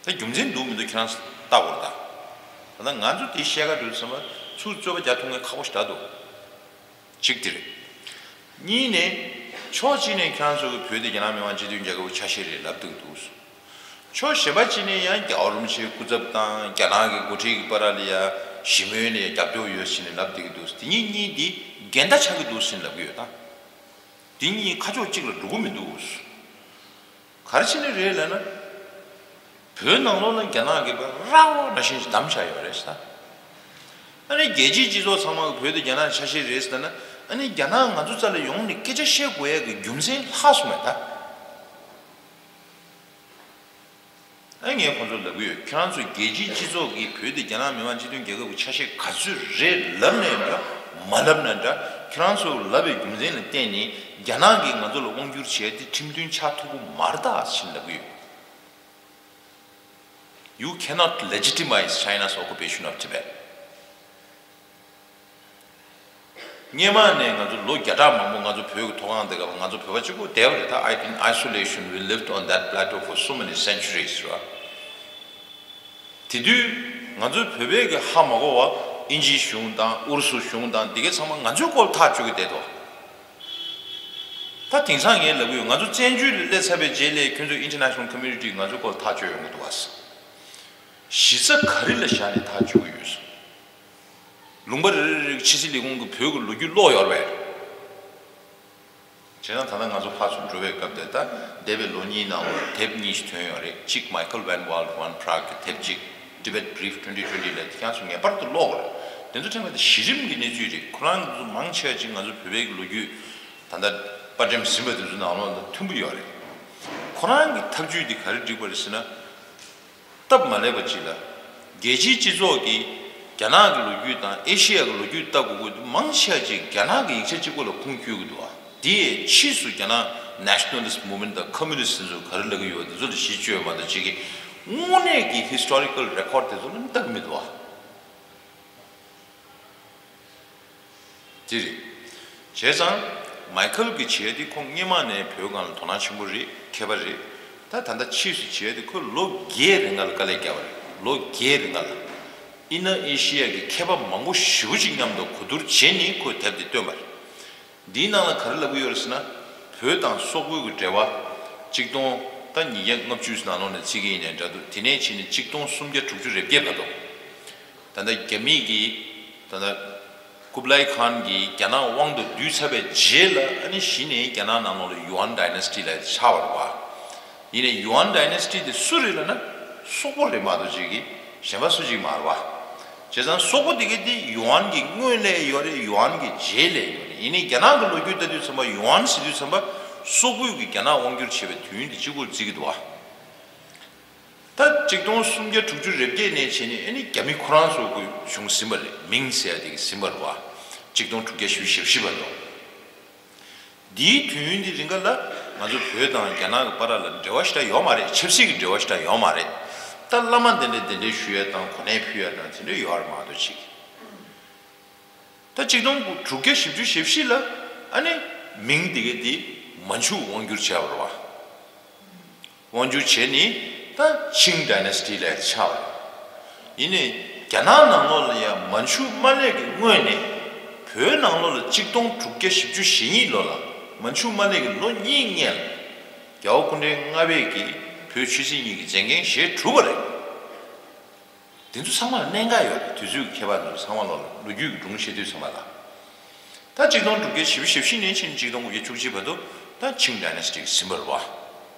ད་རྒྱུ་མཚན་འདུག་མི་འདུག་ཁྱེད་རང་ལྟ་དགོས་རེད་ད། ད་ལྟ་ང་ཚོ་འདི་བཤད་ག་འགྲོ་ཙམ་པ་ཚུར་རྩོད་པ་རྒྱག་ཐུབ་མཁན་ཁག་པོ་ཞེ་དྲག་འདུག་གཅིག་དེ་རེད། གཉིས་ནས། ཕྱོགས་གཅིག་ནས་ཁྱེད་རང་ཚོ་གི་བོད་དེ་རྒྱ་ནག་མི་དམངས་སྤྱི་མཐུན་རྒྱལ་ཁབ་ཀྱི་ཆ་ཤས་རེད་ལབ་བསྡད་ཀྱི་འདུག་ཕྱོགས་གཞན་པ་གཅིག་ནས་ཡང་རྒྱལ་བ་རིན་པོ་ཆེའི་སྐུ་ཚབ་དང་རྒྱ་ནག་གི་འགོ་ཁྲིད་ཀྱི་བར་ལ་ཡང་ཞི་མོལ་ལ་ཡང་རྒྱབ་སྐྱོར་ཡོད་ཟེར་ནས་ལབ་བསྡད་ཀྱི་འདུག་དེ་གཉིས་གཉིས་འདི་འགལ་ཟླ་ཆགས་ཀྱི་འདུག་ཟེར་ནས་ལབ་ཀྱི་ཡོད་ད། དེ་གཉིས་ཁ་ཕྱོགས་གཅིག་ལ་འགྲོ་གི་མི་འདུག་ག་རེ་བྱས་ནས་རེད་ལབ་ན། བོད་ནང་ལོགས་ལ་རྒྱ་ནག་གིས་ར་བ་ནང་བཞིན་བསྡམས་བཞག་ཡོད་རེད་ཟེར། ཨ་ནི་རྒྱལ་སྤྱིའི་སྤྱི་ཚོགས་ཚང་མ་གིས་བོད་དེ་རྒྱ་ནག་ཆ་ཤས་རེད་ཟེར་ན། ཨ་ནི་རྒྱ་ནག་ང་ཚོ་རྩ་ལ་ཡོང་ནས་སྐད་ཆ་བཤད་དགོས་ཡ་གི་རྒྱུ་མཚན་ལྷག་སོང་བས་ད། ཨ་ངས་ཁོང་ཚོར་ལབ་ཀྱི་ཡོད། ཁྱེད་རང་ཚོས་རྒྱལ་སྤྱིའི་སྤྱི་ཚོགས་ཀྱིས་བོད་དེ་རྒྱ་ནག་མི་དམངས་སྤྱི་མཐུན་རྒྱལ་ཁབ་ཀྱི་ཆ་ཤས་ག་ཚོད་རེད་ལབ་ནའི་འདྲ། མ་ལབ་ན་འདྲ། ཁྱེད་རང་ཚོས་ལབ་པའི་རྒྱུ་མཚན་ལ་བརྟེན་ནས་རྒྱ་ནག་གིས་ང་ཚོ་ལ་དབང་བསྒྱུར་བྱས་ཏེ་ཁྲིམས་མཐུན་ཆགས་ཐུབ་ཀྱི་མ་རེད་ད་ཟེར་ལབ་ཀྱི་ཡོད། You cannot legitimize China's occupation of Tibet. སྔོན་མ་ནས་ང་ཚོ་ལོ་བརྒྱ་ཕྲག་མང་པོ་ང་ཚོ་བོད་ཀྱི་མཐོ་སྒང་དེ་ག་ང་ཚོ་བོད་པ་གཅིག་པོ་བསྡད་པ་རེད་ད། I- in isolation, we lived on that plateau for so many centuries, རེད་བ། དེ་དུས་ང་ཚོའི་བོད་པའི་གི་ཧ་མ་གོ་བ་དབྱིན་ཇིའི་གཞུང་དང་ཨུ་རུ་སུ་གཞུང་དང་འདི་གའི་ཚང་མ་ང་ཚོའི་སྐོར་ཐག་གཅོད་ཀྱི་བསྡད་དོ། ད་དེང་སང་ངས་ལབ་ཀྱི་ཡོད། ང་ཚོ་བཙན་བྱོལ་ལ་སླེབས་ཚར་བའི་རྗེས་ལ་ཁྱོད་ཚོ་international community་ང་ཚོའི་སྐོར་ཐག་གཅོད་ཡོང་གི་འདུག་བ། གཞི་རྩ་ག་རེ་ལ་བཞག་ནས་ཐག་གཅོད་ཀྱི་ཡོད་སོང་། ལུང་པ་རེ་རེ་རེ་ཕྱི་སྲིད་ལས་ཁུངས་ཀྱིས་བོད་ཀྱི་ལོ་རྒྱུས་ཀློག་ཡོད་རེད་པས། བྱས་ཙང་ད་ལྟ་ང་ཚོ་ཕར་ཚུར་འགྲོ་བའི་སྐབས་དེ་ད་འདས་པའི་ལོ་གཉིས་ནང་ལ་དེབ་གཉིས་ཤིག་ཐོན་ཡོད་རེད། གཅིག་Michael Van Walt Van Praagh གི་དེབ་གཅིག Tibet Brief twenty twenty ལབ་དེ་ཁྱེད་ཚོ་ངེས་པར་དུ་ཀློག་དགོས་རེད། དེ་ཚོ་ཕྲན་བུ་དེ་གཞི་རིམ་གྱི་གནས་ཚུལ་རེད། ཁོ་རང་ཚོ་མང་ཆེ་བ་ཅིག་ང་ཚོ་བོད་པའི་གི་ལོ་རྒྱུས་ད་ལྟ་དཔར་འགྲེམས་ཟིན་པ་དེ་ཚོ་ནང་ལོགས་ལ་མཐུན་པོ་ཡོད་རེད། ཁོ་རང་གི་ཐབས་ཇུས་དེ་ག་རེ་བསྒྲིགས་པ་རེད་ཟེར་ན། སྟབས་མ་ལེགས་པ་ཅིག་ལ། རྒྱལ་སྤྱིའི་སྤྱི་ཚོགས་ཀྱིས་རྒྱ་ནག་གི་ལོ་རྒྱུས་དང་ཨེ་ཤེ་ཡ་གི་ལོ་རྒྱུས་ལྟ་དགོས་ཀྱི་འདུག་མང་ཆེ་བ་ཅིག་རྒྱ་ནག་གི་ཡིག་ཆ་གཅིག་པོ་ལ་ཁུངས་བསྐྱུར་གྱི་འདུག་བ། དེ་ཡི་ཕྱིས་སུ་རྒྱ་ནག་nationalist movement དང་communist དེ་ཚོ་ག་རེ་ལབ་ཀྱི་ཡོད་དེ་ཚོ་ལ་གཞི་བཅོལ་མ་གཏོགས་ཅིག་གི་དངོས་གནས་ཀྱི་historical record དེ་ཚོ་ལ་ལྟ་གི་མི་འདུག་བ། དེ་རེད། བྱས་ཙང་མའི་ཁལ་གྱིས་བྱས་དེ་ཁོང་སྔོན་མ་ནས་བོད་སྒང་ལ་དོ་སྣང་ཆེན་པོ་རེད། མཁས་པ་རེད། ད་ད་ལྟ་ཕྱིས་སུ་བྱས་དེ་ཁོས་ལོ་བརྒྱད་རིང་ལ་དཀའ་ལས་བརྒྱབ་པ་རེད། ལོ་བརྒྱད་རིང་ལ་ཨིན་ནར་ཨེ་ཤི་ཡ་གི་མཁས་པ་མང་པོ་ཞེ་པོ་ཅིག་མཉམ་དུ་གོ་བསྡུར་བྱས་ནས་ཁོས་དེབ་དེ་བཏོན་པ་རེད། འདིའི་ནང་ལ་ག་རེ་ལབ་ཀྱི་ཡོད་རེད་ཟེར་ན། བོད་དང་སོག་པོའི་གི་འབྲེལ་བ། གཅིག་སྟོང་ད་ཉིས་བརྒྱ་ལྔ་བཅུ་ནང་ལོགས་ནས་བརྩི་གི་ཡིན་ནའི་འདྲ་འདུག་དེ་ནས་ཕྱིན་ནས་གཅིག་སྟོང་སུམ་བརྒྱ་དྲུག་ཅུ་རེ་བརྒྱད་བར་དུ། ད་ལྟ་རྒྱ་མི་གིས་ད་ལྟ་ཀུབ་ལའི་ཁཱན་གྱིས་རྒྱ་ནག་དབང་དུ་བསྡུས་ཚར་བའི་རྗེས་ལ་ཨ་ནི་གཞི་ནས་རྒྱ་ནག་ནང་ལོགས་ལ་ཡུའན་ཌའི་ནེ་སི་ཊི་ལབ་ཡ་དེ་ཆགས་པ་རེད་བ། ཡིན་ནའི་ཡུའན་ཌའི་ནེ་སི་ཊི་དེ་སུ་རེད་ལབ་ན་སོག་པོ་རེད་མ་གཏོགས་ཅིག་གི་གཞན་པ་སུ་ཅིག་མ་རེད་བ། བྱས་ཙང་སོག་པོ་དེ་གའི་དེ་ཡུའན་གྱི་སྔོན་ལ་ཡོད་རེད། ཡུའན་གྱི་རྗེས་ལ་ཡོད་རེད། ཡིན་ནའི་རྒྱ་ནག་གི་ལོ་རྒྱུས་ལྟ་དུས་ཙམ་པ་ཡུའན་ཟེར་དུས་ཙམ་པ་སོག་པོས་ཀྱི་རྒྱ་ནག་དབང་བསྒྱུར་བྱས་པའི་དུས་ཡུན་དེ་གཅིག་པུར་བརྩི་གི་འདུག་བ། ད་གཅིག་སྟོང་སུམ་བརྒྱ་དྲུག་ཅུ་རེ་བརྒྱད་ནས་བྱས་ནས་ཨ་ནི་རྒྱ་མི་ཁོ་རང་ཚོ་གི་གཞུང་ཟིན་པ་རེད། མིང་ཟེར་ཡ་དེ་གི་ཟིན་པ་རེད་བ། གཅིག་སྟོང་དྲུག་བརྒྱ་བཞི་བཅུ་ཞེ་བཞི་བར་དུ། འདིའི་དུས་ཡུན་འདི་རིང་ག་ལ་ང་ཚོ་བོད་དང་རྒྱ་ནག་གི་བར་ལ་འབྲེལ་བ་ཞེ་དྲག་ཡོད་མ་རེད། ཆབ་སྲིད་ཀྱི་འབྲེལ་བ་ཞེ་དྲག་ཡོད་མ་རེད། ད་བླ་མ་དེ་འདྲས་གདན་འདྲེན་ཞུ་ཡ་དང་གོ་གནས་ཕུལ་ཡ་དང་དེ་འདྲས་ཡོད་རེད་མ་གཏོགས་ཅིག་ད་གཅིག་སྟོང་དྲུག་བརྒྱ་བཞི་བཅུ་ཞེ་བཞི་ལ་ཨ་ནི་མིང་འདི་ག་འདི་མན་ཇུ་དབང་བསྒྱུར་བྱས་པ་རེད་བ། དབང་བསྒྱུར་བྱས་ནི་ད་ཆིང་ཌའི་ནེ་སི་ཊི་ལབ་ཡ་ཆགས་པ་རེད། ཡིན་ནའི་རྒྱ་ནག་ནང་ལོགས་ལ་ཡང་མན་ཇུ་དམར་ལས་ཀྱི་སྔོན་ནས་བོད་ནང་ལོགས་ལ་གཅིག་སྟོང་དྲུག་བརྒྱ་བཞི་བཅུ་ཞེ་གཉིས་ལོ་ལ་མན་ཇུ་དམར་ལས་ཀྱི་ལོ་གཉིས་སྔོན་ལ་རྒྱལ་བ་སྐུ་ཕྲེང་ལྔ་པས་ཀྱིས་བོད་ཆོས་སྲིད་གཉིས་ཀྱི་མཛད་འགན་བཞེས་གྲུབ་པ་རེད། དེ་ཚོ་ཚང་མ་ལ་གནད་འགག་ཡོད་རེད། དུས་ཚོད་ཀྱི་ཁྱད་པར་ཚོ་ཚང་མ་ལོག་ལ་ལོ་རྒྱུས་ཀྱི་སྒྲུང་བཤད་དུས་ཚང་མ་ལ། ད་གཅིག་སྟོང་དྲུག་བརྒྱ་བཞི་བཅུ་ཞེ་བཞི་ནས་ཕྱིན་གཅིག་སྟོང་དགུ་བརྒྱ་བཅུ་གཅིག་བར་དུ་ད་ཆིང་ཌའི་ནེ་སི་ཊི་ཟིན་པ་རེད་བ།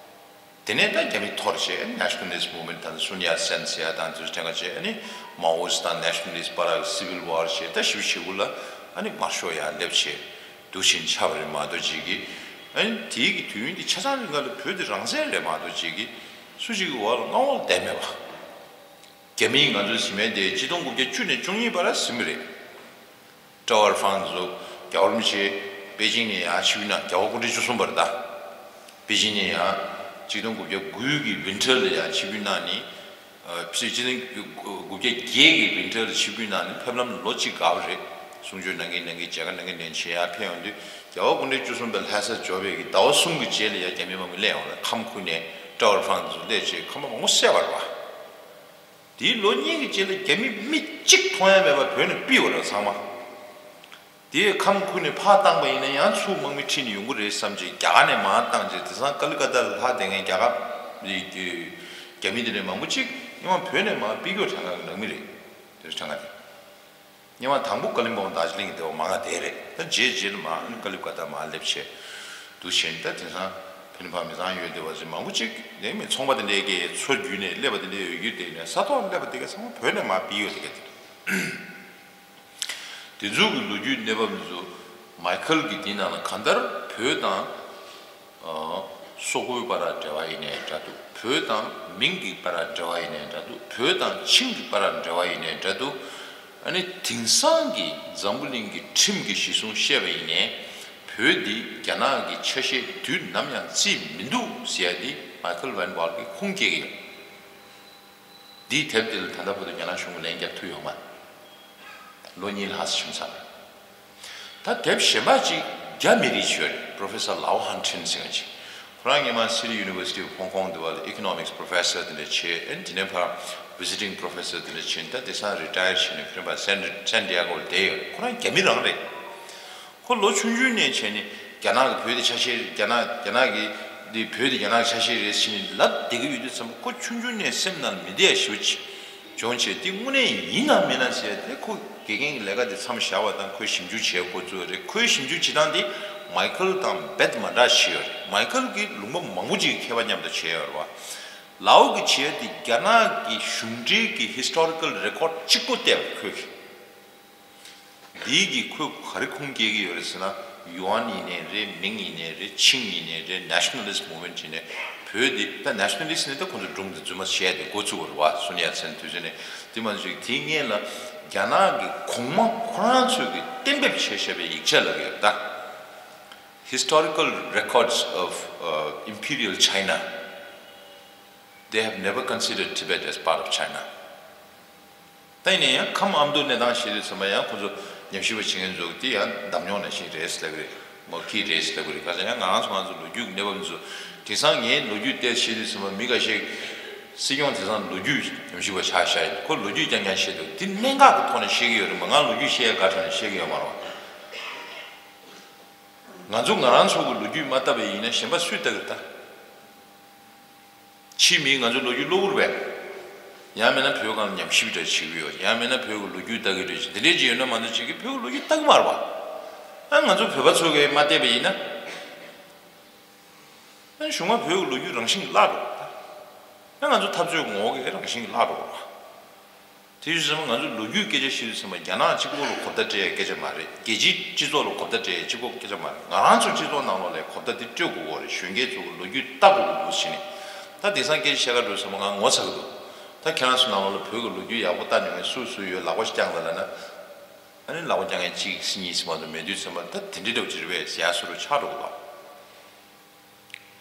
དེ་ནས་ད་རྒྱ་མི་འཐོར་བྱས་ནེ་ཤ་ནལ་ལི་སི་ཊི་མུབ་མེན་ཊི་དང་སུན་ཡ་སེན་ཟེར་ཡ་དང་དེ་ཚོ་ཐད་ཀ་བྱས་ཨ་ནི་མའོ་ཙེ་ཏུང་ནེ་ཤ་ནལ་ལི་སི་ཊི་བར་ལ་སི་ཝིལ་ཝར་བྱས། ད་བཞི་བཅུ་ཞེ་དགུ་ལ་ཨ་ནི་དམར་ཤོག་ཡར་སླེབས་བྱས་འདུ་ཤེས་ཆགས་པ་རེད་མ་གཏོགས་ཅིག་གི་ཨ་ནི་དེའི་གི་དུས་ཡུན་དེ་ཆ་ཚང་རིང་ག་ལ་བོད་དེ་རང་བཙན་རེད་མ་གཏོགས་ཅིག་གི་སུ་ཞིག་གི་འོག་ལ་མངའ་འོག་ལ་བསྡད་མེད་པ། རྒྱ་མིས་ང་ཚོའི་གཟིམ་མལ་དེ་གཅིག་སྟོང་དགུ་བརྒྱ་བཅུ་ནས་བཅུ་གཉིས་བར་ཟིན་པ་རེད། ཀྲའོ་ཨར་ཧྥང་ཚོ་རྒྱལ་བ་རིན་པོ་ཆེ་པེ་ཅིང་ནས་ཡར་ཆིབས་ན་རྒྱལ་བ་སྐུ་ཕྲེང་བཅུ་གསུམ་པ་རེད་ད། པེ་ཅིང་ནས་ཡར་ གཅིག་སྟོང་དགུ་བརྒྱ་དགུ་གི་ཝིན་ཊར་ལ་ཡང་ཆིབས་བསྒྱུར་གནང་ནས། ཨ་ཕྱི་གཅིག་སྟོང་དགུ་བརྒྱ་བརྒྱད་ཀྱི་ཝིན་ཊར་ལ་ཆིབས་བསྒྱུར་གནང་ནས་ཕེབས་ལམ་ལོ་གཅིག་འགོར་བ་རེད། གསུང་ཆོས་གནང་གིན་གནང་གིན་མཇལ་ཁ་གནང་གིན་གནང་གིན་བྱས་ཡར་ཕེབས་ཡོང་དུས། རྒྱལ་བ་སྐུ་ཕྲེང་བཅུ་གསུམ་པའི་ལྷ་སར་འབྱོར་བའི་གི་ཟླ་བ་གསུམ་གྱི་རྗེས་ལ་ཡང་རྒྱ་མི་མང་པོ་སླེབས་ཡོང་རེད། ཁམས་ཁུལ་ནས་ཀྲ་ཝར་ཧྥང་ཚོ་སླེབས་བྱས་ཁམས་པ་མང་པོ་བསད་པ་རེད་བ། དེའི་ལོ་གཉིས་ཀྱི་རྗེས་ལ་རྒྱ་མི་མི་གཅིག་མཐོང་ཡ་མེད་པ་བོད་ནས་ཕུད་པ་རེད་ཚང་མ། དེ་ཁམས་ཁུལ་ནས་ཕར་བཏང་པ་ཡིན་ན་ཡང་ཚུར་དམག་མི་ཁྲིད་ནས་ཡོང་གི་རེད་བསམ་བྱས་རྒྱ་གར་ནས་མར་བཏང་བྱས། དེང་སང་ཀ་ལི་ཀ་ཏཱ་ལ་ལྷག་བསྡད་མཁན་རྒྱ་གར་རྒྱ་མི་དེ་འདྲ་མང་པོ་ཅིག་སྔོན་མ་བོད་ནས་མར་ཕུད་རྒྱུ་གྲངས་ཀ་གི་ནང་མི་རེད། དེ་གྲངས་ཀ་དེ། སྔོན་མ་དང་པོ་ཀ་ལིམ་པོང་དར་ཇི་ལིང་གི་སྡེ་བ་མང་ང་དེ་རེད། ད་རྗེས་རྗེས་ལ་མར་ཀ་ལི་ཀ་ཏཱ་མར་སླེབས་བྱས་འདུག་བྱས་ནས། ད་དེང་སང་ཕན་ཕ་མི་ཚང་ཡོད་བསྡད་པ་ཚོ་མང་པོ་ཅིག་དེ་མི་ཚོང་པ་དེ་འདྲའི་གི་ཚོ་བརྒྱུད་ནས་སླེབས་པ་དེ་འདྲའི་ཡོད་རྒྱུ་དེ་ནས་ས་ཐོག་སླེབས་པ་དེ་ག་ཚང་མ་བོད་ནས་མར་ཕུད་ཡོད་དེ་ག་དེ་རེད། དེ་ཚོ་གི་ལོ་རྒྱུས་གནས་བབ་འདི་ཚོ་མའི་ཁལ་གྱིས་དེའི་ནང་ལ་གང་ལྟར་བོད་དང་། ཨ། སོག་པོའི་བར་ལ་འབྲེལ་བ་ཡིན་ནའི་འདྲ་འདུག་བོད་དང་མིང་གི་བར་ལ་འབྲེལ་བ་ཡིན་ནའི་འདྲ་འདུག་བོད་དང་ཆིང་གི་བར་ལ་འབྲེལ་བ་ཡིན་ནའི་འདྲ་འདུག་ཨ་ནི་དེང་སང་གི་འཛམ་བུ་གླིང་གི་ཁྲིམས་ཀྱི་གཞི་བཟུང་བཤད་པ་ཡིན་ནའི། བོད་འདི་རྒྱ་ནག་གི་ཆ་ཤས་དུས་ནམ་ཡང་བརྩིས་མི་འདུག་ཟེར་ཡ་འདི་མའི་ཁལ་ཝན་ཝལ་གྱིས་ཁུངས་སྐྱེལ་གྱི་ཡོད། འདིའི་དེབ་འདི་ལ་ད་ལྟ་བར་དུ་རྒྱ་ནག་གཞུང་གིས་ལན་རྒྱག་ཐུབ་ཡོད་མ་རེད། ལོ་གཉིས་ལྷག་ཙམ་ཕྱིན་ཚར་རེད། ད་དེབ་གཞན་པ་ཅིག་རྒྱ་མི་རིགས་ཤིག་ཡོད་རེད། Professor Lau Hantin ཟེར་མཁན་ཅིག་ཁོ་རང་སྔོན་མ་City University of Hong Kong དེ་བ་ལ་Economics Professor དེ་འདྲ་བྱས། ཨ་ནི་དེ་ནས་ཕར་Visiting Professor དེ་འདྲ་བྱས། ད་དེང་སང་Retire བྱས་ནས་ཁོ་རང་ཕར་San San Diego ལ་བསྡད་ཡོད་རེད། ཁོ་རང་རྒྱ་མི་རང་རེད། ཁོ་ལོ་ཆུང་ཆུང་ནས་བྱས་ནས་རྒྱ་ནག་གི་བོད་དེ་ཆ་ཤས། རྒྱ་ནག་རྒྱ་ནག་གི་འདི་བོད་དེ་རྒྱ་ནག་གི་ཆ་ཤས་རེད་ཟེར་ནས་ལབ་བསྡད་ཀྱི་ཡོད་དུས་ཙམ་པ། ཁོ་ཆུང་ཆུང་ནས་སེམས་ནང་ལ་མི་བདེ་བ་ཞེ་པོ་ཅིག་བྱུང་བྱས། དེ་དངོས་གནས་ཡིན་ནམ་མིན་ན་ཟེར་དེ་ཁོ་དགེ་རྒན་གྱི་ལས་ཀ་དེ་མཚམས་བཞག་པ་དང་ཁོས་ཞིབ་འཇུག་བྱེད་འགོ་བཙུགས་པ་རེད། ཁོའི་ཞིབ་འཇུག་བྱེད་སྟངས་དེ་མའི་ཁལ་དང་རྦད་མ་འདྲ་ཞིག་ཡོད་རེད། མའི་ཁལ་གྱིས་ལུང་པ་མང་པོ་ཅིག་གི་མཁས་པ་མཉམ་དུ་བྱས་ཡོད་རེད་བ། ལའོ་གིས་བྱས་དེ་རྒྱ་ནག་གི་གཞུང་འབྲེལ་གྱི་Historical Record གཅིག་པོ་བལྟས་པ་ཁོས། འདིས་ཀྱིས་ཁོས་ག་རེ་ཁུངས་སྐྱེལ་གྱི་ཡོད་རེད་ཟེར་ན། ཡུའན་ཡིན་ནའི་རེད། མིང་ཡིན་ནའི་རེད། ཆིང་ཡིན་ནའི་རེད། Nationalist Movement ཡིན་ནའི་བོད་འདི། ད་Nationalist ནི་ད་ཁོ་ཚོ་སྒྲུང་འདི་རྫུན་མ་བཤད་དེ་འགོ་བཙུགས་པ་རེད་བ། སུན་ཡ་ཚན་དུས་ཚོད་ནས་དེ་མ་ཚོས་དེའི་སྔོན་ལ་རྒྱ་ནག་གི་གོང་མ་ཁོ་རང་ཚོས་ཀྱི་གཏན་འབེབས་བྱས་བཞག་པའི་ཡིག་ཆ་ལབ་ཀྱི་ཡོད་རེད་ད། Historical records of uh, Imperial China. They have never considered Tibet as part of China. ད་ཡིན་ན་ཡང་ཁམས་ཨ་མདོ་གནས་སྟངས་བཤད་དུས་ཙམ་པ་ཡང་ཁོ་ཚོ་ཉམས་ཞིབ་པ་བྱེད་མཁན་ཚོ་དེ་ཡང་འདམ་ཉོག་ནང་བཞིན་རེད་ཟེར་ལབ་ཀྱི་རེད། མ་ཁི་རེད་ཟེར་ལབ་ཀྱི་རེད། ག་ཚོད་ཡང་ང་རང་ཚོ་ང་ཚོ་ལོ་རྒྱུས་ཀྱི་གནས་བབ་འདི་ཚོ་དེང་སང་ངའི་ལོ་རྒྱུས་བལྟས་བཤད་དུས་ཙམ་པ་མི་འགའ་ཤས་སྲིད་སྐྱོང་དེང་སང་ལོ་རྒྱུས་ཉམས་ཞིབ་པ་ཆགས་བཞག་ཡིན། ཁོ་ལོ་རྒྱུས་རྐྱང་རྐྱང་བཤད་འདུག་དེ་གནད་འགག་གི་ཐོག་ནས་བཤད་ཀྱི་ཡོད་རེད་མ། ང་ལོ་རྒྱུས་བཤད་ཡ་དགའ་དྲགས་ནས་བཤད་ཀྱི་ཡོད་མ་རེད། ང་ཚོ་ང་རང་ཚོ་གི་ལོ་རྒྱུས་མ་བལྟ་བ་ཡིན་ན་གཞན་པ་སུས་བལྟ་གི་རེད་ད། ཕྱིའི་མིས་ང་ཚོའི་ལོ་རྒྱུས་ཀློག་གི་རེད་པས། ཡང་མིན་ན་བོད་སྒང་ལ་ཉམས་ཞིབ་འདྲ་བྱེད་ཀྱི་ཡོད། ཡང་མིན་ན་བོད་ཀྱི་ལོ་རྒྱུས་ལྟ་གི་རེད། འདི་འདྲས་ཅིག་ཡོད་ན་མ་གཏོགས་ཅིག་གིས་བོད་ཀྱི་ལོ་རྒྱུས་ལྟ་གི་མ་རེད་པ། ཨ་ང་ཚོ་བོད་པ་ཚོ་གིས་མ་བལྟས་པ་ཡིན་ན། ཨ་གཞུག་མ་བོད་ཀྱི་ལོ་རྒྱུས་རང་བཞིན་གྱིས་བརླག་འགྲོ་གི་རེད་ད། ཨ་ང་ཚོ་འཐབ་རྩོད་ངོ་བོ་གིས་རང་བཞིན་གྱིས་བརླག་འགྲོ་གི་རེད་པ། དེ་ཡིན་དུས་ཙམ་པ་ང་ཚོ་ལོ་རྒྱུས་སྐད་ཆ་བཤད་དུས་ཙམ་པ་རྒྱ་ནག་གཅིག་པོ་ལ་གོ་བརྡ་སྤྲད་ཡ་སྐད་ཆ་མ་རེད། རྒྱལ་སྤྱིའི་སྤྱི་ཚོགས་ལ་གོ་བརྡ་སྤྲད་ཡ་གཅིག་པོ་སྐད་ཆ་མ་རེད། ང་རང་ཚོ་སྤྱི་ཚོགས་ནང་ལོགས་ལ་གོ་བརྡ་དེ་སྤྲོད་དགོས་ཀྱི་རེད། གཞོན་སྐྱེས་ཚོ་གི་ལོ་རྒྱུས་ལྟ་དགོས་ཀྱི་འདུག་ཟེར་ནས། ད་དེང་སང་སྐད་ཆ་བཤད་ག་འགྲོ་ཙམ་པ་ང་ངོ་ཚ་གི་འདུག་ད་ཁྱེད་རང་ཚོ་ནང་ལོགས་ལ་བོད་ཀྱི་ལོ་རྒྱུས་ཡག་པོ་ལྟ་མྱོང་མཁན་སུ་སུ་ཡོད། ལག་པ་ཞིག་བརྐྱངས་ལ་ལབ་ན། ཨ་ནི་ལག་པ་བརྐྱངས་མཁན་གཅིག་གཉིས་ཙམ་མ་གཏོགས་མེད་དུས་ཙམ་པ་ད་དེ་འདྲའི་འདྲ་བོ་ཅིག་རེད་པས་ཟེར་ཡ་བཟོ་འདྲ་ཆགས་འགྲོ་གི་འདུག་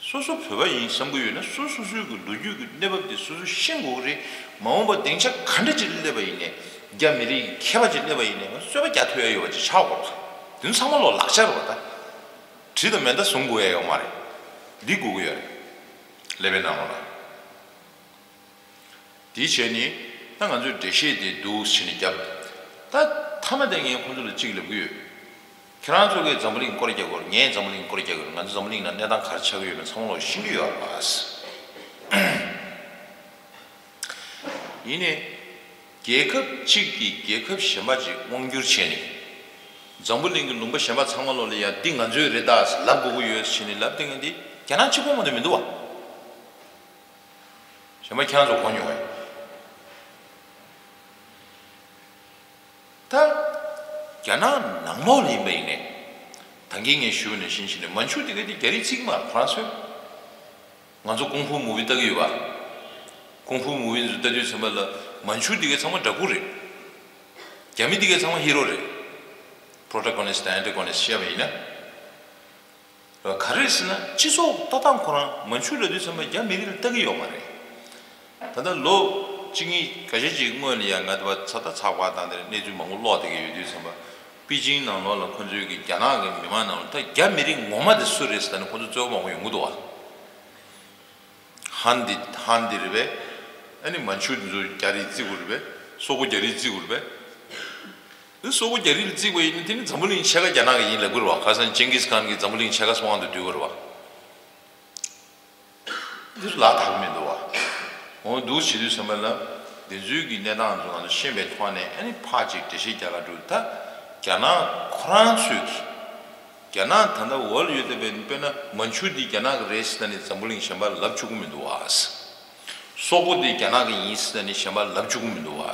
སོ་སོ་བོད་པ་ཡིན་བསམ་གྱི་ཡོད་ན་སོ་སོ་སོའི་གི་ལོ་རྒྱུས་ཀྱི་གནས་བབ་དེ་སོ་སོས་ཤེས་དགོས་ཀྱི་རེད། མ་འོངས་པ་སྡིངས་ཆ་ག་འདྲ་ཅིག་ལ་སླེབས་པ་ཡིན་ནའི། རྒྱ་མི་རིགས་ཀྱི་མཁས་པ་ཅིག་སླེབས་པ་ཡིན་ནའི་ང་ཚོས་རྩོད་པ་རྒྱག་ཐུབ་ཡ་ཡོད་པ་ཅིག་ཆགས་དགོས་པ། དེ་ཚོ་ཚང་མ་ལོག་ལག་ཆ་རེད་པ། ད་གྲི་དང་མེ་མདའ་བཟུང་དགོས་ཡ་ཡོད་མ་རེད། ལི་དགོས་ཀྱི་ཡོད་རེད། ཀླད་པའི་ནང་ལོགས་ལ། དེ་བྱས་ནས་ད་ང་ཚོས་འགྲེལ་བཤད་དེ་འདུག་བྱས་ནས་བརྒྱབ། ད་ཐ་མ་དེ་ངས་ཁོང་ཚོ་ལ་གཅིག་ལབ་ཀྱི་ཡོད། ཁྱེད་རང་ཚོ་གིས་འཛམ་བུ་གླིང་སྐོར་རྒྱག་དགོས་རེད། ངས་འཛམ་བུ་གླིང་སྐོར་རྒྱག་དགོས་རེད། ང་ཚོ་འཛམ་བུ་གླིང་ནང་གནས་སྟངས་ག་རེ་ཆགས་ཀྱི་ཡོད་མེད་ཚང་མ་ལོག་ཤེས་ཀྱི་ཡོད་རེད་པ། ཡིན་ནའི། རྒྱལ་ཁབ་གཅིག་གིས་རྒྱལ་ཁབ་གཞན་པ་ཅིག་དབང་བསྒྱུར་བྱས་ནས། འཛམ་བུ་གླིང་གི་ལུང་པ་གཞན་པ་ཚང་མ་ལོག་ལ་ཡ་འདི་ང་ཚོའི་རེད་ད་ཟེར་ལབ་དགོས་ཀྱི་ཡོད་ཟེར་ནས་ལབ་བསྡད་མཁན་འདི་རྒྱ་ནག་གཅིག་པོ་མ་གཏོགས་མི་འདུག་པ། གཞན་པ་ཁྱེད་རང་ཚོ་གོ་མྱོང་བས། ད་རྒྱ་ནག་ནང་ལོགས་ལ་ཡིན་པ་ཡིན་ནའི། ད་གིན་ངས་ཞུས་པ་ནང་བཞིན་བྱས་ནས་མན་ཆུ་དེ་ག་དེ་རྒྱ་རིགས་བརྩི་གི་མ་རེད། ཁོ་རང་ཚོས། ང་ཚོ་ཀུང་ཧྥུ་མུ་ཝི་ལྟ་གི་ཡོད་པ། ཀུང་ཧྥུ་མུ་ཝི་ཚོ་ལྟ་དུས་ཙམ་པ་ལ་མན་ཆུ་དེ་ག་ཚང་མ་དྲག་པོ་རེད། རྒྱ་མི་དེ་ག་ཚང་མ་ཧི་རོ་རེད། པྲོ་ཊ་གོ་ནིསི་དང་ཨན་ཊ་གོ་ནིསི་བཤད་པ་ཡིན་ན། ག་རེ་ཟེར་ན་སྤྱི་ཚོགས་ལྟ་སྟངས་ཁོ་རང་མན་ཆུ་ལབ་དུས་ཙམ་པ་རྒྱ་མི་རིགས་ལ་ལྟ་གི་ཡོད་མ་རེད། ད་ལྟ་ལོ་གཅིག་གཉིས་འགའ་ཤས་ཅིག་སྔོན་ལ་ཡང་ང་ཚོ་ཚ་ད་ཚགས་པར་དང་དེར་གནས་ཚུལ་མང་པོ་ཀློག་བསྡད་ཀྱི་ཡོད་དུས་ཙམ་པ། པེ་ཅིང་ནང་ལོགས་ལ་ཁོ་ཚོའི་གི་རྒྱ་ནག་གི་མི་མང་ནང་ལ་ད་རྒྱ་མི་རིགས་ངོ་མ་དེ་སུ་རེད་ཟེར་ད་ནི་ཁོ་ཚོ་རྩོད་པ་མང་པོ་ཡོང་གི་འདུག་བ། ཧན་འདི་ཧན་འདི་རེད་པས། ཨ་ནི་མན་ཆུ་འདི་ཚོ་རྒྱ་རིགས་བརྩི་དགོས་རེད་པས། སོག་པོ་རྒྱ་རིགས་བརྩི་དགོས་རེད་པས། འདི་སོག་པོ་རྒྱ་རིགས་ལ་བརྩི་དགོས་ཡིན་ན་དེ་ནི་འཛམ་བུ་གླིང་ཕྱེད་ཀ་རྒྱ་ནག་གི་ཡིན་ལབ་དགོས་རེད་བ། ཁ་སང་ཅིང་གིས་ཁཱན་གྱིས་འཛམ་བུ་གླིང་ཕྱེད་ཀ་སྲུང་དབང་དུ་བསྡུས་པ་རེད་བ། འདི་ལ་དག་མི་འདུག་བ། འོ་འདུག་བྱེད་དུས་ཙམ་པ་ལ། འདི་ཚོའི་གི་གནས་སྟངས་ཚོ་ང་ཚོ་ཤེས་པའི་ཐོག་ནས་ཨ་ནི་ཕར་ཅིག་འགྲེལ་བཤད་རྒྱག་ག་འགྲོ་ད། རྒྱ་ནག་ཁོ་རང་ཚོས་ཀྱི། རྒྱ་ནག་ད་ལྟ་འོག་ལ་ཡོད་བསྡད་པའི་དཔེར་ན་མན་ཆུ་འདི་རྒྱ་ནག་གི་རེད་ཟེར་ནས་འཛམ་བུ་གླིང་གཞན་པ་ལ་ལབ་བཅུག་གི་མི་འདུག་བ། སོག་པོ་འདི་རྒྱ་ནག་གི་ཡིན་ཟེར་ནས་གཞན་པ་ལབ་བཅུག་གི་མི་འདུག་བ།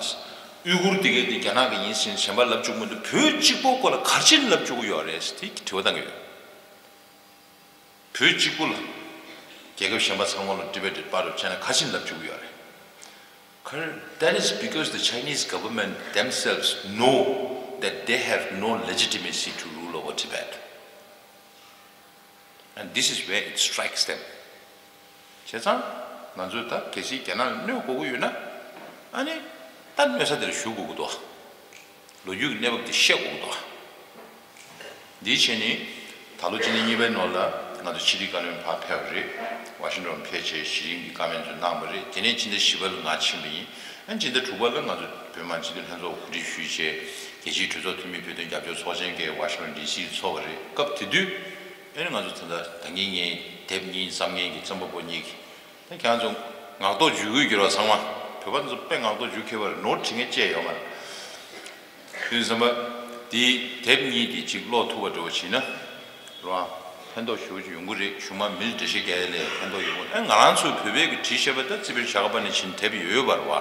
ཨུ་གུར་འདི་གས་འདི་རྒྱ་ནག་གི་ཡིན་ཟེར་ནས་གཞན་པ་ལབ་བཅུག་གི་མི་འདུག་བོད་གཅིག་པོ་སྐོར་ལ་ག་རེ་བྱས་ནས་ལབ་བཅུག་གི་ཡོད་རེད་ཟེར་དེ་དྲི་བ་བཏང་གི་ཡོད། བོད་གཅིག་པུ་ལ། རྒྱལ་ཁབ་གཞན་པ་ཚང་མ་ལ་ཊི་བེ་ཊི་པར་བྱས་ན་ག་ཅིན་ལབ་བཅུག་གི་ཡོད་རེད། ཁར། That is because the Chinese government themselves know that they have no legitimacy to rule over Tibet. And this is where it strikes them. བྱས་ཙང་། ང་ཚོས་ད་གལ་སྲིད་རྒྱ་ནག་ལ་གནོད་དགོས་ཀྱི་ཡོད་ན། ཨ་ནི། ད་གནོད་ས་དེར་བཞུགས་དགོས་ཀྱི་འདུག་ལོ་རྒྱུས་ཀྱི་གནས་བབ་དེ་ཤེས་དགོས་ཀྱི་འདུག་འདིའི་ཆེད་ནི། ད་ལོ་སྤྱི་ཟླ་གཉིས་པའི་ནང་ལ་ང་ཚོ་ཕྱི་དྲིལ་བཀའ་བློན་ཕར་ཕེབས་པ་རེད། ཝ་ཤིང་ཊོན་ཕེབས་བྱས་གཞི་རིམ་གྱི་བཀའ་མོལ་ཚོ་གནང་བ་རེད། དེ་ནས་སྤྱི་ཟླ་བཞི་པ་ལ་ང་ཕྱིན་པ་ཡིན། ཨ་ནི་སྤྱི་ཟླ་དྲུག་པ་ལ་ང་ཚོ་བོད་མི་མང་སྤྱི་འཐུས་ལྷན་ཚོགས་གོ་སྒྲིག་ཞུས་བྱས་རྒྱལ་སྤྱིའི་གྲོས་ཚོགས་འཐུས་མི་བོད་དོན་རྒྱབ་སྐྱོར་ཚོགས་ཆེན་གྱི་ཝ་ཤིང་ཊོན་ཌི་སི་ཚོགས་པ་རེད། སྐབས་དེ་དུས། ཨ་ནི་ང་ཚོ་ད་ལྟ་ད་གིན་ངས་དེབ་གཉིས་བརྩམས་མཁན་གྱི་རྩོམ་པ་པོ་གཉིས་ཀྱིས། ད་ཁྱེད་རང་ཚོ་ངག་ཐོག་འཇུག་དགོས་ཀྱི་རེད་བ། ཚང་མ་བོད་པ་ཚོ་དཔེ་ངག་ཐོག་འཇུག་མཁས་པ་རེད། ནོར་བྲིས་མཁན་ཅིག་ཡོད་མ་རེད། དེ་ཙམ་པ། དེའི་དེབ་གཉིས་དེ་གཅིག་ཀློག་ཐུབ་པ་འདྲ་བོ་བྱས་ན། རེད་བ། ཕན་ཐོགས་ཞེ་པོ་ཅིག་ཡོང་གི་རེད། གཞུག་མ་མི་ལ་འགྲེལ་བཤད་རྒྱག་ཡ་ལ་ཕན་ཐོགས་ཡོང་གི་རེད། ཨ་ང་རང་ཚོས་བོད་པའི་གི་བྲིས་བཞག་པ་ད་རྩིས་དཔོན་ཞྭ་སྒབ་པ་ནས་ཕྱིན་དེབ་ཡོད་ཡོད་པ་རེད་བ།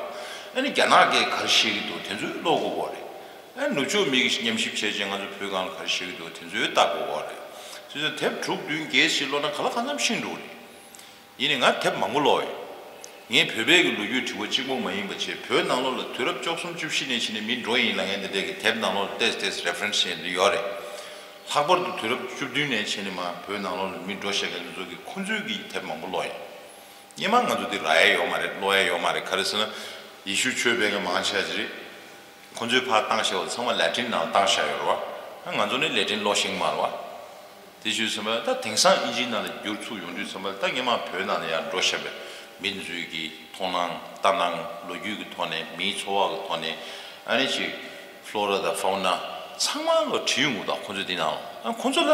ཨ་ནི་རྒྱ་ནག་གིས་ག་རེ་བཤད་ཀྱི་འདུག་དེ་ཚོ་ཀློག་དགོས་ཀྱི་རེད། ཨ་ནི་ནུབ་ཕྱོགས་མི་གིས་མཉམ་ཞིབ་བྱས་རྗེས་ང་ཚོ་བོད་སྒང་ལ་ག་རེ་བཤད་ཀྱི་འདུག་དེ་ཚོ་ལྟ་དགོས་ཀྱི་རེད། བྱས་ཙང་དེབ་དྲུག་བདུན་བརྒྱད་ཅིག་ཀློག་ན་ག་ལ་གང་འཚམ་ཤེས་འགྲོ་གི་རེད། ཡིན་ནའི་ང་དེབ་མང་པོ་ཀློག་ཡོད། ངས་བོད་པའི་གི་ལོ་རྒྱུས་བྲིས་པ་གཅིག་པོ་མ་ཡིན་པ་བྱས། བོད་ནང་ལོགས་ལ་དུས་རབས་བཅུ་གསུམ་བཅུ་བཞི་ནས་བྱས་ནས་མི་འགྲོ་ཡིན་ལབ་མཁན་དེ་འདྲས་ཀྱི་དེབ་ནང་ལོགས་ལ་ཏོག་ཙམ་ཏོག་ཙམ་རེ་ཕ་རེན་སི་བྱས་ནས་ཡོད་རེད། ལྷག་པར་དུ་དུས་རབས་བཅུ་བདུན་ནས་བྱས་ནས་མར་བོད་ནང་ལོགས་ལ་མི་འགྲོ་བཤད་མཁན་དེ་ཚོ་གི་ཁོང་ཚོའི་གི་དེབ་མང་པོ་ཀློག་ཡོད། སྔོན་མ་ང་ཚོ་འདི་རག་ཡ་ཡོད་མ་རེད། ཀློག་ཡ་ཡོད་མ་རེད། ག་རེ་ཟེར་ན། ཡེ་ཤུ་ཆོས་སྤེལ་མཁན་མང་ཆེ་བ་ཅིག་རེད། ཁོང་ཚོས་ཕར་བཏང་བཞག་པ་ཚང་མ་ལེ་ཊིན་ནང་བཏང་བཞག་ཡོད་རེད་བ། ཨ་ང་ཚོ་ནི་ལེ་ཊིན་ཀློག་ཤེས་ཀྱི་མ་རེད་བ། དེ་བྱས་ཙང་ད་དེང་སང་ཨིན་ཇིའི་ནང་ལ་བསྒྱུར་ཚུགས་ཡོང་དུས་ཙམ་པ་ལ་ད་སྔོན་མ་བོད་ནང་ལ་ཡར་འགྲོ་བཞིན་པའི་མི་འདི་ཚོའི་གི་མཐོང་སྣང་ལྟ་སྣང་ལོ་རྒྱུས་ཀྱི་ཐོག་ནས་མིའི་འཚོ་བ་གི་ཐོག་ནས་ཨ་ནི་ཅིག་ཕློ་ར་དང་ཕའོ་ན་ཚང་མ་ལ་བྲིས་ཡོང་གི་འདུག་ཁོང་ཚོ་འདི་ནང་ལ་ཨ་ཁོང་ཚོ་ལ་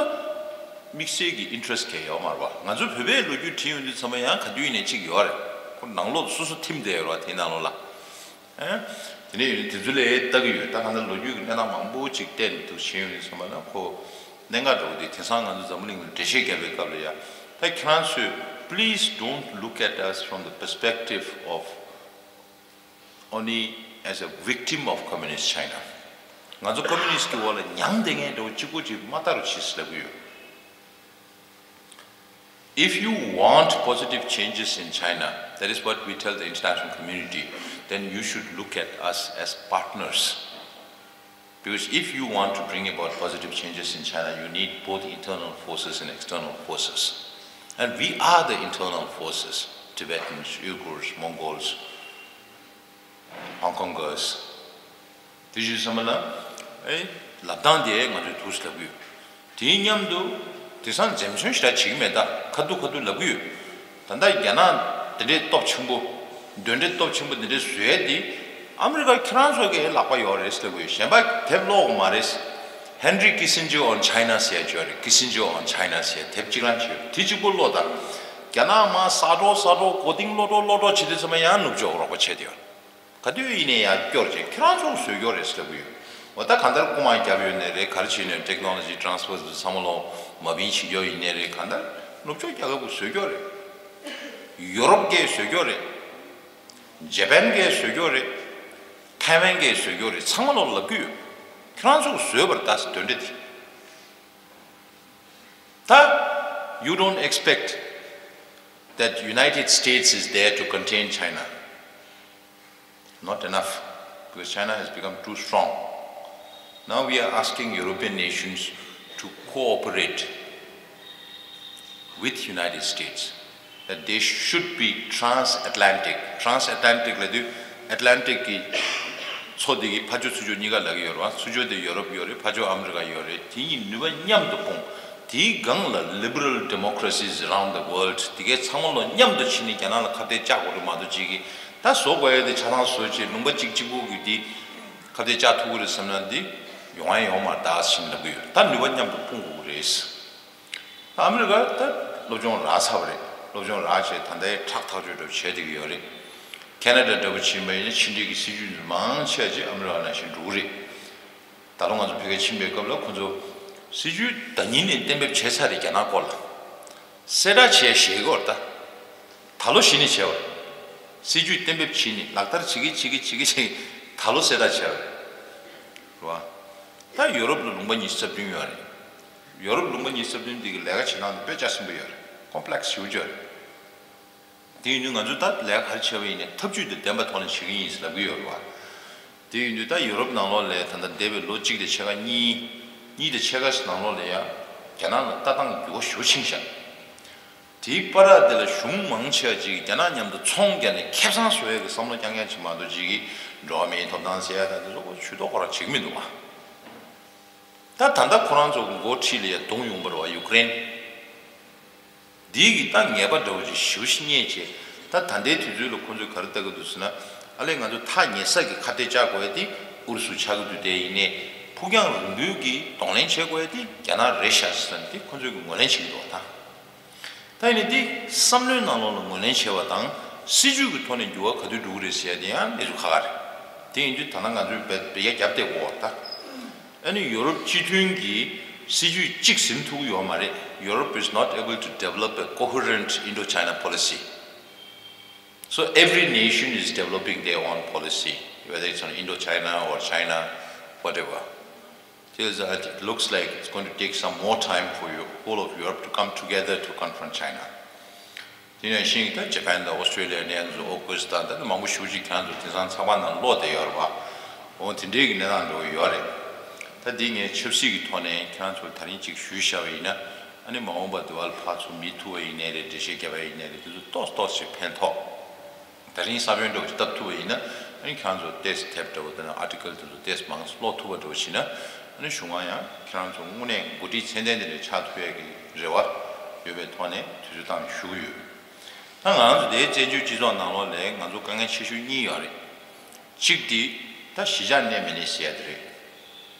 དམིགས་བསལ་གྱི་ཨིན་ཊི་རེ་སི་ཊི་གང་ཡང་ཡོད་མ་རེད་བ། ང་ཚོ་བོད་པའི་ལོ་རྒྱུས་བྲིས་ཡོང་དུས་ཙམ་པ་ཡང་ག་དུས་ཡིན་ནའི་གཅིག་ཡོད་རེད། ཁོ་ནང་ལོགས་སོ་སོ་ཐིམ་བསྡད་ཡོད་རེད་བ། དེའི་ནང་ལོགས་ལ། ཨེ། དེ་ནས་ཡོད་ནི་དེ་ཚོ་ལ་ལྟ་གི་ཡོད། ད་གང་ལྟར་ལོ་རྒྱུས་ཀྱི་གནས་སྟངས་མང་པོ་ཅིག་བལྟས་འདུག་བྱས་ཡོད་ནི་ཚང་མ་ལ་ཁོ་གནད་འགག་འདྲ་བོ་དེ་དེང་སང་ང་ཚོ་འཛམ་བུ་གླིང་ལ་འགྲེལ་བཤད་རྒྱག་པའི་སྐབས་ལ་ཡ། ད་ཁྱེད་རང་ཚོས། Please don't look at us from the perspective of only as a victim of communist China. ང་ཚོ་ཀོ་མུ་ནི་སི་ཊི་གི་འོག་ལ་མྱངས་བསྡད་མཁན་འདྲ་བོ་གཅིག་པོ་ཅིག་མ་ལྟ་རོགས་བྱེད་ཟེར་ལབ་གི་ཡོད། If you want positive changes in China, that is what we tell the international community, then you should look at us as partners. Because if you want to bring about positive changes in China, you need both internal forces and external forces. And we are the internal forces, Tibetans, Uyghurs, Mongols, Hong Kongers. དེ་བཞིན་བསམ་པ་ལ། ཨེ། ལབ་སྟངས་དེ་ང་ཚོས་ཐུགས་སུ་ལབ་དགོས། དེའི་མཉམ་དུ། དེང་སང་འཛེམ་ཟོན་ཞེ་དྲག་བྱེད་ཀྱི་མེད། ད་ཁ་ཐུག་ཁ་ཐུག་ལབ་གི་ཡོད། ད་ལྟ་རྒྱ་ནག་དེ་འདྲའི་སྟོབས་ཆེན་པོ། གདོན་འདྲེ་སྟོབས་ཆེན་པོ་དེ་འདྲའི་བཟོ་ཡས་དེ། ཨ་མི་རི་ཀ་ཁྱེད་རང་ཚོ་གི་ལག་པ་ཡོད་རེད་ལབ་གི་ཡོད། གཞན་པ་དེབ་ཀློག་མ་རེད། Henry Kissinger on China ཟེར་ཡ་ཅིག་ཡོད་རེད། Kissinger on China ཟེར་ཡ་དེབ་གཅིག་རང་ཅིག་ཡོད། དེ་གཅིག་པོ་ཀློག་དང་། རྒྱ་ནག་མར་ཟ་འགྲོ་ཟ་འགྲོ་མགོ་རྟིང་སློག་འགྲོ་སློག་འགྲོ་བྱེད་དུས་ཙམ་པ་ཡང་ནུབ་ཕྱོགས་རོགས་པ་བྱས་ཏེ་ཡོད། ག་དུས་ཡིན་ནའི་ཡང་སྐྱོར་བྱས་ཁྱེད་རང་ཚོ་བཟོས་སྐྱོར་རེད་ཟེར་གི་ཡོད། འོ་ད་གང་ལྟར་རྐུ་མ་བརྒྱབ་ཡོད་ནའི་རེད། ག་རེ་བྱས་ནའི་ཊེག་ནོ་ལོ་ཇི་ཊི་རན་སི་ཕར་བཟོས་ཚང་མ་ལོ་མ་བིན་བྱེད་སྐྱོར་ཡིན་ནའི་རེད། གང་ལྟར་ནུབ་ཕྱོགས་རྒྱལ་ཁབ་ཀྱིས་བཟོས་སྐྱོར་རེད། ཡོ་རོབ་ཀྱིས་བཟོས་སྐྱོར་རེད། ཇ་པན་གྱིས་བཟོས་སྐྱོར་རེད། ཐའེ་ཝན་གྱིས་བཟོས་སྐྱོར་རེད། ཚང་མ་ལོ་ལབ་གི་ཡོད། ཁྱེད་རང་ཚོ་བཟོས་པར་ད་དོན་འདྲ་དེ། ད། You don't expect that United States is there to contain China. Not enough, because China has become too strong. Now we are asking European nations to cooperate with United States, that they should be transatlantic. Transatlantic ལབ་དུས་Atlantic གི་མཚོ་དེ་གི་ཕར་ཕྱོགས་ཚུར་ཕྱོགས་གཉིས་ཀ་ལབ་ཀྱི་ཡོད་རེད་བ། ཚུར་ཕྱོགས་དེ་ཡོ་རོབ་ཡོད་རེད། ཕར་ཕྱོགས་ཨ་མི་རི་ཀ་ཡོད་རེད། དེ་གཉིས་ནུས་པ་མཉམ་དུ་སྤུངས། དེའི་སྒང་ལ་liberal democracies around the world དེ་གའི་ཚང་མ་ལོ་མཉམ་དུ་ཕྱིན་ནས་རྒྱ་ནག་ལ་ཁ་གཏད་བཅག་དགོས་རེད་མ་གཏོགས་ཅིག་གིས་ད་བཟོ་དགོས་ཡ་དེ་ཆ་ཚང་བཟོས་བྱས་ལུང་པ་གཅིག་གཅིག་པོ་གི་དེ་ཁ་གཏད་བཅག་ཐུབ་ཀྱི་རེད་བསམ་ན་འདི་ཡོང་ཡ་ཡོང་མ་རེད། ད་ཕྱིན་ལབ་ཀྱི་ཡོད། ད་ནུས་པ་མཉམ་དུ་སྤུངས་དགོས་ཀྱི་རེད། ཨ་མི་རི་ཀ་ད་སློབ་སྦྱོང་རག་ཚར་བ་རེད། སློབ་སྦྱོང་རག་བྱས་ད་ལྟའི་ཁྲག་ཐག་གཅོད་འདྲ་བོ་བྱས་བསྡད་ཀྱི་ཡོད་རེད། ཁེ་ན་ཌ་འདྲ་བོ་ཕྱིན་པ་ཡིན་ན་ཕྱི་འབྲེལ་གྱི་སྲིད་ཇུས་མང་ཆེ་བ་ཅིག་ཨ་མི་རི་ཀ་ནང་བཞིན་འགྲོ་གི་རེད། ད་ལོ་ང་ཚོ་བོད་སྐད་ཕྱིན་པའི་སྐབས་ལ་ཁོ་ཚོ་སྲིད་ཇུས་ཟླ་ཉིན་ནས་གཏན་འབེབས་བྱས་ཚར་རེད། རྒྱ་ནག་སྐོར་ལ་གསལ་བསྒྲགས་བྱས་ཞེས་གོ་ད། ད་ལོ་གཞི་ནས་བྱས་པ་རེད། སྲིད་ཇུས་གཏན་འབེབས་བྱས་ནས་ལག་བསྟར་བྱེད་ཀྱི་བྱེད་ཀྱི་བྱེད་ཀྱི་བྱེད་ཀྱི་ད་ལོ་གསལ་བསྒྲགས་བྱས་པ་རེད། རེད་བ། ད་ཡོ་རོབ་ལ་ལུང་པ་ཉི་ཤུ་རྩ་བདུན་ཡོད་རེད། ཡོ་རོབ་ལུང་པ་ཉི་ཤུ་རྩ་བདུན་འདི་གི་ལས་ཀ་བྱེད་སྟངས་དཔེ་ཆ་ཟིན་པོ་ཡོད་རེད། ཀོམ་པི་ལེག་སི་ཞེ་པོ་ཅིག་ཡོད་རེད། དེ་ཡིན་དུས་ང་ཚོས་ད་ལས་ཀ་ག་རེ་བྱས་པ་ཡིན་ནའི་ཐབས་ཇུས་དང་ལྡན་པའི་ཐོག་ནས་བྱེད་ཀྱི་ཡིན་ཟེར་ལབ་ཀྱི་ཡོད་རེད་བ། དེ་ཡིན་དུས་ད་ཡོ་རོབ་ནང་ལོགས་ལ་ད་ལྟ་འདས་པའི་ལོ་གཅིག་དང་ཕྱེད་ཀ་གཉིས། གཉིས་དང་ཕྱེད་ཀ་ནང་ལོགས་ལ་ཡང་རྒྱ་ནག་ལ་ལྟ་སྟངས་འགྱུར་བ་ཞེ་པོ་ཕྱིན་ཤག་དེའི་བར་དེ་ལ་གཞུང་མང་ཆེ་བ་ཅིག་རྒྱ་ནག་མཉམ་དུ་ཚོང་བརྒྱབ་ནས་ཁེ་བཟང་བཟོ་ཡས་ཀྱི་བསམ་བློ་རྐྱང་རྐྱང་ཅིག་མ་གཏོགས་ཅིག་གིས་འགྲོ་བ་མིའི་ཐོབ་ཐང་ཟེར་ཡ་དང་དེ་ཚོ་ཇུས་གཏོགས་ཁོ་རང་བྱེད་ཀྱི་མི་འདུག་བ། ད་ད་ལྟ་ཁོ་རང་ཚོ་གི་འགོ་ཁྲིད་ལ་ཡ་རྡུང་ཡོང་པ་རེད་བ། ཡུཀ་རེན། འདི་གི་ད་ངེས་པ་འདྲ་བོ་ཅིག་ཞེ་པོ་ཅིག་རྙེད་བྱས། ད་ད་ལྟའི་དུས་ཚོད་ལ་ཁོ་ཚོས་ག་རེ་ལྟ་གི་འདུག་ཟེར་ན། ཨ་ལས་ང་ཚོ་ཐག་ཉེ་ས་གི་ཁ་གཏད་བཅག་དགོས་ཡ་དེ་ཨུ་རུ་སུ་ཆགས་ཀྱི་འདུག་དེ་ཡིན་ནའི་ཕུགས་རྒྱང་རིང་པོའི་གི་གདོང་ལེན་བྱེད་དགོས་ཡ་དེ་རྒྱ་ནག་རེད་ཤག་ཟེར་ནས་དེ་ཁོ་ཚོས་གི་ངོས་ལེན་བྱེད་ཀྱི་འདུག་བ། ད་ད་ཡིན་ནའི་དེ་བསམ་བློའི་ནང་ལོགས་ལ་ངོས་ལེན་བྱས་པ་དང་སྲིད་ཇུས་ཀྱི་ཐོག་ནས་འགྱུར་བ་ག་དུས་འགྲོ་གི་རེད་ཟེར་ཡ་དེ་ཡང་གནས་ཚུལ་ཁག་ཁག་རེད། དེ་ཡིན་དུས་ད་ལྟ་ང་ཚོས་བེད་བེད་རྒྱ་བརྒྱབ་བསྡད་དགོས་བ་ད། ཨ་ནི་ཡོ་རོབ་སྤྱི་མཐུན་གྱི་སྲིད་ཇུས་གཅིག་ཟིན་ཐུབ་ཀྱི་ཡོད་མ་རེད། Europe is not able to develop a coherent Indochina policy. So every nation is developing their own policy, whether it's on Indochina or China, whatever. Till that, it looks like it's going to take some more time for you, whole of Europe to come together to confront China. དེ་ནས་ཤིང་ད་ཇ་པན་དང་ཨོ་སི་ཀྲེ་ལི་ཡ་ནས་ང་ཚོ་ཨོ་ཀུ་སི་ཐན་ད་ད་མང་པོ་ཞེ་པོ་ཅིག་ཁྱེད་རང་ཚོ་དེང་སང་ཚགས་པར་ནང་ཀློག་བསྡད་ཡོད་རེད་བ། འོ་དེ་འདྲའི་གི་གནས་སྟངས་འགྲོ་གི་ཡོད་རེད། ད་འདི་ངས་ཆབ་སྲིད་ཀྱི་ཐོག་ནས་ཁྱེད་རང་ཚོར་ད་རིང་ཅིག་ཞུས་བཞག་པ་ཡིན་ན། ཨ་ནི་མ་འོངས་པ་འདི་བར་ཕར་ཚུར་མིད་ཐུབ་པ་ཡིན་ནའི་རེད། འགྲེལ་བཤད་བརྒྱབ་པ་ཡིན་ནའི་རེད། དེ་ཚོ་ཏོག་ཙམ་ཏོག་ཙམ་ཕན་ཐོགས། ད་རིང་ས་བོན་འདྲ་བོ་ཅིག་བཏབ་ཐུབ་པ་ཡིན་ན། ཨ་ནི་ཁྱེད་རང་ཚོ་ཏོག་ཙམ་དེབ་འདྲ་བོ་དང་ཨར་ཊི་ཀལ་དེ་ཚོ་ཏོག་ཙམ་མང་ཙམ་ཀློག་ཐུབ་པ་འདྲ་བོ་བྱས་ན། ཨ་ནི་གཞུང་ང་ཡང་ཁྱེད་རང་ཚོ་དངོས་གནས་འགོ་ཁྲིད་ཚད་ལྡན་དེ་འདྲ་ཆགས་ཐུབ་ཡས་ཀྱི་རེ་བ་ཡོད་པའི་ཐོག་ནས་དུས་ཚོད་བཏང་ཞུ་གི་ཡོད། ད་ང་རང་ཚོ་དེའི་བཙན་བྱོལ་སྤྱི་ཚོགས་ནང་ལོགས་ལ་ང་ཚོ་དཀའ་ངལ་ཆེ་ཤོས་གཉིས་ཡོད་རེད། གཅིག་དེ་ད་གཞིས་ཆགས་གནས་མི་གནས་ཟེར་ཡ་དེ་རེད།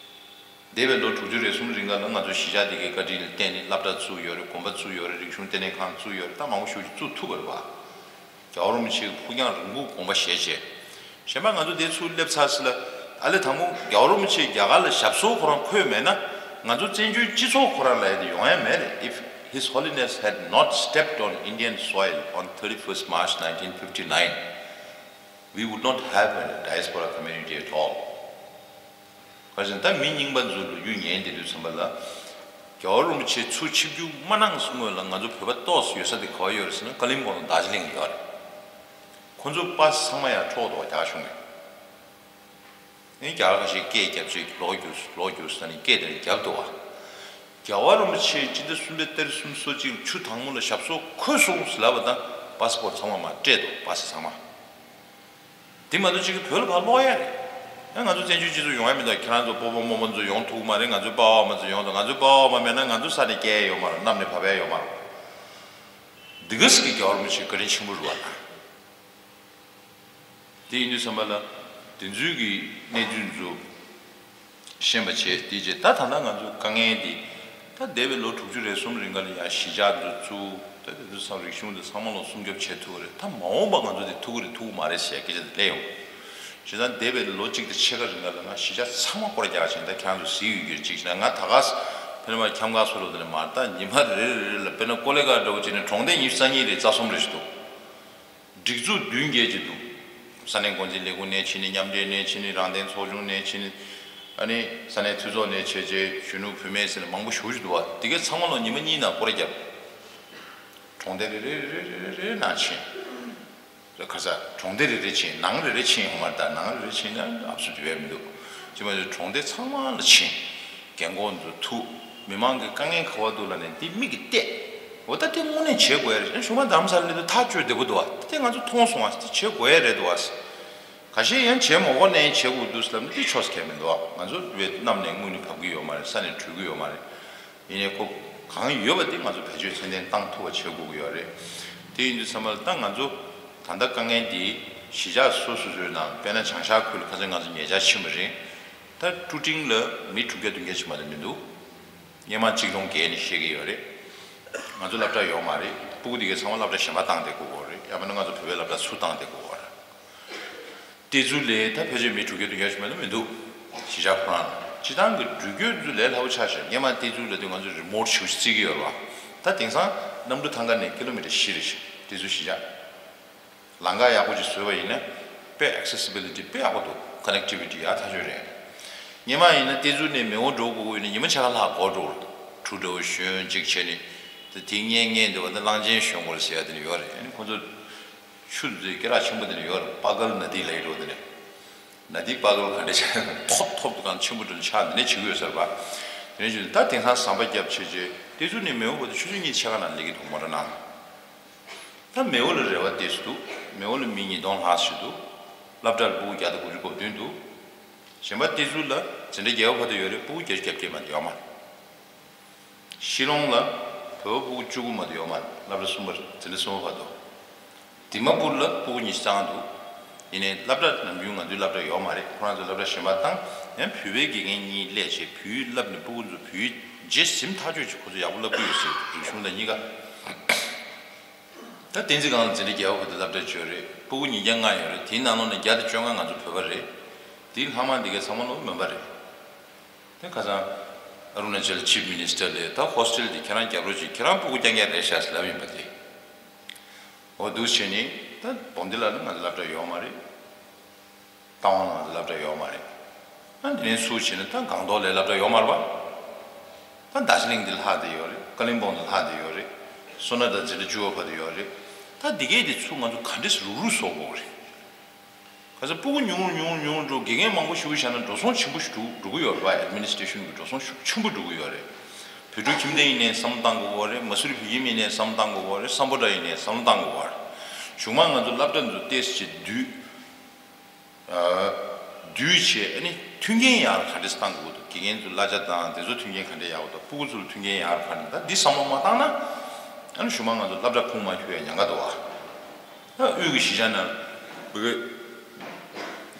འདས་པའི་ལོ་དྲུག་ཅུ་རེ་གསུམ་རིང་ག་ལ་ང་ཚོ་གཞིས་ཆགས་དེ་གའི་བཀའ་དྲིན་ལ་བརྟེན་ནས་སློབ་གྲྭ་བཙུགས་ཡོད་རེད། དགོན་པ་བཙུགས་ཡོད་རེད། རིག་གཞུང་ལྟེ་གནས་ཁང་བཙུགས་ཡོད་རེད། ད་མང་པོ་ཞེ་པོ་ཅིག་བཙུགས་ཐུབ་པ་རེད་བ། རྒྱལ་བ་རིན་པོ་ཆེ་གི་ཕུགས་རྒྱང་རིང་པོའི་དགོངས་པ་བཞེས་བྱས། གཞན་པ་ང་ཚོ་དེ་ཚུར་སླེབས་ཚར་ཟེར་ལ། ཨ་ལས་དང་པོ་རྒྱལ་བ་རིན་པོ་ཆེ་རྒྱ་གར་ལ་ཞབས་སོར་ཁོ་རང་འཁོད་མེད་ན། ང་ཚོ་བཙན་བྱོལ་སྤྱི་ཚོགས་ཁོ་རང་ལ་ཡ་དེ་ཡོང་ཡ་མེད་རེད། If His Holiness had not stepped on Indian soil on thirty-first March nineteen fifty-nine, we would not have a diaspora community at all. ག་རེ་ཟེར་ན་ད་མི་རྙིང་པ་ཚོ་ལོ་རྒྱུས་ཉན་བསྡད་དུས་ཙམ་པ་ལ། རྒྱལ་བ་རིན་པོ་ཆེ་ཚུར་ཆིབས་བསྒྱུར་མ་གནང་སྔོན་ལ་ང་ཚོ་བོད་པ་ཏོག་ཙམ་ཡོད་ས་དེ་ག་བ་ཡོད་རེད་ཟེར་ན་ཀ་ལིམ་པོང་དང་རྡོ་རྗེ་གླིང་ཡོད་རེད། ཁོ་ཚོ་པ་སེ་ཚང་མ་ཡར་འཕྲོག་འདུག་བ། རྒྱ་གཞུང་གིས། ཨེ་རྒྱ་གར་ཁ་ཤས་སྐད་རྒྱབ་བྱས་ལོག་རྒྱུགས་ལོག་རྒྱུགས་ཟེར་ནས་སྐད་དེ་རྒྱབ་འདུག་བ། རྒྱལ་བ་རིན་པོ་ཆེ་སྤྱི་ཟླ་གསུམ་པའི་ཏ་རིག་སུམ་ཅུ་སོ་གཅིག་ལ་ཆུ་དྭངས་མོ་ལ་ཞབས་སོར་འཁོད་སོང་ཟེར་ལབ་པ་དང་པ་སི་པོར་ཚང་མ་མར་སྤྲད་འདུག་པ་སེ་ཚང་མ། དེ་མ་གཏོགས་གཅིག་གིས་བོད་ལ་ཕར་ལོག་ཡ་རེད། ཡང་ང་ཚོ་བཙན་བྱོལ་སྤྱི་ཚོགས་ཡོང་ཡ་མི་འདུག་ཁྱེད་རང་ཚོ་སྤོ་བོ་རྨོ་མོ་ཚོ་ཡོང་ཐུབ་ཀྱི་མ་རེད། ང་ཚོའི་པ་ཕ་མ་ཚོ་ཡོང་ཐུབ། ང་ཚོའི་པ་ཕ་མ་མེད་ན་ང་ཚོ་ས་ནས་སྐྱེལ་ཡ་ཡོད་མ་རེད། གནམ་ནས་བབས་ཡ་ཡོད་མ་རེད། འདི་ག་ཟིག་གི་རྒྱལ་བ་རིན་པོ་ཆེ་བཀའ་དྲིན་ཆེན་པོ་རེད་བ་ད། དེ་ཡིན་དུས་ཙམ་པ་ལ་དེ་ཚོའི་གི་གནས་ཚུལ་ཚོ་ཤེས་པ་བྱས། དེ་རྗེས་ད་ད་ལྟ་ང་ཚོ་དཀའ་ངལ་འདི་ད་འདས་པའི་ལོ་དྲུག་ཅུ་རེ་གསུམ་རིང་ག་ལ་ཡ་གཞིས་ཆགས་ཚོ་བཙུགས། ད་དེ་ཚོ་ཚང་རིག་གཞུང་དེ་ཚང་མ་ལོ་སྲུང་སྐྱོབ་བྱེད་ཐུབ་ཀྱི་རེད། ད་མ་འོངས་པ་ང་ཚོ་དེ་ཐུབ་ཀྱི་རེད་ཐུབ་ཀྱི་མ་རེད་ཟེར་སྐད་ཆ་དེ་སླེབས་ཡོང་། བྱས་ཙང་འདས་པའི་ལོ་གཅིག་དང་ཕྱེད་ཀ་རིང་ག་ལ་ང་གཞིས་ཆགས་ཚང་མ་སྐོར་རྒྱག་བྱས། ད་ཁྱེད་རང་ཚོ་གཟིགས་ཡོད་རྒྱུ་རེད། གཅིག་བྱས་ན་ང་ད་ག་ས་ཕེབས་ན་མར་འཁྱམ་ག་སོ་རོ་དེ་ལ་མར་ད་ཉི་མ་རེ་རེ་རེ་ལ་དཔེར་ན་ཀོ་ལི་གྷལ་འདྲ་བོ་བྱས་ན་གྲོང་སྡེ་ཉི་ཤུ་རྩ་གཉིས་རེད། རྩ་གསུམ་རེ་ཞིག་འདུག་སྒྲིག་འཛུགས་བདུན་བརྒྱད་ཅིག་འདུག་ས་གནས་འགོ་འཛིན་ལས་ཁུངས་ནས་ཕྱིན་ནས་མཉམ་འབྲེལ་ནས་ཕྱིན་ནས་རང་བདེན་ཚོགས་ཆུང་ནས་ཕྱིན་ནས་ཨ་ནི་ས་གནས་འཐུས་ཚོགས་ནས་བྱས་རྗེས་གཞོན་ནུ་བུད་མེད་ཟེར་ནས་མང་པོ་ཞེ་པོ་ཅིག་འདུག་བ། དེ་གའི་ཚང་མ་ལོ་ཉི་མ་གཉིས་ནང་སྐོར་ར་བརྒྱབ། གྲོང་སྡེ་རེ་རེ་རེ་རེ་རེ་རེ་ནང་ཕྱིན། རེད་ཁ་ས་གྲོང་སྡེ་རེ་རེ་ཕྱིན། ནང་རེ་རེ་ཕྱིན་ཡོང་མ་རེད། ད་ནང་རེ་རེ་ཕྱིན་ན་ཨབ་སུ་དེ་བས་མི་འདུག་ཅི་མ་ཅི་གྲོང་སྡེ་ཚང་མ་ལ་ཕྱིན། རྒན་གོག་ཚོ་ཐུག་མི་མང་གི་དཀའ་ངལ་ག་བ་འདུག་ལབ་ནས་འདི་མིག་གིས་བལྟས། འོ་ད་དེ་དངོས་གནས་བྱེད་དགོས་ཡ་རེད། གཞུང་མ་རྡ་རམ་ས་ལ་སླེབས་དུས་ཐག་གཅོད་བདེ་པོ་འདུག་བ། དེ་ང་ཚོ་མཐོང་སོང་བ། དེ་བྱེད་དགོས་ཡ་རེད་འདུག་བ། ཁ་ཤས་ཡང་བྱེད་མ་དགོས་ནའི་བྱེད་དགོས་འདུག་ཟེར་ལབ་ན་དེ་ཆོས་ཁས་མི་འདུག་བ། ང་ཚོ་བའི་གནམ་ནས་དངུལ་ནི་བབས་ཀྱི་ཡོད་མ་རེད། ས་ནས་དྲུད་ཀྱི་ཡོད་མ་རེད། ཡིན་ནའི་ཁོ་གང་ཡོད་པ་དེ་ང་ཚོ་བེད་སྤྱོད་ཚད་ལྡན་བཏང་ཐུབ་པ་བྱེད་དགོས་ཀྱི་ཡོད་རེད། དེ་ཡིན་དུས་ཚང་མ་ལ་ད་ང་ཚོ་ད་ལྟ་དཀའ་ངལ་འདི་གཞིས་ཆགས་སོ་སོ་སོའི་ནང་དཔེར་ན་བྱང་ཤར་ཁུལ་ཁ་སང་ང་ཚོ་ཉེ་ཆར་ཕྱིན་པ་རེད། ད་ཀྲུ་ཀྲིང་ལ་མི་དྲུག་བརྒྱ་བདུན་བརྒྱ་ཅིག་མ་གཏོགས་མི་འདུག་སྔོན་མ་གཅིག་སྟོང་བརྒལ་ནས་བཤད་ཀྱི་ཡོད་རེད། ང་ཚོ་སློབ་གྲྭ་ཡོད་མ་རེད། སྤུ་གུ་དེ་གའི་ཚང་མ་སློབ་གྲྭ་གཞན་པ་བཏང་བསྡད་དགོས་ཀྱི་རེད། ཡང་མིན་ན་ང་ཚོ་བོད་པའི་སློབ་གྲྭ་ཚུར་བཏང་བསྡད་དགོས་ཀྱི་རེད། གཏེར་མཛོད་ལས་ད་ཕལ་ཆེར་མི་དྲུག་བརྒྱ་བདུན་བརྒྱ་ཞིག་མ་གཏོགས་མི་འདུག་གཞིས་ཆགས་ཁོ་རང་ལ་སྤྱི་བཏང་གི་འགྲུལ་སྐྱོད་ཚོ་ལས་སླ་པོ་ཆགས་ཤག་སྔོན་མ་གཏེར་མཛོད་ལབ་དུས་ང་ཚོ་རི་མོ་ཊི་ཞེ་པོ་ཅིག་བརྩི་གི་ཡོད་རེད་བ། ད་དེང་སང་གནམ་གྲུ་ཐང་ག་ནས་ཀི་ལོ་མི་ཊར་བཞི་རེད་ཤག་གཏེར་མཛོད་གཞིས་ཆགས། ལམ་ཁ་ཡག་པོ་ཅིག་བཟོས་པ་ཡིན་ན་དཔེ་ཨེག་སེ་སི་བི་ལི་ཊི་དཔེ་ཡག་པོ་འདུག་ཀ་ནེག་ཊི་བི་ཊི་ཡག་ཐག་ཆོད་རེད། སྔོན་མ་ཡིན་ན་གཏེར་མཛོད་ནས་མེས་པོ་འགྲོ་དགོས་ཀྱི་ཡོད་ན་ཉི་མ་ཕྱེད་ཀ་ལྷག་འགོར་འགྲོ་གི་རེད། གྲུ་འདྲ་བོ་ཞོན་ཅིག་བྱས་ནས་ད་དེ་ངས་ངས་འདོད་པ་ད་གླང་ཆེན་ཞོན་དགོས་རེད་ཟེར་ཡ་དེ་འདྲ་ཡོད་རེད། ཨ་ནི་ཁོ་ཚོ་ཆུ་མཛོད་སྐེ་རགས་ཆེན་པོ་དེ་འདྲ་ཡོད་རེད། པ་གལ་ན་དི་ལབ་ཡ་འདྲ་བོ་དེ་འདྲ། ན་དི་པ་གལ་ག་འདྲ་ཆགས་ཐོབ་ཐོབ་ཏུ་གང་ཆེན་པོ་འདྲ་ཆགས་འདི་ནས་བྱེད་ཀྱི་ཡོད་ས་རེད་པ། དེ་ནས་བྱུང་ད་དེང་སང་ཟམ་པ་བརྒྱབ་བྱས་བྱས་གཏེར་མཛོད་ནས་མེས་པོ་བར་དུ་ཆུ་ཚོད་གཉིས་ཕྱེད་ཀ་ནང་སླེབས་ཀྱི་འདུག་མོ་ཊ་ནང་། ད་མེས་པོ་ལ་རེ་བ་ཏོག་ཙམ་འདུག་མེས་པོ་ལ་མི་ཉིས་སྟོང་ལྷག་ཞིག་འདུག་སློབ་གྲྭར་སྤུ་གུ་བརྒྱ་དང་དགུ་བཅུ་གོ་བདུན་འདུག་གཞན་པ་གཏེར་མཛོད་ལ་འཛིན་གྲྭ་བརྒྱད་པ་བར་དུ་ཡོད་རེད། སྤུ་གུ་བརྒྱད་ཅུ་གྱ་བརྒྱད་མ་གཏོགས་ཡོད་མ་རེད། ཤི་ལོང་ལ་བོད་པ་སྤུ་གུ་བཅུ་དགུ་མ་གཏོགས་ཡོད་མ་རེད། སློབ་གྲྭ་གསུམ་པ་འཛིན་གྲྭ་གསུམ་པ་བར་དུ། དི་མ་པུར་ལ་སྤུ་གུ་ཉི་ཤུ་རྩ་ལྔ་འདུག་ཡིན་ནའི་སློབ་གྲྭ་ནམ་རྒྱུན་ང་ཚོའི་སློབ་གྲྭ་ཡོད་མ་རེད། ཁོ་རང་ཚོའི་སློབ་གྲྭ་གཞན་པ་བཏང་། ཡང་བོད་པའི་དགེ་རྒན་གཉིས་སླེབས་བྱས་བོད་ཡིག་བསླབས་ནས་སྤུ་གུ་ཚོ་བོད་ཡིག་རྗེས་ཟིན་ཐག་ཆོད་ཅིག་ཁོ་ཚོ་ཡག་པོ་བསླབ་ཀྱི་ཡོད་ཟེར། རིག་གཞུང་དང་གཉིས་ཀ། ད་བསྟན་འཛིན་སྒང་ལ་འཛིན་གྲྭ་བརྒྱད་པ་བར་དུ་སློབ་གྲྭ་ཡོད་རེད། སྤུ་གུ་ཉིས་བརྒྱ་ལྔ་ཡོད་རེད། དེའི་ནང་ལོགས་ནས་བརྒྱ་དང་བཅོ་ལྔ་ང་ཚོ་བོད་པ་རེད། དེའི་ལྷག་མ་འདི་གའི་ཚང་མ་ལོ་མོན་པ་རེད། དེ་ཁ་སང་ཨ་རུ་ན་ཅལ་ཆིབ་མི་ནི་སི་ཊར་ལས་ད་ཧོ་སི་ཊེལ་འདི་ཁྱེད་རང་རྒྱབ་རོགས་གྱིས། ཁྱེད་རང་སྤུ་གུ་རྐྱང་རྐྱང་རེད་ཤག་ཟེར་ལབ་ཡིན་པ་དེ། འོ་འདུག་བྱས་ནས་ད་བོམ་སྡེ་ལ་ནི་ང་ཚོ་སློབ་གྲྭ་ཡོད་མ་རེད། རྟ་དབང་ལ་ང་ཚོ་སློབ་གྲྭ་ཡོད་མ་རེད། ཨ་འདི་ནས་ཚུར་བྱས་ན་ད་སྒང་ཏོག་ལ་སློབ་གྲྭ་ཡོད་མ་རེད་པ། ད་རྡོ་རྗེ་གླིང་འདི་ལྷག་བསྡད་ཡོད་རེད། ཀ་ལིམ་པོང་འདི་ལྷག་བསྡད་ཡོད་རེད། སོ་ན་ད་འཛིན་གྲྭ་བཅུ་པ་བར་དུ་ཡོད་རེད། ད་འདི་གས་འདི་ཚུར་ང་ཚོ་ག་འདྲས་རུག་རུག་བཟོ་དགོས་རེད། ག་ཚོད་སྤུ་གུ་ཉུང་རུ་ཉུང་རུ་ཉུང་རུ་འགྲོ། དགེ་རྒན་མང་པོ་ཞིག་བཞག་ན་འགྲོ་སོང་ཆེན་པོ་ཞིག་འགྲོ་འགྲོ་གི་ཡོད་རེད་པ། ཨེཌ་མི་ནི་སི་ཊེ་ཤན་གྱི་འགྲོ་སོང་ཤུགས་ཆེན་པོ་འགྲོ་གི་ཡོད་རེད། བོད་ཕྲུག་ཁྱིམ་སྡེ་ཡིན་ནའི་བསམ་བློ་བཏང་དགོས་ཀྱི་ཡོད་རེད། མ་སུ་རི་བོད་ཁྱིམ་ཡིན་ནའི་བསམ་བློ་བཏང་དགོས་ཀྱི་ཡོད་རེད། སམ་བྷོ་ཊ་ཡིན་ནའི་བསམ་བློ་བཏང་དགོས་ཀྱི་ཡོད་རེད། གཞུག་མ་ང་ཚོ་སློབ་གྲྭ་འདི་ཚོ་ཏོག་ཙམ་ཅིག་བསྡུས། ཨ། བསྡུས་བྱས་ཨ་ནི་མཐུན་རྐྱེན་ཡག་རུ་ག་འདྲས་བཏང་དགོས་འདུག་དགེ་རྒན་ཚོ་གླ་ཆ་དང་དེ་ཚོ་མཐུན་རྐྱེན་ག་འདྲས་ཡག་པོ་འདུག་སྤུ་གུ་ཚོ་ལ་མཐུན་རྐྱེན་ཡག་རུ་ག་འདྲས་འདུག་འདི་བསམ་བློ་མ་བཏང་ན། ཨ་ནི་གཞུག་མ་ང་ཚོ་སློབ་གྲྭ་ཁུངས་མ་འཁྱོལ་ཡ་ཉེན་ཁ་འདུག་བ། ད་དབུས་ཀྱི་གཞིས་ཆགས་ནང་བོད་སྐད་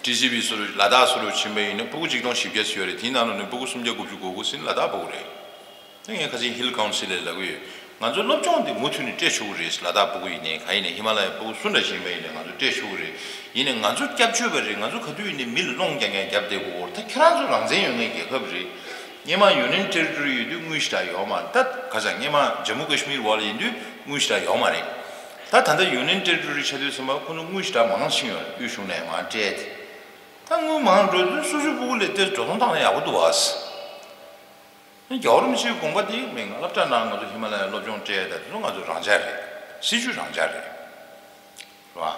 ཊི་སི་བི་སུ་རུ་ལ་དྭགས་སུ་རུ་ཕྱིན་པ་ཡིན་ན་སྤུ་གུ་ཆིག་སྟོང་བཞི་བརྒྱ་ཙམ་ཡོད་རེད། དེའི་ནང་ལོགས་ནས་སྤུ་གུ་སུམ་བརྒྱ་དགུ་བཅུ་གོ་དགུ་ཟིན་ལ་དྭགས་སྤུ་གུ་རེད། ད་ངས་ཁ་སང་ཧིལ་ཀའུན་སིལ་ལ་ལབ་ཀྱི་ཡོད། ང་ཚོའི་སློབ་སྦྱོང་འདི་མུ་མཐུད་ནས་སྤྲད་ཆོག་གི་རེད། ལ་དྭགས་སྤུ་གུ་ཡིན་ནའི་ག་ཡིན་ནའི་ཧི་མ་ལ་ཡའི་སྤུ་གུ་སུ་འདྲ་ཞིག་ཡིན་པ་ཡིན་ནའི་ང་ཚོ་སྤྲད་ཆོག་གི་རེད། ཡིན་ནའི་ང་ཚོ་སྐྱབས་བཅོལ་བ་རེད། ང་ཚོ་ག་དུས་ཡིན་ནའི་མི་ལ་སློང་རྐྱང་རྐྱང་རྒྱབ་བསྡད་དགོས་ཀྱི་ཡོད་རེད། ད་ཁྱེད་རང་ཚོ་རང་བཙན་ཡོད་མཁན་རྒྱལ་ཁབ་རེད། སྔོན་མ་ཡུ་ནི་ཡན་ཊེ་རི་ཊོ་རི་ཡོད་དུས་དངུལ་ཞེ་དྲག་ཡོད་མ་རེད། ད་ག་ས་སྔོན་མ་ཇམ་མུ་ཀ་ཤི་མིར་འོག་ལ་ཡིན་དུས་དངུལ་ཞེ་དྲག་ཡོད་མ་རེད། ད་ད་ལྟ་ཡུ་ནི་ཡན་ཊེ་རི་ཊོ་རི་ཆགས་དུས་ཙམ་པ་ཁོ་ཚོ་དངུལ་ཞེ་དྲག་མང་ཕྱིན་ཡོད་རེད། དབུས་གཞུང་ནས་མར་སྤྲད་དེ། ད་དངུལ་མང་འགྲོ་དུས་སོ་སོའི་སྤུ་གུ་ལ་དེ་འགྲོ་སོང་བཏང་ན་ཡག་པོ་འདུག་བ། རྒྱལ་བ་རིན་པོ་ཆེའི་དགོངས་པ་དེ་མིན། ང་སློབ་གྲྭ་ནང་ང་ཚོ་ཧི་མ་ལ་ཡའི་སློབ་སྦྱོང་སྤྲད་ཡ་ད་དེ་ཚོ་ང་ཚོ་རང་འཇགས་རེད། སྲིད་ཇུས་རང་འཇགས་རེད། རེད་བ།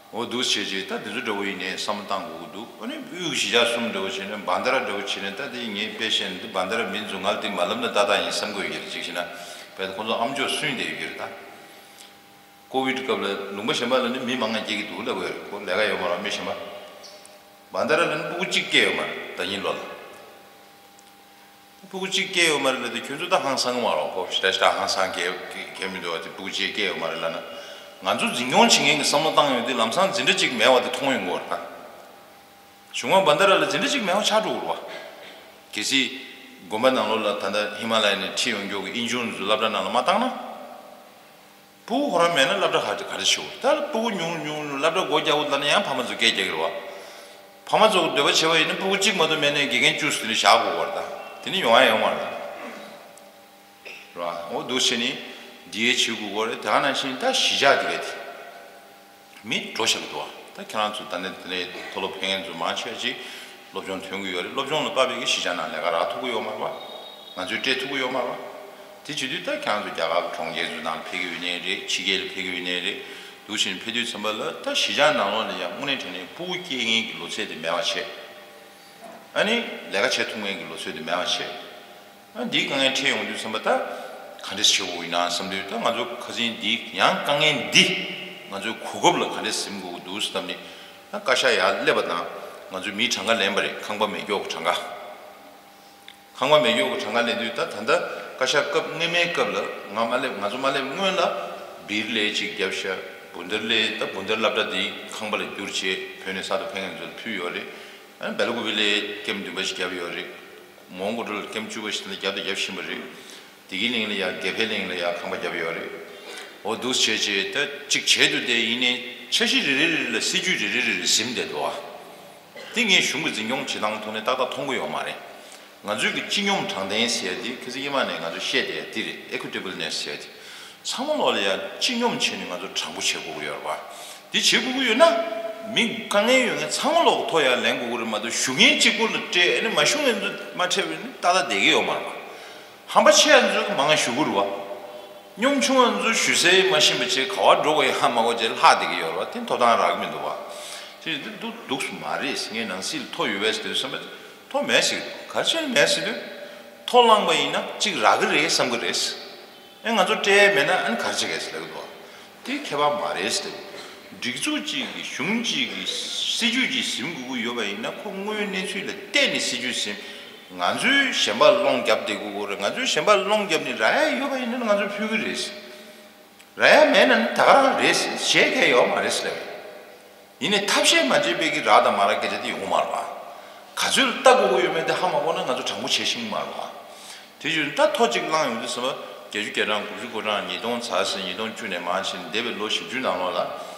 འོ་འདུག་བྱས་རྗེས་ད་དེ་ཚོ་འདྲ་བོ་ཡིན་ནའི་བསམ་བློ་བཏང་དགོས་ཀྱི་འདུག་ཨ་ནི་དབུས་ཀྱི་གཞིས་ཆགས་གསུམ་འདྲ་བོ་བྱས་ནས་བན་དྷ་ར་འདྲ་བོ་བྱས་ནས། ད་དེ་ངས་དཔེ་བཤད་ན་འདི་བན་དྷ་ར་མི་ཚོ་ང་ལ་དེ་མ་ལབ་ན་ཏག་ཏག་ཡིན་བསམ་གྱི་ཡོད་ཀྱི་རེད། གཅིག་བྱས་ན་བས་ཁོ་ཚོ་ཨམ་ཅོག་སུན་བསྡད་ཡོད་ཀྱི་རེད་ད། ཀོ་བིད་སྐབས་ལ་ལུང་པ་གཞན་པ་ལ་ནི་མི་མང་ང་སྐྱེལ་གྱི་འདུག་ལབ་ཀྱི་རེད། ཁོ་ལས་ཀ་ཡོད་མ་རེད། མི་གཞན་པ། བན་དྷ་ར་ལ་ནི་སྤུ་གུ་གཅིག་སྐྱེས་ཡོད་མ་རེད། ཟླ་ཉིན་ལོ་ལ། སྤུ་གུ་གཅིག་སྐྱེས་ཡོད་མ་རེད་ལབ་དུས་ཁྱོད་ཚོ་ད་ཧང་སང་གི་མ་རེད། ཁོ་ཞེ་དྲག་ཞེ་དྲག་ཧང་སང་གི་གི་མི་འདུག་བ། དེ་སྤུ་གུ་གཅིག་སྐྱེས་ཡོད་མ་རེད་ལབ་ན། ང་ཚོ་འཛིན་སྐྱོང་བྱེད་མཁན་གྱི་བསམ་བློ་བཏང་ཡོང་དུས་ལམ་སང་འཛིན་གྲྭ་གཅིག་མེད་པ་དེ་མཐོང་ཡོང་གི་ཡོད་རེད་ད། གཞུག་མ་བན་དྷ་ར་ལ་འཛིན་གྲྭ་གཅིག་མེད་པ་ཆགས་འགྲོ་གི་རེད་བ། གལ་སྲིད་དགོན་པ་ནང་ལོགས་ལ་ད་ལྟ་ཧི་མ་ལ་ཡ་ནས་ཁྲིད་ཡོང་རྒྱུ་གི་ཨིན་ཇུན་ཚོ་སློབ་གྲྭ་ནང་ལ་མ་བཏང་ན། སྤུ་གུ་ཁོ་རང་མེད་ན་སློབ་གྲྭ་ག་ག་རེ་ཞུ། ད་སྤུ་གུ་ཉུང་ཉུང་སློབ་གྲྭ་སྒོ་རྒྱག་པ་ལབ་ན་ཡང་ཕ་མ་ཚོ་སྐད་རྒྱག་གི་རེད་བ། ཕ་མ་ཚོ་འདོད་པ་བྱས་པ་ཡིན་ན་སྤུ་གུ་གཅིག་མ་གཏོགས་མེད་ནའི་དགེ་རྒན་བཅུ་ཙམ་དེ་འདྲ་བཞག་དགོས་པ་རེད་ད། དེ་ནི་ཡོང་ཡ་ཡོང་མ་རེད། རེད་བ། འོ་འདུག་བྱས་ནི་འདི་ཡས་བྱེད་དགོས་ཀྱི་རེད། དེ་ག་ནང་བཞིན་ད་གཞིས་ཆགས་དེ་ག་དེ། མི་འགྲོ་བཞག་གི་འདུག་བ། ད་ཁྱེད་རང་ཚོ་ད་ནས་དེ་ནས་མཐོ་སློབ་ཕེབས་མཁན་ཚོ་མང་ཆེ་བ་ཅིག་སློབ་སྦྱོང་ཐོན་གྱི་ཡོད་རེད། སློབ་སྦྱོང་ལ་དཔག་པའི་གི་གཞིས་ཆགས་ནང་ལས་ཀ་རག་ཐུབ་ཀྱི་ཡོད་མ་རེད་བ། ང་ཚོས་སྤྲད་ཐུབ་ཀྱི་ཡོད་མ་རེད་བ། དེ་བྱེད་དུས་ད་ཁྱེད་རང་ཚོ་རྒྱ་གར་གྱི་གྲོང་ཁྱེར་ཚོའི་ནང་ལ་ཕེབས་ཀྱི་ཡོད་ནའི་རེད། ཕྱི་རྒྱལ་ལ་ཕེབས་ཀྱི་ཡོད་ནའི་རེད། འདུག་བྱས་ནས་ཕེབས་དུས་ཙམ་པ་ལ་ད་གཞིས་ཆགས་ནང་ལོགས་ལ་ཡང་དངོས་གནས་དྲང་གནས་སྤུ་གུ་སྐྱེ་མཁན་གྱི་ལོ་ཚད་དེ་མེད་པ་བྱས། ཨ་ནི་ལས་ཀ་བྱེད་ཐུབ་མཁན་གྱི་ལོ་ཚད་དེ་མེད་པ་བྱས། ཨ་འདིའི་དཀའ་ངལ་འཕྲད་ཡོང་དུས་ཙམ་པ་ད། ག་འདྲས་བྱེད་དགོས་ཡིན་ན་བསམ་དུས། ད་ང་ཚོ་ཁ་སང་འདི་ཡང་དཀའ་ངལ་འདི་ང་ཚོའི་གོ་སྐབས་ལ་ག་འདྲས་ཟིན་དགོས་ཀྱི་འདུག་བསམ་ནས། ད་བཀའ་ཤག་ཡར་སླེབས་པ་དང་ང་ཚོས་མིའི་གྲངས་ཀ་ལེན་པ་རེད། ཁང་པ་མེ་སྒྱོགས་གྲངས་ཀ་ཁང་པ་མེ་སྒྱོགས་ཀྱི་གྲངས་ཀ་ལེན་དུས། ད་ད་ལྟ་བཀའ་ཤག་སྐབས་སྔོན་མའི་སྐབས་ལ་ང་མ་སླེབས། ང་ཚོ་མ་སླེབས་སྔོན་ལ་སྦིར་ལས་གཅིག་བརྒྱབ་ཤག་བུན་དར་ལས། ད་བུན་དར་སློབ་གྲྭ་འདི་ཁང་པ་ལ་བསྒྱུར་བྱས་བོད་ནས་གསར་དུ་ཕེབས་མཁན་ཚོ་ལ་ཕུལ་ཡོད་རེད། ཨ་ནི་སྦེ་ལ་ཀུ་པེ་ལས་ཀེམ་བདུན་པ་ཞིག་བརྒྱབ་ཡོད་རེད། མོན་གྷོ་ལ་ཀེམ་བཅུ་པ་ཞིག་ད་ལྟ་བརྒྱབ་དང་རྒྱབ་བཞིན་པ་རེད། བདེ་སྐྱིད་གླིང་ལ་ཡ། དགེ་འཕེལ་གླིང་ལ་ཡ་ཁང་པ་བརྒྱབ་ཡོད་རེད། འོ་འདུག་བྱས་བྱས་ད་གཅིག་བྱས་འདུག་དེ་ཡིན་ནའི་འཆར་གཞི་རེ་རེ་རེ་ལ་སྲིད་ཇུས་རེ་རེ་རེ་རེ་ཟིན་བསྡད་འདུག་ཨ། དེ་ངས་གཞུང་གི་འཛིན་སྐྱོང་བྱེད་སྟངས་ཐོག་ནས་ཏག་ཏག་མཐོང་གི་ཡོད་མ་རེད། ང་ཚོའི་གི་སྤྱི་སྙོམས་དྲང་བདེན་ཟེར་ཡ་དེ་ཁ་སང་ཉི་མ་ནས་ང་ཚོས་བཤད་བསྡད་ཡ་དེ་རེད། Equitableness ཟེར་ཡ་དེ། ཚང་མ་ལོག་ལ་ཡ་སྤྱི་སྙོམས་བྱས་ནས་ང་ཚོ་དྲང་པོ་བྱེད་དགོས་ཀྱི་ཡོད་རེད་པ། དེ་བྱེད་དགོས་ཀྱི་ཡོད་ན་མི་དཀའ་ངལ་ཡོད་མཁན་ཚང་མ་ལོག་གི་ཐོག་ཡར་ལེན་དགོས་ཀྱི་རེད་མ་གཏོགས། ཞུ་མཁན་གཅིག་པོ་ལ་སྤྲད། ཨ་ནི་མ་ཞུ་མཁན་ཚོ་མ་སྤྲད་པ་ཡིན་ན་ཏག་ཏག་བསྡད་ཀྱི་ཡོད་མ་རེད་པ། ཧམ་པ་ཆེ་ཡ་ཚོས་མང་ང་ཞུ་གི་རེད་པ། སྙོམས་ཆུང་བ་ཚོ་ཞུ་སའི་མ་ཤེས་པ་བྱས་ག་པར་འགྲོ་དགོས་ཡ་ཧ་མ་གོ་བྱས་ལྷག་བསྡད་ཀྱི་ཡོད་རེད་པ། དེ་ཐོབ་ཐང་རག་གི་མི་འདུག་པ། དེ་འདུག་འདུག་སུ་མ་རེད། ངས་ནང་སྲིད་ལ་ཐོ་ཡོད་པས་ཟེར་དུས་བསམ་པ། ཐོ་མེད་ཟེར་གྱི་འདུག་ག་རེ་བྱས་ནས་མེད་ཟེར་དུས། ཐོ་བླངས་པ་ཡིན་ན་གཅིག་རག་གི་རེད་བསམ་གྱི་རེད། ཨེ་ང་ཚོ་སྤྲད་ཡ་མེད་ན་ཨ་ནི་ག་རེ་བྱེད་གས་ཟེར་ལབ་ཀྱི་འདུག་དེ་ཁྱད་པར་མ་རེད་ཟེར། སྒྲིག་འཛུགས་གཅིག་གིས་གཞུང་གཅིག་གིས་སྲིད་ཇུས་གཅིག་ཟིན་དགོས་ཀྱི་ཡོད་པ་ཡིན་ན་ཁོ་དངོས་ཡོད་གནས་ཚུལ་ལ་བལྟས་ནས་སྲིད་ཇུས་ཟིན། ང་ཚོའི་གཞན་པ་སློང་རྒྱབ་བསྡད་དགོས་ཀྱི་རེད། ང་ཚོའི་གཞན་པ་སློང་རྒྱབ་ནས་རག་ཡ་ཡོད་པ་ཡིན་ན་ང་ཚོས་ཕུལ་གྱི་རེད། རག་ཡ་མེད་ན་ནི་ད་ག་རང་རེད། བྱེད་མཁན་ཡོད་མ་རེད་ཟེར་ལབ། ཡིན་ནའི་ཐབས་ཤེས་མ་བྱས་པའི་གི་རག་དང་མ་རག་སྐད་ཆ་དེ་ཡོང་གི་མ་རེད་པ། ག་ཚོད་ལ་ལྟ་དགོས་ཀྱི་ཡོད་མེད་དེ་ཧ་མ་གོ་ན་ང་ཚོ་དྲང་པོ་བྱེད་ཤེས་ཀྱི་མ་རེད་པ། དེ་བཞིན་ད་ཐོ་གཅིག་བླངས་ཡོང་དུས་ཙམ་པ་བརྒྱད་ཅུ་གྱ་གྲངས། དགུ་བཅུ་གོ་གྲངས། ཉིས་སྟོང་ཙམ་ཟིན། ཉིས་སྟོང་བཅུ་ནས་མར་ཕྱིན་འདས་པའི་ལོ་བཞི་བཅུ་ནང་ལོགས་ལ།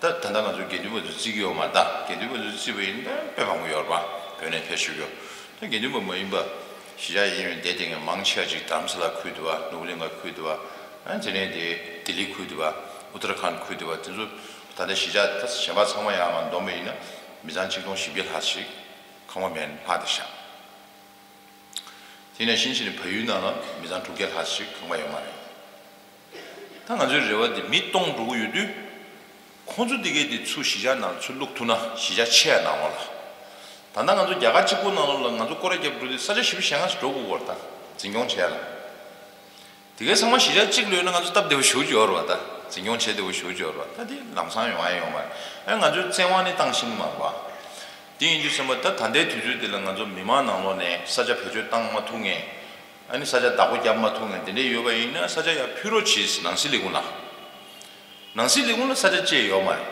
ད་ད་ལྟ་ང་ཚོ་དགེ་འདུན་པ་ཚོ་བརྩི་གི་ཡོད་མ་རེད། ད་དགེ་འདུན་པ་ཚོ་བརྩིས་པ་ཡིན་ན་དཔེ་མང་པོ་ཡོད་རེད་པ། བོད་ནས་ཕེབས་བཞུགས་ཡོད། ད་དགེ་འདུན་པ་མ་ཡིན་པ་གཞིས་ཆགས་གཡས་གཡོན་བསྡད་བསྡད་མཁན་མང་ཆེ་བ་ཅིག་རྡ་རམ་ས་ལ་ཁུལ་དུ་བ། ནོར་བུ་གླིང་ག་ཁུལ་དུ་བ། ཨ་དེ་ནས་དེ་ལྡི་ལི་ཁུལ་དུ་བ། ཨུ་ཏར་ཁཱན་ཁུལ་དུ་བ། དེ་ཚོ་ད་ལྟ་གཞིས་ཆགས་ད་གཞན་པ་ཚང་མ་ཡར་མར་བསྡོམས་པ་ཡིན་ན་མི་ཚང་ཆིག་སྟོང་བཞི་བརྒྱ་ལྷག་ཅིག་ཁང་པ་མེད་ནས་ལྷག་བསྡད་ཤག་དེ་ནས་ཕྱིན་ཆད་ནས་བལ་ཡུལ་ནང་ལ་མི་ཚང་དྲུག་བརྒྱ་ལྷག་ཅིག་ཁང་པ་ཡོད་མ་རེད། ད་ང་ཚོའི་རེ་བ་འདི་མི་སྟོང་འགྲོ་གི་ཡོད་དུས། ཁོང་ཚོ་འདི་གས་འདི་ཚུར་གཞིས་ཆགས་ནང་ཚུར་བླུག་ཐུབ་ན་གཞིས་ཆགས་ཆེ་ཡ་ནང་ལོགས་ལ། ད་ལྟ་ང་ཚོ་རྒྱ་གར་གཅིག་པུ་ནང་ལོགས་ལ་ང་ཚོ་སྐོར་ར་རྒྱབ་འགྲོ་དུས་ས་ཆ་ཞེ་པོ་གཞན་སྒང་ཞིག་འགྲོ་དགོས་ཀྱི་ཡོད་རེད། ད་འཛིན་སྐྱོང་བྱེད་ཡ་ལ། དེ་གས་ཚང་མ་གཞིས་ཆགས་གཅིག་ལ་ཡོད་ན་ང་ཚོ་སྟབས་བདེ་པོ་ཞེ་པོ་ཅིག་ཡོད་རེད་པ། ད་འཛིན་སྐྱོང་བྱེད་བདེ་པོ་ཞེ་པོ་ཅིག་ཡོད་རེད་པ། ད་དེ་ལམ་སང་ཡོང་ཡ་ཡོད་མ་རེད། ཨ་ང་ཚོའི་བཙན་དབང་ནི་བཏང་ཤེས་ཀྱི་མ་རེད་པ། དེ་ཡིན་དུས་ཙམ་པ་ད་ད་ལྟའི་དུས་ཚོད་འདི་ལ་ང་ཚོ་མི་མང་ནང་ལོགས་ནས་ས་ཆ་བེད་སྤྱོད་བཏང་མ་ཐུབ་མཁན། ཨ་ནི་ས་ཆ་བདག་པོ་རྒྱབ་མ་ཐུབ་མཁན་དེ་འདྲས་ཡོད་པ་ཡིན་ན་ས་ཆ་ཡར་ཕུལ་རོགས་གྱིས། ནང་སྲིད་ལས་ཁུངས་ལ། ནང་སྲིད་ལས་ཁུངས་ལ་ས་ཆ་བཅད་ཡོད་མ་རེད།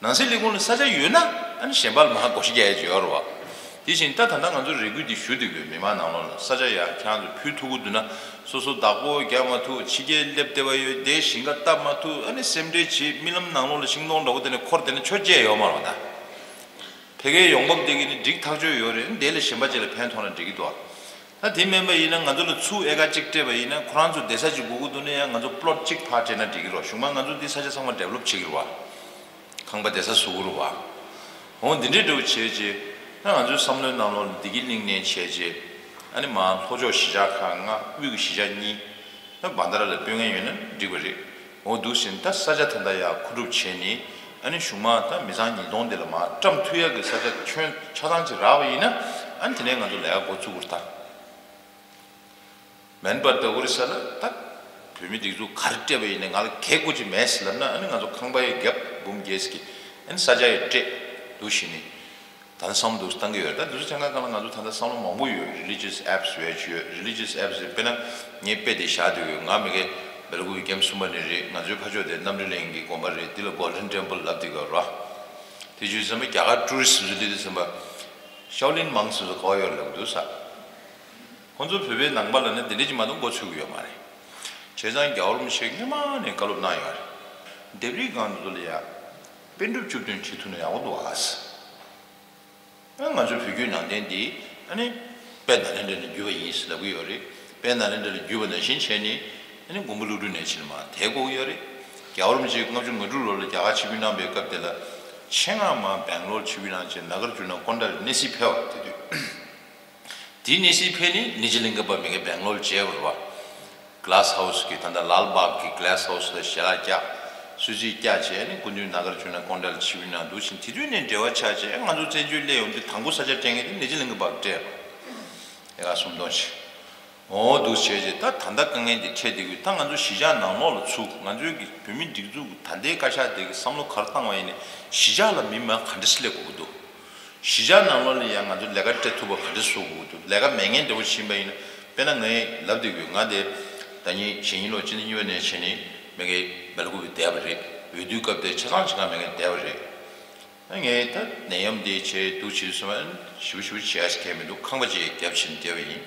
ནང་སྲིད་ལས་ཁུངས་ལ་ས་ཆ་ཡོད་ན་ཨ་ནི་གཞན་པ་ལ་མར་བགོ་བཤའ་རྒྱག་ཡ་ཅིག་ཡོད་རེད་པ། དེ་བཞིན་ད་ད་ལྟ་ང་ཚོ་རེ་སྐུལ་འདི་ཞུ་བསྡད་དགོས། མི་མང་ནང་ལོགས་ལ་ས་ཆ་ཡར་ཁྱེད་རང་ཚོ་ཕུལ་ཐུབ་ཀྱི་འདུག་ན། སོ་སོ་བདག་པོ་རྒྱག་མ་ཐུབ། ཕྱི་རྒྱལ་སླེབས་བསྡད་པ་ཡོད། དེ་ཞིང་ཁ་བཏབ་མ་ཐུབ། ཨ་ནི་སེམས་ཁྲལ་བྱེད། རྨི་ལམ་ནང་ལོགས་ལ་ཤིང་སྡོང་འདྲ་པོ་དེ་ནས་འཁོར་བསྡད་ན་ཆོ་བཅད་ཡོད་མ་རེད་པ། ད་ཕ་གིའི་ཡོང་འབབ་དེ་གི་ནི་འགྲིག་ཐག་ཆོད་ཡོད་རེད། དེ་ལས་གཞན་པ་ཅིག་ལ་ཕན་ཐོགས་ན་འགྲིག་གི་འདུག་པ། ད་དེ་མིན་པ་ཡིན་ན་ང་ཚོ་ལ་ཚུར་ཨེ་ཀར་གཅིག་སྤྲད་པ་ཡིན་ན་ཁོ་རང་ཚོ་བསྡད་ས་ཅིག་དགོས་ཀྱི་འདུག་ན་ཡང་ང་ཚོ་པློཊ་གཅིག་ཕར་སྤྲད་ན་འགྲིག་གི་རེད་པ། གཞུག་མ་ང་ཚོ་འདི་ས་ཆ་ཚང་མ་ཌི་ཝེ་ལོབ་བྱེད་ཀྱི་རེད་པ། ཁང་པ་བསྡད་ས་བཟོ་གི་རེད་པ། འོ་འདི་འདྲའི་འདྲ་པོ་བྱས་རྗེས་ད་ང་ཚོའི་བསམ་བློའི་ནང་ལོགས་ལ་བདེ་སྐྱིད་གླིང་ནས་བྱས་རྗེས། ཨ་ནི་མར་ལྷོ་ཕྱོགས་གཞིས་ཆགས་ཁག་ལྔ། དབུས་ཀྱི་གཞིས་ཆགས་གཉིས། ད་བྷན་དྷ་ར་ལ་སྤོ་མཁན་ཡོད་ན་འགྲིག་པ་རེད། འོ་འདུག་ཟིན་ད་ས་ཆ་ད་ལྟ་ཡར་མཁོ་སྒྲུབ་བྱས་ནས། ཨ་ནི་གཞུག་མ་ད་མི་ཚང་ཉིས་སྟོང་དེ་ལ་མར་བཀྲམ་ཐུབ་ཡག་གི་ས་ཆ་ཁྱོན་ཆ་ཚང་ཅིག་རག་པ་ཡིན་ན། ཨ་ནི་དེ་ནས་ང་ཚོ་ལས་ཀ་འགོ་བཙུགས་དགོས་རེད་ད། མེན་པར་ད་ཨོ་རི་ས་ལ་ད་བོད་མི་སྒྲིག་འཛུགས་ག་རེ་སྤྲད་པ་ཡིན་ནའི་ང་ལ་གལ་དགོས་ཀྱི་མེད་ཟེར་ལབ་ན། ཨ་ནི་ང་ཚོ་ཁང་པ་ཡི་རྒྱབ་འབུམ་བརྒྱད་ཅིག་གི་ཨ་ནི་ས་ཆ་ཡི་སྤྲད་འདུག་བྱས་ནས། ད་ནི་བསམ་བློ་འདུག་བཏང་གི་ཡོད་རེད། ད་འདི་ཚོ་ཆ་ཚང་སྒང་ལ་ང་ཚོ་ད་ལྟ་བསམ་བློ་མང་པོ་ཡོད། རི་ལི་ཇི་ཡས་ཨེབ་སི་ཡོད་ཅིག་ཡོད། རི་ལི་ཇི་ཡས་ཨེབ་སི་དཔེར་ན་ངས་དཔེ་དེ་བཞག་བསྡད་ཡོད། ང་མ་གི་སྦེལ་ཀོབ་ཀི་ཀེམ་གསུམ་པ་ནས་རེད། ང་ཚོའི་ཕར་ཕྱོགས་དེ་རྣམ་གྲོལ་གླིང་གི་དགོན་པ་རེད། འདི་ལ་གོལ་ཌེན་ཊེམ་པལ་ལབ་བསྡད་ཡོད་རེད། དེ་བྱས་ཙང་རྒྱ་གར་ཊུ་རི་སི་ཊི་ཚོ་འདི་དུས་ཙམ་པ་ཤའོ་ལིན་མོང་ཙི་ཚོ་ག་པར་ཡོད་ལབ་འདུག་ས། ཁོང་ཚོ་བོད་པའི་ནང་པ་ལབ་ན་འདི་འདྲ་ཅིག་མ་གཏོགས་མགོ་ཚོས་ཀྱི་ཡོད་མ་རེད། བྱས་ཙང་རྒྱལ་བ་རིན་པོ་ཆེས་སྔོན་མ་ནས་བཀའ་སློབ་གནང་ཡོད་རེད། ལྡེབས་རིས་སྒང་དེ་ཚོ་ལ་ཡ་པཎ་གྲུབ་བཅུ་བདུན་བྲིས་ཐུབ་ན་ཡག་པོ་འདུག་ཨ། ཨ་ང་ཚོའི་བོད་བརྒྱུད་ནང་བསྟན་འདི་ཨ་ནི་དཔལ་ནཱ་ལེནྡྲ་ལས་བརྒྱུད་པ་ཡིན་ཟེར་ལབ་ཀྱི་ཡོད་རེད། དཔལ་ནཱ་ལེནྡྲ་ལས་བརྒྱུད་པ་ནང་བཞིན་བྱས་ནས་ཨ་ནི་མགོན་པོ་ཀླུ་སྒྲུབ་ནས་ཕྱིན་མར་དེད་དགོས་ཀྱི་ཡོད་རེད། རྒྱལ་བ་རིན་པོ་ཆེ་ལྔ་བཅུ་ང་དྲུག་ལོ་ལ་རྒྱ་གར་ཆིབས་བསྒྱུར་གནང་པའི་སྐབས་དེ་ལ་ཆེད་མངགས་མར་སྦེང་ལོར་ཆིབས་བསྒྱུར་གནང་བྱས་ནཱ་གར་ཇུ་ན་ཀོན་ཌ་ལ་གནས་གཟིགས་ཕེབས་པ་དེ་དུས། དེའི་གནས་ཚུལ་ཕེབས་ནས་ནི་ཇི་ལིང་ག་པ་མི་གི་སྦེང་ལོར་མཇལ་བར་བ། གྷི་ལ་སི་ཧའུ་སི་གི་ད་ལྟ་ལཱལ་བྷག་གི་གྷི་ལ་སི་ཧའུ་སི་ལ་ཞལ་ལག་བཀྱག་གསོལ་ཚིགས་བཀྱག་བྱས་ནས་སྐུ་མདུན་ནཱ་གར་ཇུ་ན་ཀོན་ཌ་ལ་ཆིབས་བསྒྱུར་གནང་འདུག་ཕྱིན། དེ་དུས་ནས་འབྲེལ་བ་ཆགས་བྱས་ང་ཚོ་བཙན་བྱོལ་སླེབས་ཡོང་དུས་དང་པོ་ས་ཆ་སྤྲད་མཁན་དེ་ནི་ཇི་ལིང་ག་པ་སྤྲད་པ། ཨེ་ཀ་སུམ་སྟོང་ཞིག་འོ་འདུག་བྱས་རྗེས་ད་ད་ལྟ་དཀའ་ངལ་འདི་འཕྲད་བསྡད་ཀྱི་ཡོད། ད་ང་ཚོ་གཞིས་ཆགས་ནང་ལོགས་ལ་ཚུགས། ང་ཚོའི་གི་བོད་མི་སྒྲིག་འཛུགས་ཀྱི་ད་ལྟའི་བཀའ་ཤག་དེ་གི་བསམ་བློ་ག་རེ་བཏང་བ་ཡིན་ནའི་གཞིས་ཆགས་ལ་མི་མང་ག་འདྲ་སེ་སླེབས་དགོས་ཀྱི་འདུག་གཞིས་ཆགས་ནང་ལོགས་ལ་ཡང་ང་ཚོ་ལས་ཀ་སྤྲད་ཐུབ་པ་ག་འདྲ་བཟོ་དགོས་ཀྱི་འདུག་ལས་ཀ་མེད་མཁན་འདྲ་བོ་ཕྱིན་པ་ཡིན་ན། དཔེར་ན་ངས་ལབ་བསྡད་ཀྱི་ཡོད། ང་དེ་ཟླ་ཉིན་གཞེས་ཉིན་ལོ་སྤྱི་ཟླ་གཉིས་པ་ནས་བྱས་ནས་མ་གི་སྦེལ་ཀོབ་བསྡད་པ་རེད། འོས་བསྡུའི་སྐབས་དེ་ཆ་ཚང་བྱེད་ག་མེད་མཁན་བསྡད་པ་རེད། ངས་ད་ནད་ཡམས་འདི་བྱས་འདུག་བྱེད་དུས་ཙམ་པ་ཞིབ་ཞིབ་བྱེད་ཡ་ཞིག་གང་མེད་འདུག་ཁང་པ་ཅིག་རྒྱབ་བྱས་བསྡད་པ་ཡིན།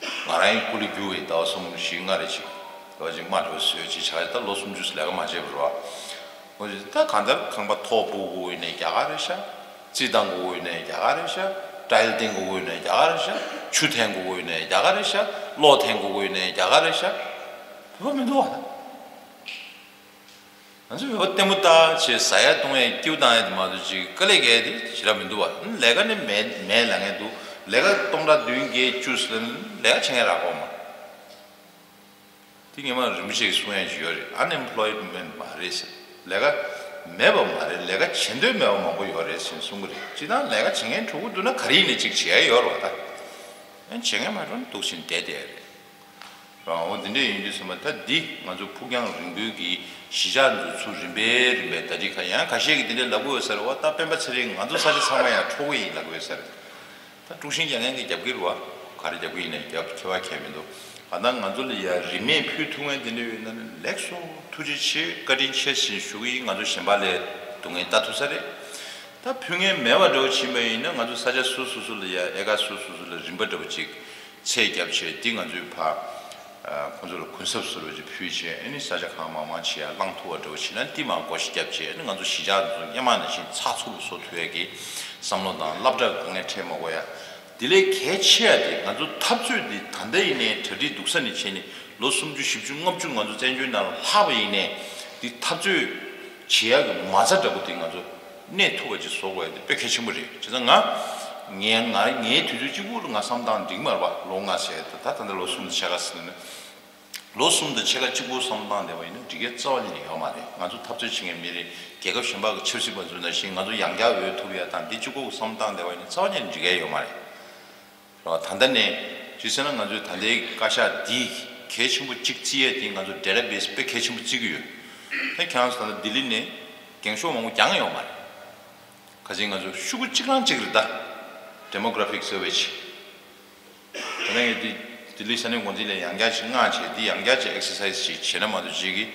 ང་རང་ཡང་ཀུ་ལི་རྒྱུག་པའི་ཟླ་བ་གསུམ་བཞི་ལྔ་རེ་ཅིག་ཟླ་བ་གཅིག་མ་འགྲོ་བཟོས་ཅིག་བྱ་ཡ། ད་ལོ་སུམ་ཅུ་ལས་ཀ་མ་བྱས་པ་རེད་བ། འོ་ད་གང་ལྟར་ཁང་པ་ཐོག་སྤུ་དགོས་ཡིན་ནའི་རྒྱ་གར་རེད་ཤག་རྩིས་བཏང་དགོས་ཡིན་ནའི་རྒྱ་གར་རེད་ཤག་ཊའིལ་འཐེན་དགོས་ཡིན་ནའི་རྒྱ་གར་རེད་ཤག་ཆུ་འཐེན་དགོས་ཡིན་ནའི་རྒྱ་གར་རེད་ཤག་གློག་འཐེན་དགོས་ཡིན་ནའི་རྒྱ་གར་རེད་ཤག་བོད་པ་མི་འདུག་བ་ད། ང་ཚོས་བོད་པ་ལྟད་མོ་ལྟ་བྱས་ཟ་ཡ་བཏུང་ཡ་སྐྱིད་པོ་བཏང་ཡ་དེ་མ་གཏོགས་ཅིག་དཀའ་ལས་རྒྱག་ཡ་དེ་ཞེ་དྲག་མི་འདུག་བ། ལས་ཀ་ནི་མེད་མེད་ལབ་མཁན་འདུག་ལས་ཀ་སྟོང་ཕྲག་བདུན་བརྒྱད་བཅུ་ཟེར་ན་ལས་ཀ་བྱེད་མཁན་རག་གི་མ་རེད། དེ་ངས་མ་རིན་པོ་ཆེ་གིས་གསུང་ཡ་ཞིག་ཡོད་རེད། ཨན་ཨེམ་པོ་ལོའི་མེན་ཊི་མ་རེད་ཟེར། ལས་ཀ་མེད་པ་མ་རེད། ལས་ཀ་བྱེད་འདོད་མེད་པ་མང་པོ་ཡོད་རེད་ཟེར་གསུང་གི་རེད། སྤྱིར་བཏང་ལས་ཀ་བྱེད་མཁན་གྲོགས་པོ་འདུག་ན་ག་རེ་ཡིན་ནའི་ཅིག་བྱེད་ཡ་ཡོད་རེད་བ་ད། ཨ་ནི་བྱེད་མཁན་མ་གྲོགས་ན་འདུག་བཞིན་བསྡད་བསྡད་རེད། རང་འོ་འདི་འདྲས་ཡིན་དུས་ཙམ་པ་ད་འདི་ང་ཚོ་ཕུགས་རྒྱང་རིང་པོའི་གི་གཞིས་ཆགས་འདི་ཚོ་རིམ་པས་རིམ་པས་ད་ཅི་ཁ་ཡང་ཁ་ཤས་ཀྱིས་འདི་འདྲས་ལབ་ཀྱི་ཡོད་ས་རེད་བ། ད་སྤེན་པ་ཚེ་རིང་ང་ཚོ་ས་ཆ་ཚང་མ་ཡང་འཕྲོག་གི་ཡིན་ལབ་ཀྱི་ཡོད་ས་རེད། ད་དཀྲུག་ཤིང་རྒྱག་མཁན་གྱིས་རྒྱབ་ཀྱི་རེད་བ། ག་རེ་རྒྱབ་ཀྱི་ཡིན་ནའི་རྒྱབ། ཁྱད་པར་གང་ཡང་མི་འདུག་གང་ལྟར་ང་ཚོ་ལ་ཡང་རིན་མེད་ཕུལ་ཐུབ་མཁན་དེ་འདྲས་ཡོད་ན་ནི་ལེགས་སོ། ཐུགས་རྗེ་ཆེ། བཀའ་དྲིན་ཆེ་ཞེས་ཞུ་གི་ཡིན། ང་ཚོ་གཞན་པ་ལས་སྡུག་བསྔལ་ལྟ་ཐུབ་ས་རེད། ད་ཕུལ་མཁན་མེད་པ་འདྲ་བོ་ཕྱིན་པ་ཡིན་ན་ང་ཚོ་ས་ཆ་སོ་སོ་སོ་ལ་ཡང་ཨེ་ཀར་སོ་སོ་སོ་ལ་རིན་པ་འདྲ་བོ་ཅིག་ཚད་བརྒྱབ་བྱས་འདི་ང་ཚོའི་ཕ་ཁོང་ཚོ་ལ་གུན་གསབ་བཟོ་འདྲ་བོ་ཅིག་ཕུལ་བྱས། ཨ་ནི་ས་ཆ་གང་མང་མང་ཅིག་ཡང་བླངས་ཐུབ་པ་འདྲ་བོ་བྱས་ན་འདི་མང་སྒོ་ཕྱེ་བརྒྱབ་བྱས། ཨ་ནི་ང་ཚོ་གཞིས་ཆགས་འདི་ཚོ་སྔོན་མ་ནང་བཞིན་ཚགས་ཚུད་པོ་བཟོ་ཐུབ་ཡ་གི་བསམ་བློ་དང་སློབ་གྲྭ་དཀའ་ངལ་འཕྲད་མ་དགོས་ཡ། དེ་ལས་གལ་ཆེ་ཡ་དེ་ང་ཚོ་འཐབ་རྩོད་འདི་ད་ལྟ་ཡིན་ནའི་གྲ་སྒྲིག་སྡུག་ས་ནས་བྱས་ནས་ལོ་སུམ་ཅུ་བཞི་བཅུ་ལྔ་བཅུ་ང་ཚོ་བཙན་བྱོལ་ནང་ལ་ལྷག་པ་ཡིན་ནའི་འདི་འཐབ་རྩོད་བྱེད་ཡ་གི་མ་རྩ་འདྲ་པོ་དེ་ང་ཚོ་གནས་ཐུབ་པ་ཅིག་བཟོ་དགོས་ཡ་དེ་དཔེ་གལ་ཆེན་པོ་རེད། བྱས་ཙང་ང་ངའི་ང་ངའི་དུས་ཚོད་གཅིག་པུ་ལ་ང་བསམ་སྟངས་འགྲིག་མ་རེད་པ། ལོ་ལྔ་ཟེར་ད་ད་ད་ལྟ་ལོ་གསུམ་དང་ཕྱེད་ཀ་ཟིན་ནས། ལོ་གསུམ་དང་ཕྱེད་ཀ་གཅིག་པུ་བསམ་བློ་བཏང་བསྡད་པ་ཡིན་ན་འགྲིག་ཡ་རྩ་བ་ཉིད་ནས་ཡོད་མ་རེད། ང་ཚོ་འཐབ་རྩོད་བྱེད་མཁན་མི་རེད། རྒྱལ་ཁབ་གཞན་པ་གི་ཆབ་སྲིད་པ་ཚོ་ནང་བཞིན་ང་ཚོ་ཡང་བསྐྱར་འོས་ཐོབ་ཡ་དང་འདི་གཅིག་པུ་བསམ་བློ་བཏང་བསྡད་པ་ཡིན་ན་རྩ་བ་ཉིད་ནས་འགྲིག་ཡ་ཡོད་མ་རེད། རེད་བ། ད་ལྟ་ནས་ཅི་ཟེར་ན་ང་ཚོས་ད་ལྟའི་བཀའ་ཤག་འདི་གལ་ཆེན་པོ་གཅིག་བརྩི་ཡ་དེ་ང་ཚོ་ཌེ་ཊ་བེ་སི་དཔེ་གལ་ཆེན་པོ་བརྩི་གི་ཡོད། ད་ཁྱེད་རང་ཚོ་ད་ལྟ་ལྡི་ལི་ནས་འགེངས་ཤོག་མང་པོ་རྒྱག་ཡོད་མ་རེད། ཁ་ཅིག་ང་ཚོ་ཤོག་གུ་གཅིག་རང་གཅིག་རེད་ད། Demographic Survey ཅིག་ད་ནས་ངས་འདི་ལྡི་ལི་ས་གནས་འགོ་འཛིན་ལ་ཡང་བསྐྱར་ཅིག་མངགས་བྱས་འདི་ཡང་བསྐྱར་ཅིག་ཨེག་སར་སའི་སི་ཅིག་བྱས་ན་མ་གཏོགས་ཅིག་གིས་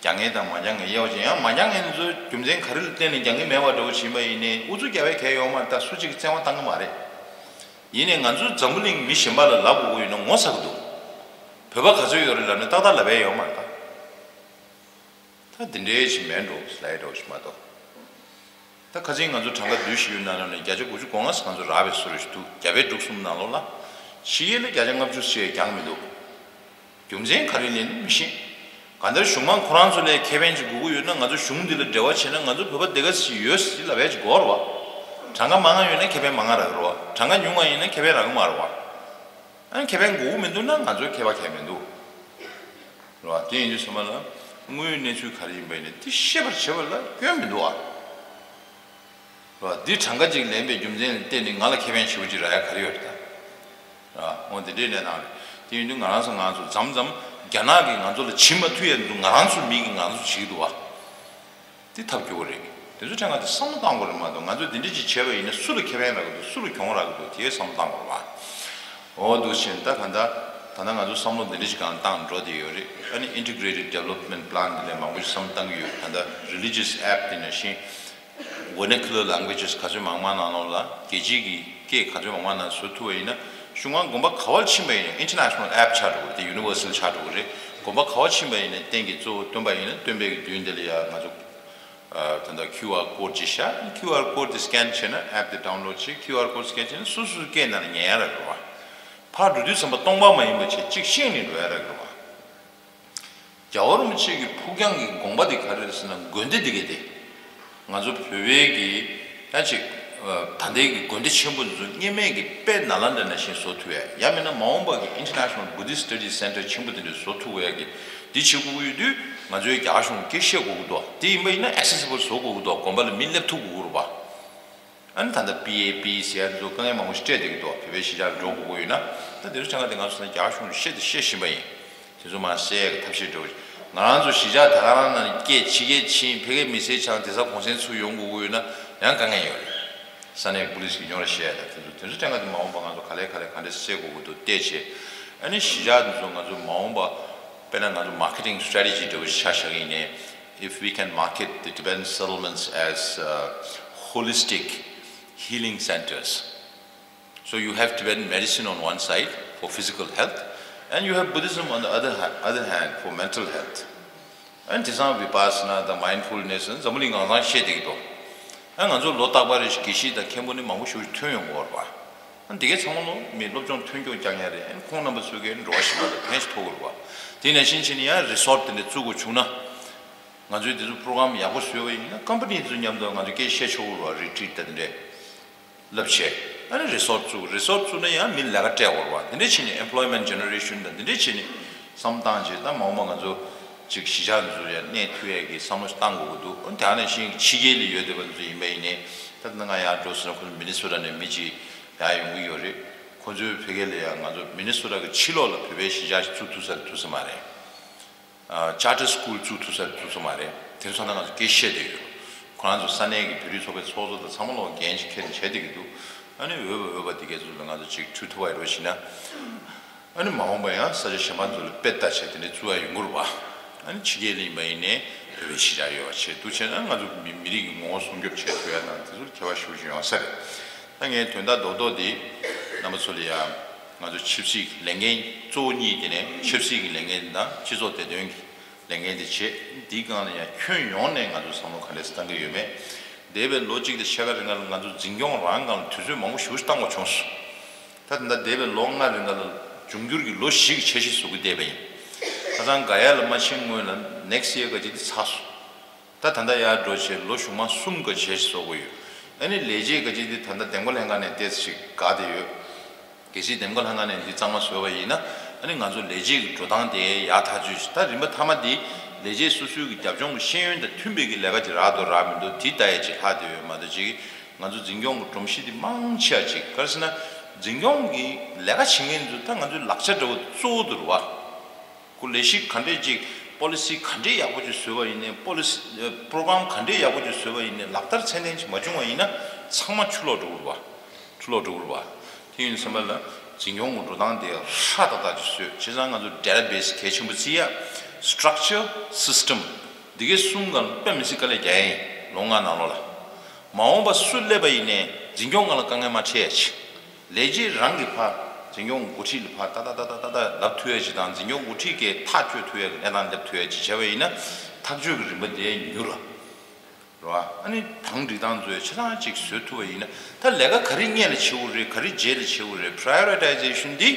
རྒྱག་མཁན་དང་མ་རྒྱག་མཁན་དབྱེ་བ་ཕྱེ། ཡང་མ་རྒྱག་མཁན་ཚོ་རྒྱུ་མཚན་ག་རེ་ལ་བརྟེན་ནས་རྒྱག་གི་མེད་པ་འདྲ་བོ་བྱིན་པ་ཡིན་ནའི་ཨུ་ཚུགས་རྒྱག་པའི་གལ་ཡོད་མ་རེད། ད་སུ་གཅིག་གིས་བཙན་དབང་བཏང་གི་མ་རེད། ཡིན་ནའི་ང་ཚོ་འཛམ་བུ་གླིང་མི་གཞན་པ་ལ་ལབ་དགོས་ཀྱི་ཡོད་ན་ངོ་ཚ་གི་འདུག་བོད་པ་ག་ཚོད་ཡོད་རེད་ལབ་ན་ཏག་ཏག་ལབ་ཡ་ཡོད་མ་རེད་ད། ད་འདི་འདྲའི་ཞིག་མེད་འགྲོ་ལབ་ཡ་འདྲ་བོ་ཞིག་མ་གཏོགས། ད་ཁ་ཅིག་ང་ཚོ་གྲངས་ཀ་བསྡུས་ཤིག་ཡོད་ན་ནང་ནས་བརྒྱ་ཆ་དགུ་བཅུ་གོ་ལྔ་ཙམ་ང་ཚོ་རག་པའི་བཟོ་འདྲ་ཞིག་འདུག་རྒྱ་བལ་འབྲུག་གསུམ་ནང་ལོགས་ལ། ཕྱི་རྒྱལ་ལ་བརྒྱ་ཆ་ལྔ་བཅུ་ཞིག་ཀྱང་མི་འདུག་རྒྱུ་མཚན་ག་རེ་ལས་ནི་མི་ཤེས། གང་ལྟར་གཞུང་མང་ཁོ་རང་ཚོ་ལས་ཁེ་ཕན་ཅིག་དགོས་ཀྱི་ཡོད་ན་ང་ཚོ་གཞུང་འདི་ལ་འབྲེལ་བ་བྱས་ན་ང་ཚོ་བོད་པ་སྡེ་ཁག་ཅིག་ཡོད་ཟེར་ལབ་ཡ་ཅིག་དགོས་རེད་བ། གྲངས་ཀ་མང་ང་ཡོད་ན་ཁེ་ཕན་མང་ང་རག་གི་རེད་བ། གྲངས་ཀ་ཉུང་ང་ཡོད་ན་ཁེ་ཕན་རག་གི་མ་རེད་བ། ཨ་ནི་ཁེ་ཕན་དགོས་ཀྱི་མི་འདུག་ན་ང་ཚོས་ཁེ་ཕན་གང་ཡང་མི་འདུག་རེད་བ། དེ་ཡིན་དུས་ཙམ་པ་ལ་དངོས་ཡོད་གནས་ཚུལ་ག་རེ་ཡིན་པ་ཡིན་ནའི་དེ་ཤེས་པར་བྱེད་པ་ལ་སྐྱོན་མི་འདུག་ཨ། རེད་བ། འདི་གྲངས་ཀ་ཅིག་ལེན་པའི་རྒྱུ་མཚན་ལ་བརྟེན་ནས་ང་ལ་ཁེ་ཕན་ཞེ་པོ་ཅིག་རག་ཡ་ག་རེ་ཡོད་རེད་ད། རེད་བ། འོ་འདི་འདྲའི་གནས་སྟངས་རེད། དེ་ཡིན་དུས་ང་རང་ཚོ་ང་ཚོ་མཚམས་མཚམས་རྒྱ་ནག་གིས་ང་ཚོ་ལ་བྱེད་མ་ཐུབ་ཡ་འདུག་ང་རང་ཚོ་མི་གིས་ང་ཚོ་བྱེད་ཀྱི་འདུག་བ། དེ་ཐབས་སྐྱོ་བོ་རེད། དེ་ཚོ་ཕྲན་ང་དེ་བསམ་བློ་བཏང་དགོས་རེད་མ་གཏོགས་ང་ཚོས་འདི་འདྲ་ཅིག་བྱས་པ་ཡིན་ན་སུ་ལ་ཁེ་ཕན་རག་གི་འདུག་སུ་ལ་གྱོང་རག་གི་འདུག་དེ་བསམ་བློ་བཏང་དགོས་རེད་བ། འོ་འདུག་བྱས་ད་ག་ད་ད་ལྟ་ང་ཚོ་བསམ་བློ་འདི་འདྲ་ཅིག་གང་བཏང་འགྲོ་བསྡད་ཡོད་རེད། ཨ་ནི་Integrated Development Plan འདི་ལས་མང་པོ་ཞིག་བསམ་བློ་བཏང་གི་ཡོད། ད་ལྟ་Religious Act འདི་ནང་བཞིན་Vernacular Languages ག་ཚོད་མང་མང་ནང་ལོགས་ལ་རྒྱལ་སྤྱིའི་གི་སྐད་ག་ཚོད་མང་མང་ནང་བཟོ་ཐུབ་པ་ཡིན་ན་གཞུང་མང་དགོན་པ་ག་བར་ཕྱིན་པ་ཡིན་ན་International App ཆགས་འགྲོ་གི་རེད། དེ་Universal ཆགས་འགྲོ་གི་རེད། དགོན་པ་ག་བར་ཕྱིན་པ་ཡིན་ན་རྟེན་གྱི་གཙོ་བོ་སྟོན་པ་ཡིན་ན་སྟོན་པའི་གི་མདུན་དེ་ལ་ཡ་ང་ཚོ་ད་ལྟ་QR code ཅིག་བཞག QR code དེ་scan བྱས་ན་app དེ་download བྱས། QR code scan བྱས་ན་སོ་སོའི་སྐད་ནང་ལ་ཉན་ཡ་རག་གི་རེད་བ། ཕར་འགྲོ་དུས་ཙམ་པ་སྟོང་པ་མ་ཡིན་པ་བྱས་གཅིག་ཤེས་ནས་འགྲོ་ཡ་རག་གི་རེད་བ། རྒྱལ་བ་རིན་པོ་ཆེ་གི་ཕུགས་རྒྱང་གི་དགོངས་པ་དེ་ག་རེ་རེད་ཟེར་ན་དགོན་སྡེ་འདི་ག་དེ། ང་ཚོ་བོད་པའི་གི་ད་ཅིག་ད་ལྟའི་གི་དགོན་སྡེ་ཆེན་པོ་འདི་ཚོ་སྔོན་མའི་གི་དཔེ་ནཱ་ལནྡཱ་ནང་བཞིན་བཟོ་ཐུབ་ཡ། ཡང་མིན་ན་མ་འོངས་པ་གི་International Buddhist Studies Center ཆེན་པོ་དེ་འདྲ་བཟོ་ཐུབ་དགོས་ཡ་གི་འདི་བྱེད་དགོས་ཀྱི་ཡོད་དུས་ང་ཚོའི་རྒྱ་གར་གཞུང་གིས་ཤེས་དགོས་ཀྱི་འདུག་དེ་ཡིན་པ་ཡིན་ན་accessible བཟོ་དགོས་ཀྱི་འདུག་དགོན་པ་ལ་མི་སླེབས་ཐུབ་དགོས་ཀྱི་རེད་པ། ཨ་ནི་ད་ལྟ་པི་ཨེ་པི་ཟེར་ཡ་འདི་ཚོ་དཀའ་ངལ་མང་པོ་ཞིག་སྤྲད་བསྡད་ཀྱི་འདུག་བོད་པའི་གཞིས་ཆགས་ལ་འགྲོ་དགོས་ཀྱི་ཡོད་ན། ད་དེ་ཚོ་ཆ་ཚང་དེ་ང་ཚོ་ས་གནས་རྒྱ་གར་གཞུང་ལ་བཤད་དང་བཤད་བཞིན་པ་ཡིན། དེ་ཚོ་མར་སེལ་ཡ་གི་ཐབས་ཤེས་འགྲོ་གི། ང་རང་ཚོ་གཞིས་ཆགས་ད་ག་རང་ནང་ནས་སྐད་ཕྱི་རྒྱལ་ཕྱིན། ཕ་གིའི་མི་སེར་ཆགས། དེང་སང་གུང་སེང་ཚུར་ཡོང་དགོས་ཀྱི་ཡོད་ན་ཡང་དཀའ་ངལ་ཡོད་རེད། ས་གནས་པུ་ལིས་ཀྱིས་ཉོ་ར་བཤད་ཡ་ད་དེ་ཚོ་དེ་ཚོ་ཆ་ཚང་དེ་མ་འོངས་པ་ང་ཚོ་ག་ལེ་ག་ལེ་ག་འདྲ་སེལ་དགོས་ཀྱི་འདུག་བལྟས་བྱས། ཨ་ནི་གཞིས་ཆགས་འདི་ཚོ་ང་ཚོ་མ་འོངས་པ་དཔེར་ན་ང་ཚོ་marketing strategy འདྲ་བོ་ཞིག་ཆ་བཞག་གི་ཡིན་ནའི། If we can market the Tibetan settlements as uh, holistic healing centers. So you have Tibetan medicine on one side for physical health, and you have Buddhism on the other, ha- other hand for mental health. ཨན་དེང་སང་བི་པ་སི་ན་དང་མའིན་ཌ་ཕུལ་ནེ་སི་འཛམ་བུ་གླིང་གང་སང་བཤད་བསྡད་ཀྱི་འདུག་ཨན་ང་ཚོ་ལོ་རྟག་པར་རེ་བཞིན་དགེ་བཤེས་དང་མཁན་པོ་ནི་མང་པོ་ཞིག་ཐོན་ཡོང་གི་ཡོད་རེད་པ། ཨན་དེ་གའི་ཚང་མ་ལོ་མི་སློབ་སྦྱོང་ཐོན་སྐྱོང་རྐྱང་ཡ་རེད། ཨན་ཁོང་རྣམ་པ་ཚོ་གའི་འགྲོ་བ་ཞིག་པ་དང་ཕན་ཞིག་ཐོགས་ཀྱི་རེད་པ། དེ་ནང་བཞིན་བྱས་ནས་ཡང་རི་སོར་ཊི་དེ་འདྲ་བཙུགས་དགོས་བྱུང་ན། ང་ཚོས་དེ་ཚོ་པོ་རོ་གྷ་རམ་ཡག་པོ་བཟོས་པ་ཡིན་ན་ཀམ་པ་ནི་དེ་ཚོ་མཉམ་དུ་ང་ཚོ་སྐད་བཤད་ཆོག་གི་རེད་པ། རི་ཊི་རིཊ་དང་དེ་འདྲས། ལབ་བྱས། ཨ་ནི་རི་སོར་ཊི་བཙུགས། རི་སོར་ཊི་བཙུགས་ན་ཡང་མི་ལས་ཀ་སྤྲད་དགོས་རེད་པ། དེ་འདྲས་བྱས་ནས་employment generation དང་དེ་འདྲས་བྱས་ནས་བསམ་བཏང་བྱས། ད་མ་འོངས་པ་ང་ཚོ་ཅིག་གཞིས་ཆགས་འདི་ཚོ་ཡང་གནས་ཐུབ་ཡས་ཀྱི་བསམ་བློ་ཞིག་བཏང་དགོས་ཀྱི་འདུག་ཨ་ནི་དེ་ནང་བཞིན་ཕྱི་རྒྱལ་ལ་ཡོད་བསྡད་པ་འདི་ཚོ་ཡིན་པ་ཡིན་ནའི། ད་ལྟ་ང་ཡར་འགྲོ་སོང་ན་ཁོ་ཚོ་མི་ནི་སོ་ཊ་ནས་མི་གཅིག་ཡར་ཡོང་གི་ཡོད་རེད། ཁོ་ཚོའི་ཕ་གི་ལ་ཡང་ང་ཚོ་མི་ནི་སོ་ཊ་གི་ཕྱི་ལོགས་ལ་བོད་པའི་གཞིས་ཆགས་ཤིག་བཙུགས་ཐུབ་ས་རེད་ཐུབ་ས་མ་རེད། ཨ། charter school བཙུགས་ཐུབ་ས་རེད་ཐུབ་ས་མ་རེད། དེ་ཚོ་ད་ང་ཚོ་སྐད་བཤད་བསྡད་ཡོད། ཁོ་རང་ཚོ་ས་གནས་ཀྱི་བོད་རིགས་ཚོགས་པའི་ཚོགས་གཙོ་དང་ཚང་མ་ལོག་འགན་ཅིག་འཁྱེར་ནས་བྱས་བསྡད་ཀྱི་འདུག་ཨ་ནི་འོས་པ་འོས་པ་དེ་གའི་ཚོ་ལ་ང་ཚོ་ཅིག་ཐུགས་ཐུབ་པ་ཡོད་རོགས་བྱས་ན། ཨ་ནི་མ་འོངས་པ་ཡང་ས་ཆ་གཞན་པ་ཚོ་ལ་དཔེ་ལྟ་བྱས་དེ་འདྲའི་བཙུགས་ཡ་ཡོང་གི་རེད་པ། ཨ་ནི་ཕྱི་རྒྱལ་ལ་ཡིན་པ་ཡིན་ནའི་བོད་པའི་གཞིས་ཆགས་ཡོད་པ་བྱས་འདུག་བྱས་ན་ང་ཚོ་མི་མི་རིགས་ཀྱི་ངོ་བོ་སྲུང་སྐྱོབ་བྱེད་ཐུབ་ཡ་དང་དེ་ཚོ་ལ་ཁྱད་པར་ཞེ་པོ་ཅིག་ཡོང་ས་རེད། ད་ངའི་དོན་དག་རྡོག་རྡོག་འདི་རྣམ་པ་ཚོ་ལ་ཡང་ང་ཚོ་ཆབ་སྲིད་ཀྱི་ལས་འགན་གཙོ་བོ་གཉིས་དེ་ནས་ཆབ་སྲིད་ཀྱི་ལས་འགན་དང་སྤྱི་ཚོགས་བདེ་དོན་གྱི་ལས་འགན་དེ་བྱེད། འདིའི་སྒང་ལ་ཡང་ཁྱོན་ཡོངས་ནས་ང་ཚོ་བསམ་བློ་ག་འདྲས་བཏང་གི་ཡོད་མེད། འདས་པའི་ལོ་གཅིག་དང་ཕྱེད་ཀ་རིང་ལ་ང་ཚོ་འཛིན་སྐྱོང་རང་སྒང་ལ་དུས་ཚོད་མང་པོ་ཞེ་པོ་ཞིག་བཏང་དགོས་བྱུང་སོང་། ད་ད་ལྟ་འདས་པའི་ལོ་ལྔ་རིང་ལ་འབྱུང་འགྱུར་གྱི་ལོ་བཞི་གི་འཆར་གཞི་བཟོ་གི་བསྡད་པ་ཡིན། ཁ་སང་ག་ཡ་ལ་མ་ཕྱིན་སྔོན་ལ་next year ག་ཅིག་དེ་ཚར་སོང་། ད་ད་ལྟ་ཡར་འགྲོ་བྱས་ལོ་གཞུག་མ་གསུམ་ག་འཆར་གཞི་བཟོ་དགོས་ཡོད། ཨ་ནི་ལས་བྱེད་ག་ཅིག་དེ་ད་ལྟ་འདེམས་བསྐོ་ལྷན་ཁང་ནས་ཏོག་ཙམ་ཞིག་དགའ་བསྡད་ཡོད། གལ་སྲིད་འདེམས་བསྐོ་ལྷན་ཁང་ནས་འདི་གཙང་མ་བཟོས་པ་ཡིན་ན། ཨ་ནི་ང་ཚོ་ལས་བྱེད་ཀྱི་འགྲོ་སྟངས་དེ་ཡག་ཐག་ཆོད་ཅིག་ད་རིམ་པ་མཐའ་མ་འདི་ལས་བྱེད་སོ་སོའི་གི་རྒྱབ་ལྗོངས་ཀྱི་ཤེས་ཡོན་དང་མཐུན་པའི་གི་ལས་ཀ་ཅིག་རག་འདུག་རག་མི་འདུག་དེ་ལྟ་ཡས་ཅིག་ཧ་དེ་ཡོད་མ་གཏོགས་ཅིག་ང་ཚོ་འཛིན་སྐྱོང་གི་སྒྲོམ་གཞི་འདི་མང་ཆེ་བ་ཅིག་ག་རེ་ཟེར་ན། འཛིན་སྐྱོང་གི་ལས་ཀ་བྱེད་མཁན་ཚོ་ད་ང་ཚོའི་ལག་ཆ་འདྲ་བོ་གཙོ་བོ་འདུག་རེད་བ། ཁོ་ལས་གཞི་ག་འདྲས་ཅིག་པོ་ལི་སི་ག་འདྲས་ཡག་པོ་ཅིག་བཟོས་པ་ཡིན་ནའི་པོ་ལི་སི་པོ་རོ་གྷ་རམ་ག་འདྲས་ཡག་པོ་ཅིག་བཟོས་པ་ཡིན་ནའི་ལག་བསྟར་ཚད་ལྡན་ཅིག་མ་བྱུང་བ་ཡིན་ན་ཚང་མ་ཆུ་ལོག་འགྲོ་གི་རེད་བ། ཆུ་ལོག་འགྲོ་གི་རེད་བ། དེ་ཡིན་དུས་ཙམ་པ་ལ་འཛིན་སྐྱོང་གི་འགྲོ་སྟངས་དེ་ཧྲ་ཏག་ཏག་ཅིག་བཟོས། བྱས་ཙང་ང་ཚོ་ཌེ་ཊ་བེ་སི་གལ་ཆེན་པོ་བརྩི་ཡ། སི་ཊག་ཅར། སི་སི་ཊམ། འདི་གའི་གསུམ་སྒང་ལ་དཔེ་མི་སྲིད་དཀའ་ལས་རྒྱག་ཡ་ཡིན། ལོ་ལྔ་ནང་ལོགས་ལ། མ་འོངས་པ་སུ་སླེབས་པ་ཡིན་ནའི་འཛིན་སྐྱོང་སྒང་ལ་དཀའ་ངལ་མ་འཕྲད་ཡ་ཅིག་ལས་བྱེད་རང་གིས་ཕར་འཛིན་སྐྱོང་འགོ་ཁྲིད་ལ་ཕར་ཏག་ཏག་ཏག་ཏག་ཏག་ཏག་ལབ་ཐུབ་ཡ་ཅིག་དང་འཛིན་སྐྱོང་འགོ་ཁྲིད་ཀྱིས་ཐག་གཅོད་ཐུབ་ཡ་གི་གནས་སྟངས་སླེབས་ཐུབ་ཡ་ཅིག་བྱས་པ་ཡིན་ན། ཐག་གཅོད་ཀྱི་རིམ་པ་དེ་མྱུར་ར། རེད་བ། ཨ་ནི་དང་སྒྲིག་སྟངས་ཚོ་ཆ་ཚང་ཅིག་བཟོ་ཐུབ་པ་ཡིན་ན། ད་ལས་ཀ་ག་རེ་སྔོན་ལ་བྱེད་དགོས་རེད། ག་རེ་རྗེས་ལ་བྱེད་དགོས་རེད། པ་རའི་ཡོ་རི་ཊའི་ཛེ་ཤན་འདི་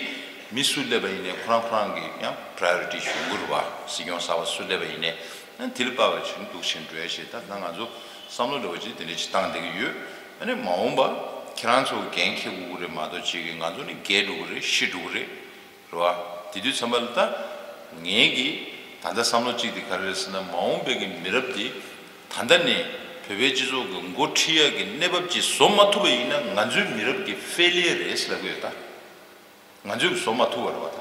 མི་སུ་སླེབས་པ་ཡིན་ནའི་ཁོ་རང་ཁོ་རང་གི་ཡང་པ་རའི་ཡོ་རི་ཊི་ཞུ་དགོས་རེད་བ། སྲིད་སྐྱོང་གསར་པ་སུ་སླེབས་པ་ཡིན་ནའི། ཨ་ནི་དེ་ལ་དཔག་པའི་ཆེད་འདུག་ཕྱིན་འགྲོ་ཡ་ཞེས་ད་ང་ཚོ་བསམ་བློ་འདྲ་བོ་ཅིག་དེ་འདྲ་ཅིག་བཏང་བསྡད་ཀྱི་ཡོད། ཨ་ནི་མ་འོངས་པ་ཁྱེད་རང་ཚོ་འགན་འཁྱེར་དགོས་ཀྱི་རེད་མ་གཏོགས་ཅིག་གི་ང་ཚོ་ནི་རྒས་འགྲོ་གི་རེད། ཤི་འགྲོ་གི་རེད། རེད་བ། དེ་དུས་ཙམ་པ་ལ་ད་ངས་ཀྱི་ད་ལྟ་བསམ་བློ་གཅིག་དེ་ག་རེ་རེད་ཟེར་ན། མ་འོངས་པའི་གི་མི་རབས་འདི་ད་ལྟ་ནས་བོད་པའི་སྤྱི་ཚོགས་ཀྱི་འགོ་ཁྲིད་ཡག་གི་གནས་བབ་ཅིག་བཟོ་མ་ཐུབ་པ་ཡིན་ན་ང་ཚོའི་མི་རབས་ཀྱི་ཕེ་ལི་ཡར་རེད་ཟེར་ལབ་ཀྱི་ཡོད་ད། ང་ཚོས་ཀྱི་བཟོ་མ་ཐུབ་པ་རེད་བ་ད།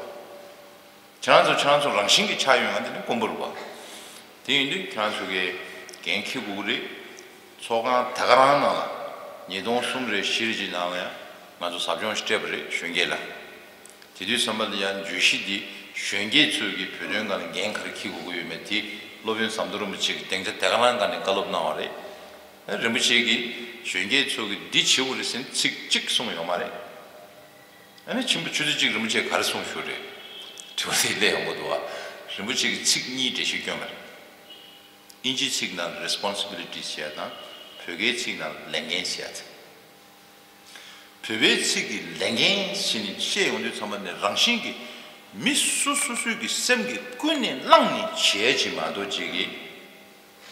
ཁྱེད་རང་ཚོ་ཁྱེད་རང་ཚོ་རང་བཞིན་གྱི་ཆགས་ཡོང་ཡ་དེ་ནི་དཀོན་པོ་རེད་བ། དེ་ཡིན་དུས་ཁྱེད་རང་ཚོ་གི་འགན་འཁྱེར་དགོས་ཀྱི་རེད། ཚོགས་ཁང་ད་ག་རང་ནང་ལ་ཉིས་སྟོང་གསུམ་རེ་བཞི་རེ་གཅིག་ནང་ལ་ཡང་ང་ཚོ་ཟབ་སྦྱོང་ཞིག་སྤྲད་པ་རེད་གཞོན་སྐྱེས་ལ། དེ་དུས་ཙམ་པ་ལ་ཡང་བརྗོད་གཞི་འདི་གཞོན་སྐྱེས་ཚོས་ཀྱི་བོད་དོན་སྒང་ལ་འགན་ག་རེ་འཁྱེར་དགོས་ཀྱི་ཡོད་མེད་དེ་སློབ་དཔོན་ཟམ་གདོང་རིན་པོ་ཆེ་གིས་སྡིངས་ཆ་དེ་ག་རང་སྒང་ནས་བཀའ་སློབ་གནང་བ་རེད། རིན་པོ་ཆེ་གིས་གཞོན་སྐྱེས་ཚོ་གིས་འདི་བྱེད་དགོས་རེད་ཟེར་ནས་ཚིག་གཅིག་གསུངས་ཡོད་མ་རེད། ཨ་ནི་ཆེན་པོ་ཆུ་ཚོད་གཅིག་རིན་པོ་ཆེས་ག་རེ་གསུངས་ཞུ་རེད། དྲི་བ་དེ་སླེབས་ཡོང་གི་འདུག་བ། རིན་པོ་ཆེ་གིས་ཚིག་གཉིས་འགྲེལ་བཤད་བསྐྱོན་པ་རེད། ཨིན་ཇིའི་ཚིག་ནང་ལ་རེ་སི་པོན་སི་བི་ལི་ཊི་ཟེར་ཡ་དང་བོད་སྐད་ཚིག་ནང་ལ་ལས་འགན་ཟེར་ཡ་དེ། བོད་པའི་ཚིག་གི་ལས་འགན་ཟེར་ནས་བཤད་ཡོང་དུས་ཙམ་པ་ནས་རང་བཞིན་གྱིས་མི་སོ་སོ་སོའི་གི་སེམས་ཀྱི་ཀུན་ནས་བསླངས་ནས་བྱས་ཅིག་མ་གཏོགས་ཅིག་གིས་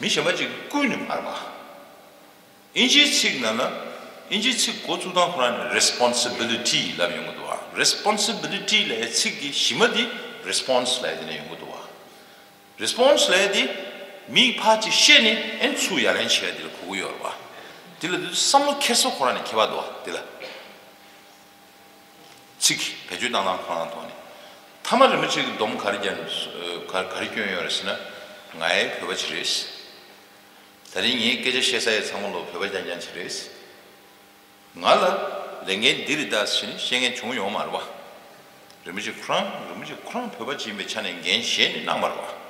མི་གཞན་པ་ཅིག་གིས་བསྐུལ་ནས་མ་རེད་པ། ཨིན་ཇིའི་ཚིག་ནང་ལ་ཨིན་ཇིའི་ཚིག་འགོ་བཙུགས་སྟངས་ཁོ་རང་ནས་རེ་སི་པོན་སི་བི་ལི་ཊི་ལབ་ཡོང་གི་འདུག་བ། རེ་སི་པོན་སི་བི་ལི་ཊི་ལབ་ཡའི་ཚིག་གི་གཞི་མ་དེ་རེ་སི་པོན་སི་ལབ་ཡ་དེ་ནས་ཡོང་གི་འདུག་བ། རེ་སི་པོན་སི་ལབ་ཡ་དེ་མིས་ཕར་ཅིག་བཤད་ནས་ཨེ་ཚུར་ཡ་ལན་བྱེད་ཡ་དེ་ལ་གོ་གི་ཡོད་རེད་བ། འདི་ལ་བསམ་བློ་འཁྱེར་ས་ཁོ་རང་ནས་འཁྱེར་བ་འདུག་བ། འདི་ལ་ཚིག་བེད་སྤྱོད་བཏང་སྟངས་ཁོ་རང་ཐོག་ནས། ཐ་མ་རིན་པོ་ཆེ་གི་སྡོམ་ག་རེ་བརྒྱབ་ནས་ག་ག་རེ་བསྐྱོན་ཡོད་རེད་ཟེར་ན། ང་ཡི་བོད་པ་ཅིག་རེད། ད་རིང་ངའི་སྐད་ཆ་བཤད་ས་ཡི་ཚང་མ་ལོ་བོད་པ་རྐྱང་རྐྱང་ཅིག་རེད། ང་ལ་ལས་འགན་འདི་རེད་ད་ཟེར་ནས་བཤད་མཁན་བྱུང་ཡོང་མ་རེད་བ། རིན་པོ་ཆེ་ཁོ་རང་རིན་པོ་ཆེ་ཁོ་རང་བོད་པ་ཅིག་ཡིན་པའི་ཆ་ནས་འགན་བཞེས་ནས་གནང་བ་རེད་བ།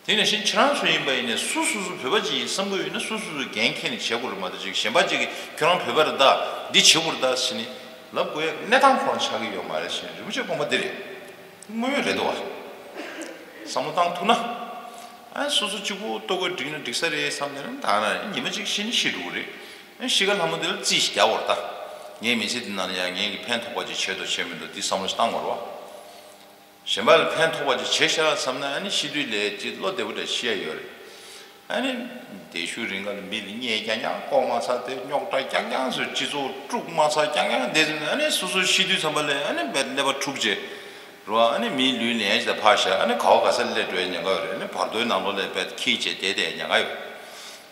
དེ་ནང་བཞིན་ཁྱེད་རང་ཚོ་ཡིན་པ་ཡིན་ནའི་སུ་སུ་སུ་བོད་པ་ཅིག་ཡིན་བསམ་གྱི་ཡོད་ན་སུ་སུ་སུ་འགན་འཁྱེར་ནས་བྱེད་དགོས་རེད་མ་གཏོགས་ཅིག་གཞན་པ་ཅིག་གིས་ཁྱོད་རང་བོད་པ་རེད་ད་འདི་བྱེད་དགོས་རེད་ད་ཟེར་ནས་ལབ་དགོས་ཡ་གནས་སྟངས་ཁོ་རང་ཆགས་ཀྱི་ཡོད་མ་རེད་ཟེར་ནས་རིན་པོ་ཆེ་དགོངས་པ་འདི་རེད། དངོས་ཡོད་རེད་འདུག་བ། བསམ་བློ་བཏང་ཐུབ་ན། ཨ་སོ་སོ་གཅིག་པུ་ལྟོ་གོས་འགྲིག་ན་འགྲིག་ས་རེད་བསམ་ནས་ད་ན་ཉི་མ་གཅིག་ཤི་ན་ཤི་འགྲོ་གི་རེད། ཨ་ཤི་ཁ་ལྷ་མོ་དེ་ལ་རྩིས་ཤིག་རྒྱག་དགོས་རེད་ད། ངའི་མི་ཚེ་འདི་ནང་ལ་ཡང་ངེད་ཀྱི་ཕན་ཐོགས་པ་ཅིག་བྱས་འདུག་བྱས་མི་འདུག་འདི་བསམ་བློ་ཞིག་བཏང་དགོས་རེད་བ། གཞན་པ་ལ་ཕན་ཐོགས་པ་ཅིག་བྱས་ཤག་བསམ་ན་ཨ་ནི་ཤི་དུས་ལས་ཅིག་བློ་བདེ་པོ་འདྲ་ཤི་ཡ་ཡོད་རེད། ཨ་ནི། དེ་ཤུལ་རིང་ག་ལ་མི་ལ་བརྙས་རྐྱང་རྐྱང་ལྐོག་མ་ཚར་དེ་རྙོག་དྲ་རྐྱང་རྐྱང་བཟོས་སྤྱི་ཚོགས་དཀྲུག་མ་ཚར་རྐྱང་རྐྱང་བསྡད་ཟིན་ཨ་ནི་སོ་སོ་ཤི་དུས་ཙམ་པ་ལས་ཨ་ནི་བེད་ཀླད་པ་འཁྲུག་བྱས། རོ་ཨ་ནི་མིའི་ལུས་ལེན་ཞིག་ད་ཕར་བཞག་ཨ་ནི་ག་བ་ག་ས་སླེབས་འགྲོ་ཡ་ཉེན་ཁ་ཡོད་རེད། ཨ་ནི་བར་དོའི་ནང་ལོགས་ལ་བེད་ཁྱི་བྱས་བསྡད་བསྡད་ཉེན་ཁ་ཡོད།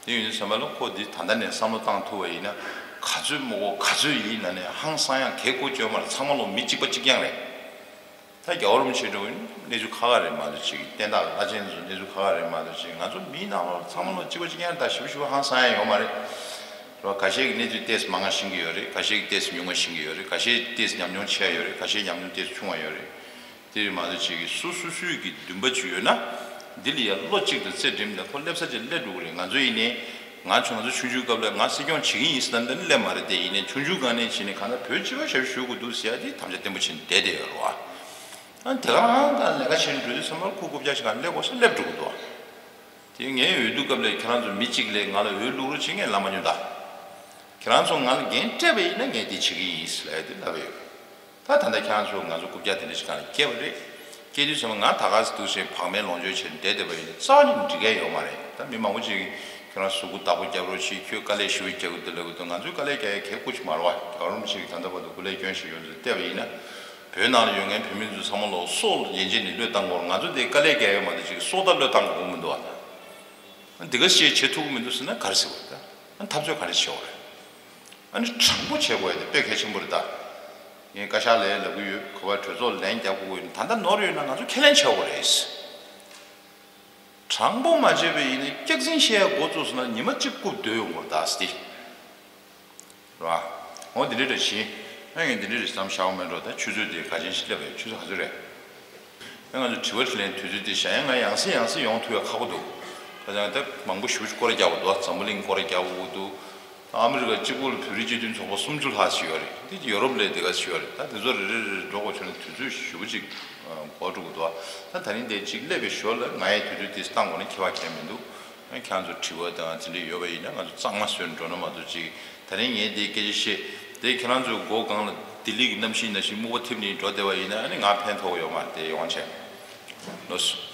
དེ་ཡིན་དུས་ཙམ་པ་ལ་ཁོ་འདི་ད་ལྟ་ནས་བསམ་བློ་བཏང་ཐུབ་པ་ཡིན་ན་ག་ཚོད་མོ་གོ་ག་ཚོད་ཡིན་ན་ནས་ཧང་སང་ཡང་གལ་ཁུ་བཅོལ་མར་ཚང་མ་ལོ་མི་གཅིག་པ་གཅིག་རྐྱང་རེད། ད་རྒྱལ་བ་རིན་པོ་ཆེ་འདྲ་བོ་གནས་ཚུལ་ཁག་ཁག་རེད་མ་གཏོགས་ཅིག་བསྟན་བདག་བླ་ཆེན་ཚོ་གནས་ཚུལ་ཁག་ཁག་རེད་མ་གཏོགས་ཅིག་ང་ཚོ་མིའི་ནང་ལོགས་ཚང་མ་ལོ་གཅིག་པ་གཅིག་རྐྱང་རེད། ད་ཞེ་པོ་ཞེ་པོ་ཧང་སང་ཡ་ཡོད་མ་རེད། རོ་ཁ་ཤས་ཀྱི་གནས་ཚུལ་ཏོག་ཙམ་མང་བ་ཤེས་ཀྱི་ཡོད་རེད། ཁ་ཤས་ཀྱི་ཏོག་ཙམ་ཉུང་བ་ཤེས་ཀྱི་ཡོད་རེད། ཁ་ཤས་ཏོག་ཙམ་ཉམས་མྱོང་ཆེ་བ་ཡོད་རེད། ཁ་ཤས་ཉམས་མྱོང་ཏོག་ཙམ་ཆུང་བ་ཡོད་རེད། དེ་རེད་མ་གཏོགས་ཅིག་གི་སོ་སོ་སོའི་གི་འདུན་པ་ཅིག་ཡོད་ན་འདི་ལ་ཡ་བློ་གཅིག་ཏུ་རྩེ་སྒྲིམ་ནས་ཁོ་སླེབས་ས་ཅིག་སླེབས་འགྲོ་གི་རེད། ང་ཚོ་ཡིན་ནའི་ང་ཆུང་ང་ཚོ་ཆུང་ཆུང་སྐབས་ལ་ང་སྲིད་སྐྱོང་བྱེད་ཀྱི་ཡིན་ཟེར་ན་འདི་ནི་སླེབས་མ་རེད། དེ་ཡིན་ནའི་ཆུང་ཆུང་སྒང་ནས་བྱས་ནས་གང་ལྟར་བོད་སྤྱི་པ་ཞབས་ཞུ་དགོས་འདུག་ཟེར་ཡ་དེ་དམ་བཅའ་བརྟན་པོ་བྱས་ནས་བསྡད་བསྡད་ཡོད་རེད་བ། ཨ་དེ་ག་རང་ད་ལས་ཀ་བྱེད་འགྲོ་དུས་ཚང་མར་ཁོ་རྐུབ་བཀྱག་ཞིག་གང་སླེབས་དགོས་ས་སླེབས་འགྲོ་གི་འདུག་བ། དེ་ངའི་འོས་བསྡུ་སྐབས་ལ་ཁྱེད་རང་ཚོ་མི་གཅིག་ལས་ང་ལ་འོས་བླུག་རོགས་བྱེད་ངས་ལབ་མ་མྱོང་ད། ཁྱེད་རང་ཚོ་ང་ལ་འགན་སྤྲད་པ་ཡིན་ན་ངས་དེ་བྱེད་ཀྱི་ཡིན་ཟེར་ལབ་ཡ་དེ་ལབ་ཡོད། ད་ད་ལྟ་ཁྱེད་རང་ཚོ་ང་ཚོ་རྐུབ་བཀྱག་དེ་འདྲ་ཞིག་གང་ལ་སྐྱེལ་བ་རེད། སྐྱེལ་དུས་ཚང་མ་ང་ད་ག་སེ་འདུག་ཟེར་བག་མེད་ལོངས་སྤྱོད་བྱས་ནས་བསྡད་བསྡད་པ་ཡིན་ན་རྩ་བ་ནས་འགྲིག་གི་ཡོད་མ་རེད། ད་མི་མང་པོ་ཅིག་ཁྱེད་རང་གཟུགས་པོ་བདག་པོ་རྒྱབ་རོགས་བྱེད། ཁྱོད་དཀའ་ལས་ཞེ་པོ་རྒྱག་གི་འདུག་ལབ་གི་འདུག་ང་ཚོའི་དཀའ་ལས་རྒྱག་ཡ་གལ་ཁུ་ཅིག་མ་རེད་བ། རྒྱལ་བ་རིན་པོ་ཆེ་གིས་ད་ལྟ་བར་དུ་སྐུ་ལས་བསྐྱོན་བཞིན་ཡོད་ཚོད་བལྟས་པ་ཡིན་ན། བོད་ནང་ལ་ཡོད་མཁན་བོད་མི་ཚོ་ཚང་མ་ལོ་སྲོག་ཡན་ཆད་ནས་བློས་བཏང་དགོས་རེད། ང་ཚོ་འདི་དཀའ་ལས་རྒྱག་ཡ་མ་གཏོགས་ཅིག་སྲོག་དང་བློས་བཏང་དགོས་མི་འདུག་བ། ད་འདི་ག་ཞིག་བྱེད་ཐུབ་ཀྱི་མི་འདུག་ཟེར་ན་ག་རེ་ཟེར་བ་རེད། ད་འཐབ་རྩོད་ག་རེ་བྱེད་དགོས་རེད། ཨ་ནི་དྲང་པོ་བྱེད་དགོས་ཡ་དེ་དཔེ་གལ་ཆེན་པོ་རེད་ད། ངས་བཀའ་ཤག་ལ་ལབ་ཀྱི་ཡོད། ག་པར་གྲོས་ཚོགས་ལན་རྒྱག་དགོས་ཀྱི་ཡོད། ད་ལྟ་ནོར་ཡོད་ན་ང་ཚོ་ཁས་ལེན་བྱེད་དགོས་རེད། དྲང་པོ་མ་བྱས་པ་ཡིན་ན་སྐྱག་རྫུན་བཤད་ཡ་འགོ་བཙུགས་སོང་ན་ཉི་མ་གཅིག་རྐུབ་སྡོད་ཡོང་གི་རེད་ད་ཟེར་ཏེ། རེད་བ། འོ་འདི་འདྲ་འདྲ་བྱིན། ཨ་ངས་འདི་འདྲ་རེ་བསམ་བཞག་མེད་འགྲོ། ད་ཆུ་ཚོད་དེ་ག་ཅན་ཞིག་སླེབས་པའི་ཆུ་ཚོད་ག་ཚོད་རེད། ཨ་ང་ཚོ་དྲི་བ་དྲིས་ལན་དུས་ཚོད་དེ་བཞག་ཡང་ང་ཡང་སེ་ཡང་སེ་ཡོང་ཐུབ་ཡ་ཁག་པོ་འདུག་ད་ཆ་ད་མང་པོ་ཞེ་པོ་ཅིག་སྐོར་ར་རྒྱག་དགོས་འདུག་འཛམ་བུ་གླིང་སྐོར་ར་རྒྱག་དགོས་འདུག་ད་ཨ་མི་རི་ཀ་གཅིག་པུ་ལ་བོད་རིགས་སྤྱི་མཐུན་ཚོགས་པ་སུམ་ཅུ་ལྷག་ཞིག་ཡོད་རེད། དེ་ཡོ་རོབ་ལ་དེ་ག་ཞིག་ཡོད་རེད། ད་དེ་ཚོ་རེ་རེ་རེ་རེ་འགྲོ་དགོས་བྱུང་ན་དུས་ཚོད་ཞེ་པོ་ཅིག་འགོར་འགྲོ་གི་འདུག་ད་ད་རིང་དེ་གཅིག་སླེབས་པའི་ཞོར་ལ་ང་ཡི་དུས་ཚོད་དེ་བཏང་དགོས་ན་ཁྱད་པར་གང་ཡང་མི་འདུག་ཁྱེད་རང་ཚོ་དྲི་བ་དང་དེ་འདྲ་ཡོད་པ་ཡིན་ན་ང་ཚོ་གཙང་མ་བཟོས་ནས་འགྲོ་ན་མ་གཏོགས་ཅིག་ད་རིང་ངས་འདི་སྐད་ཆ་བཤད་དེ་ཁྱེད་རང་ཚོའི་མགོ་སྒང་ལ་ལྡི་ལི་གི་གནམ་གཤིས་ནང་བཞིན་སྨུག་པ་འཐིབས་ནས་འགྲོ་བསྡད་པ་ཡིན་ན་ཨ་ནི་ང་ཕན་ཐོགས་ཡོད་མ་རེད། དེ་ཡོང་བྱས་ལོས།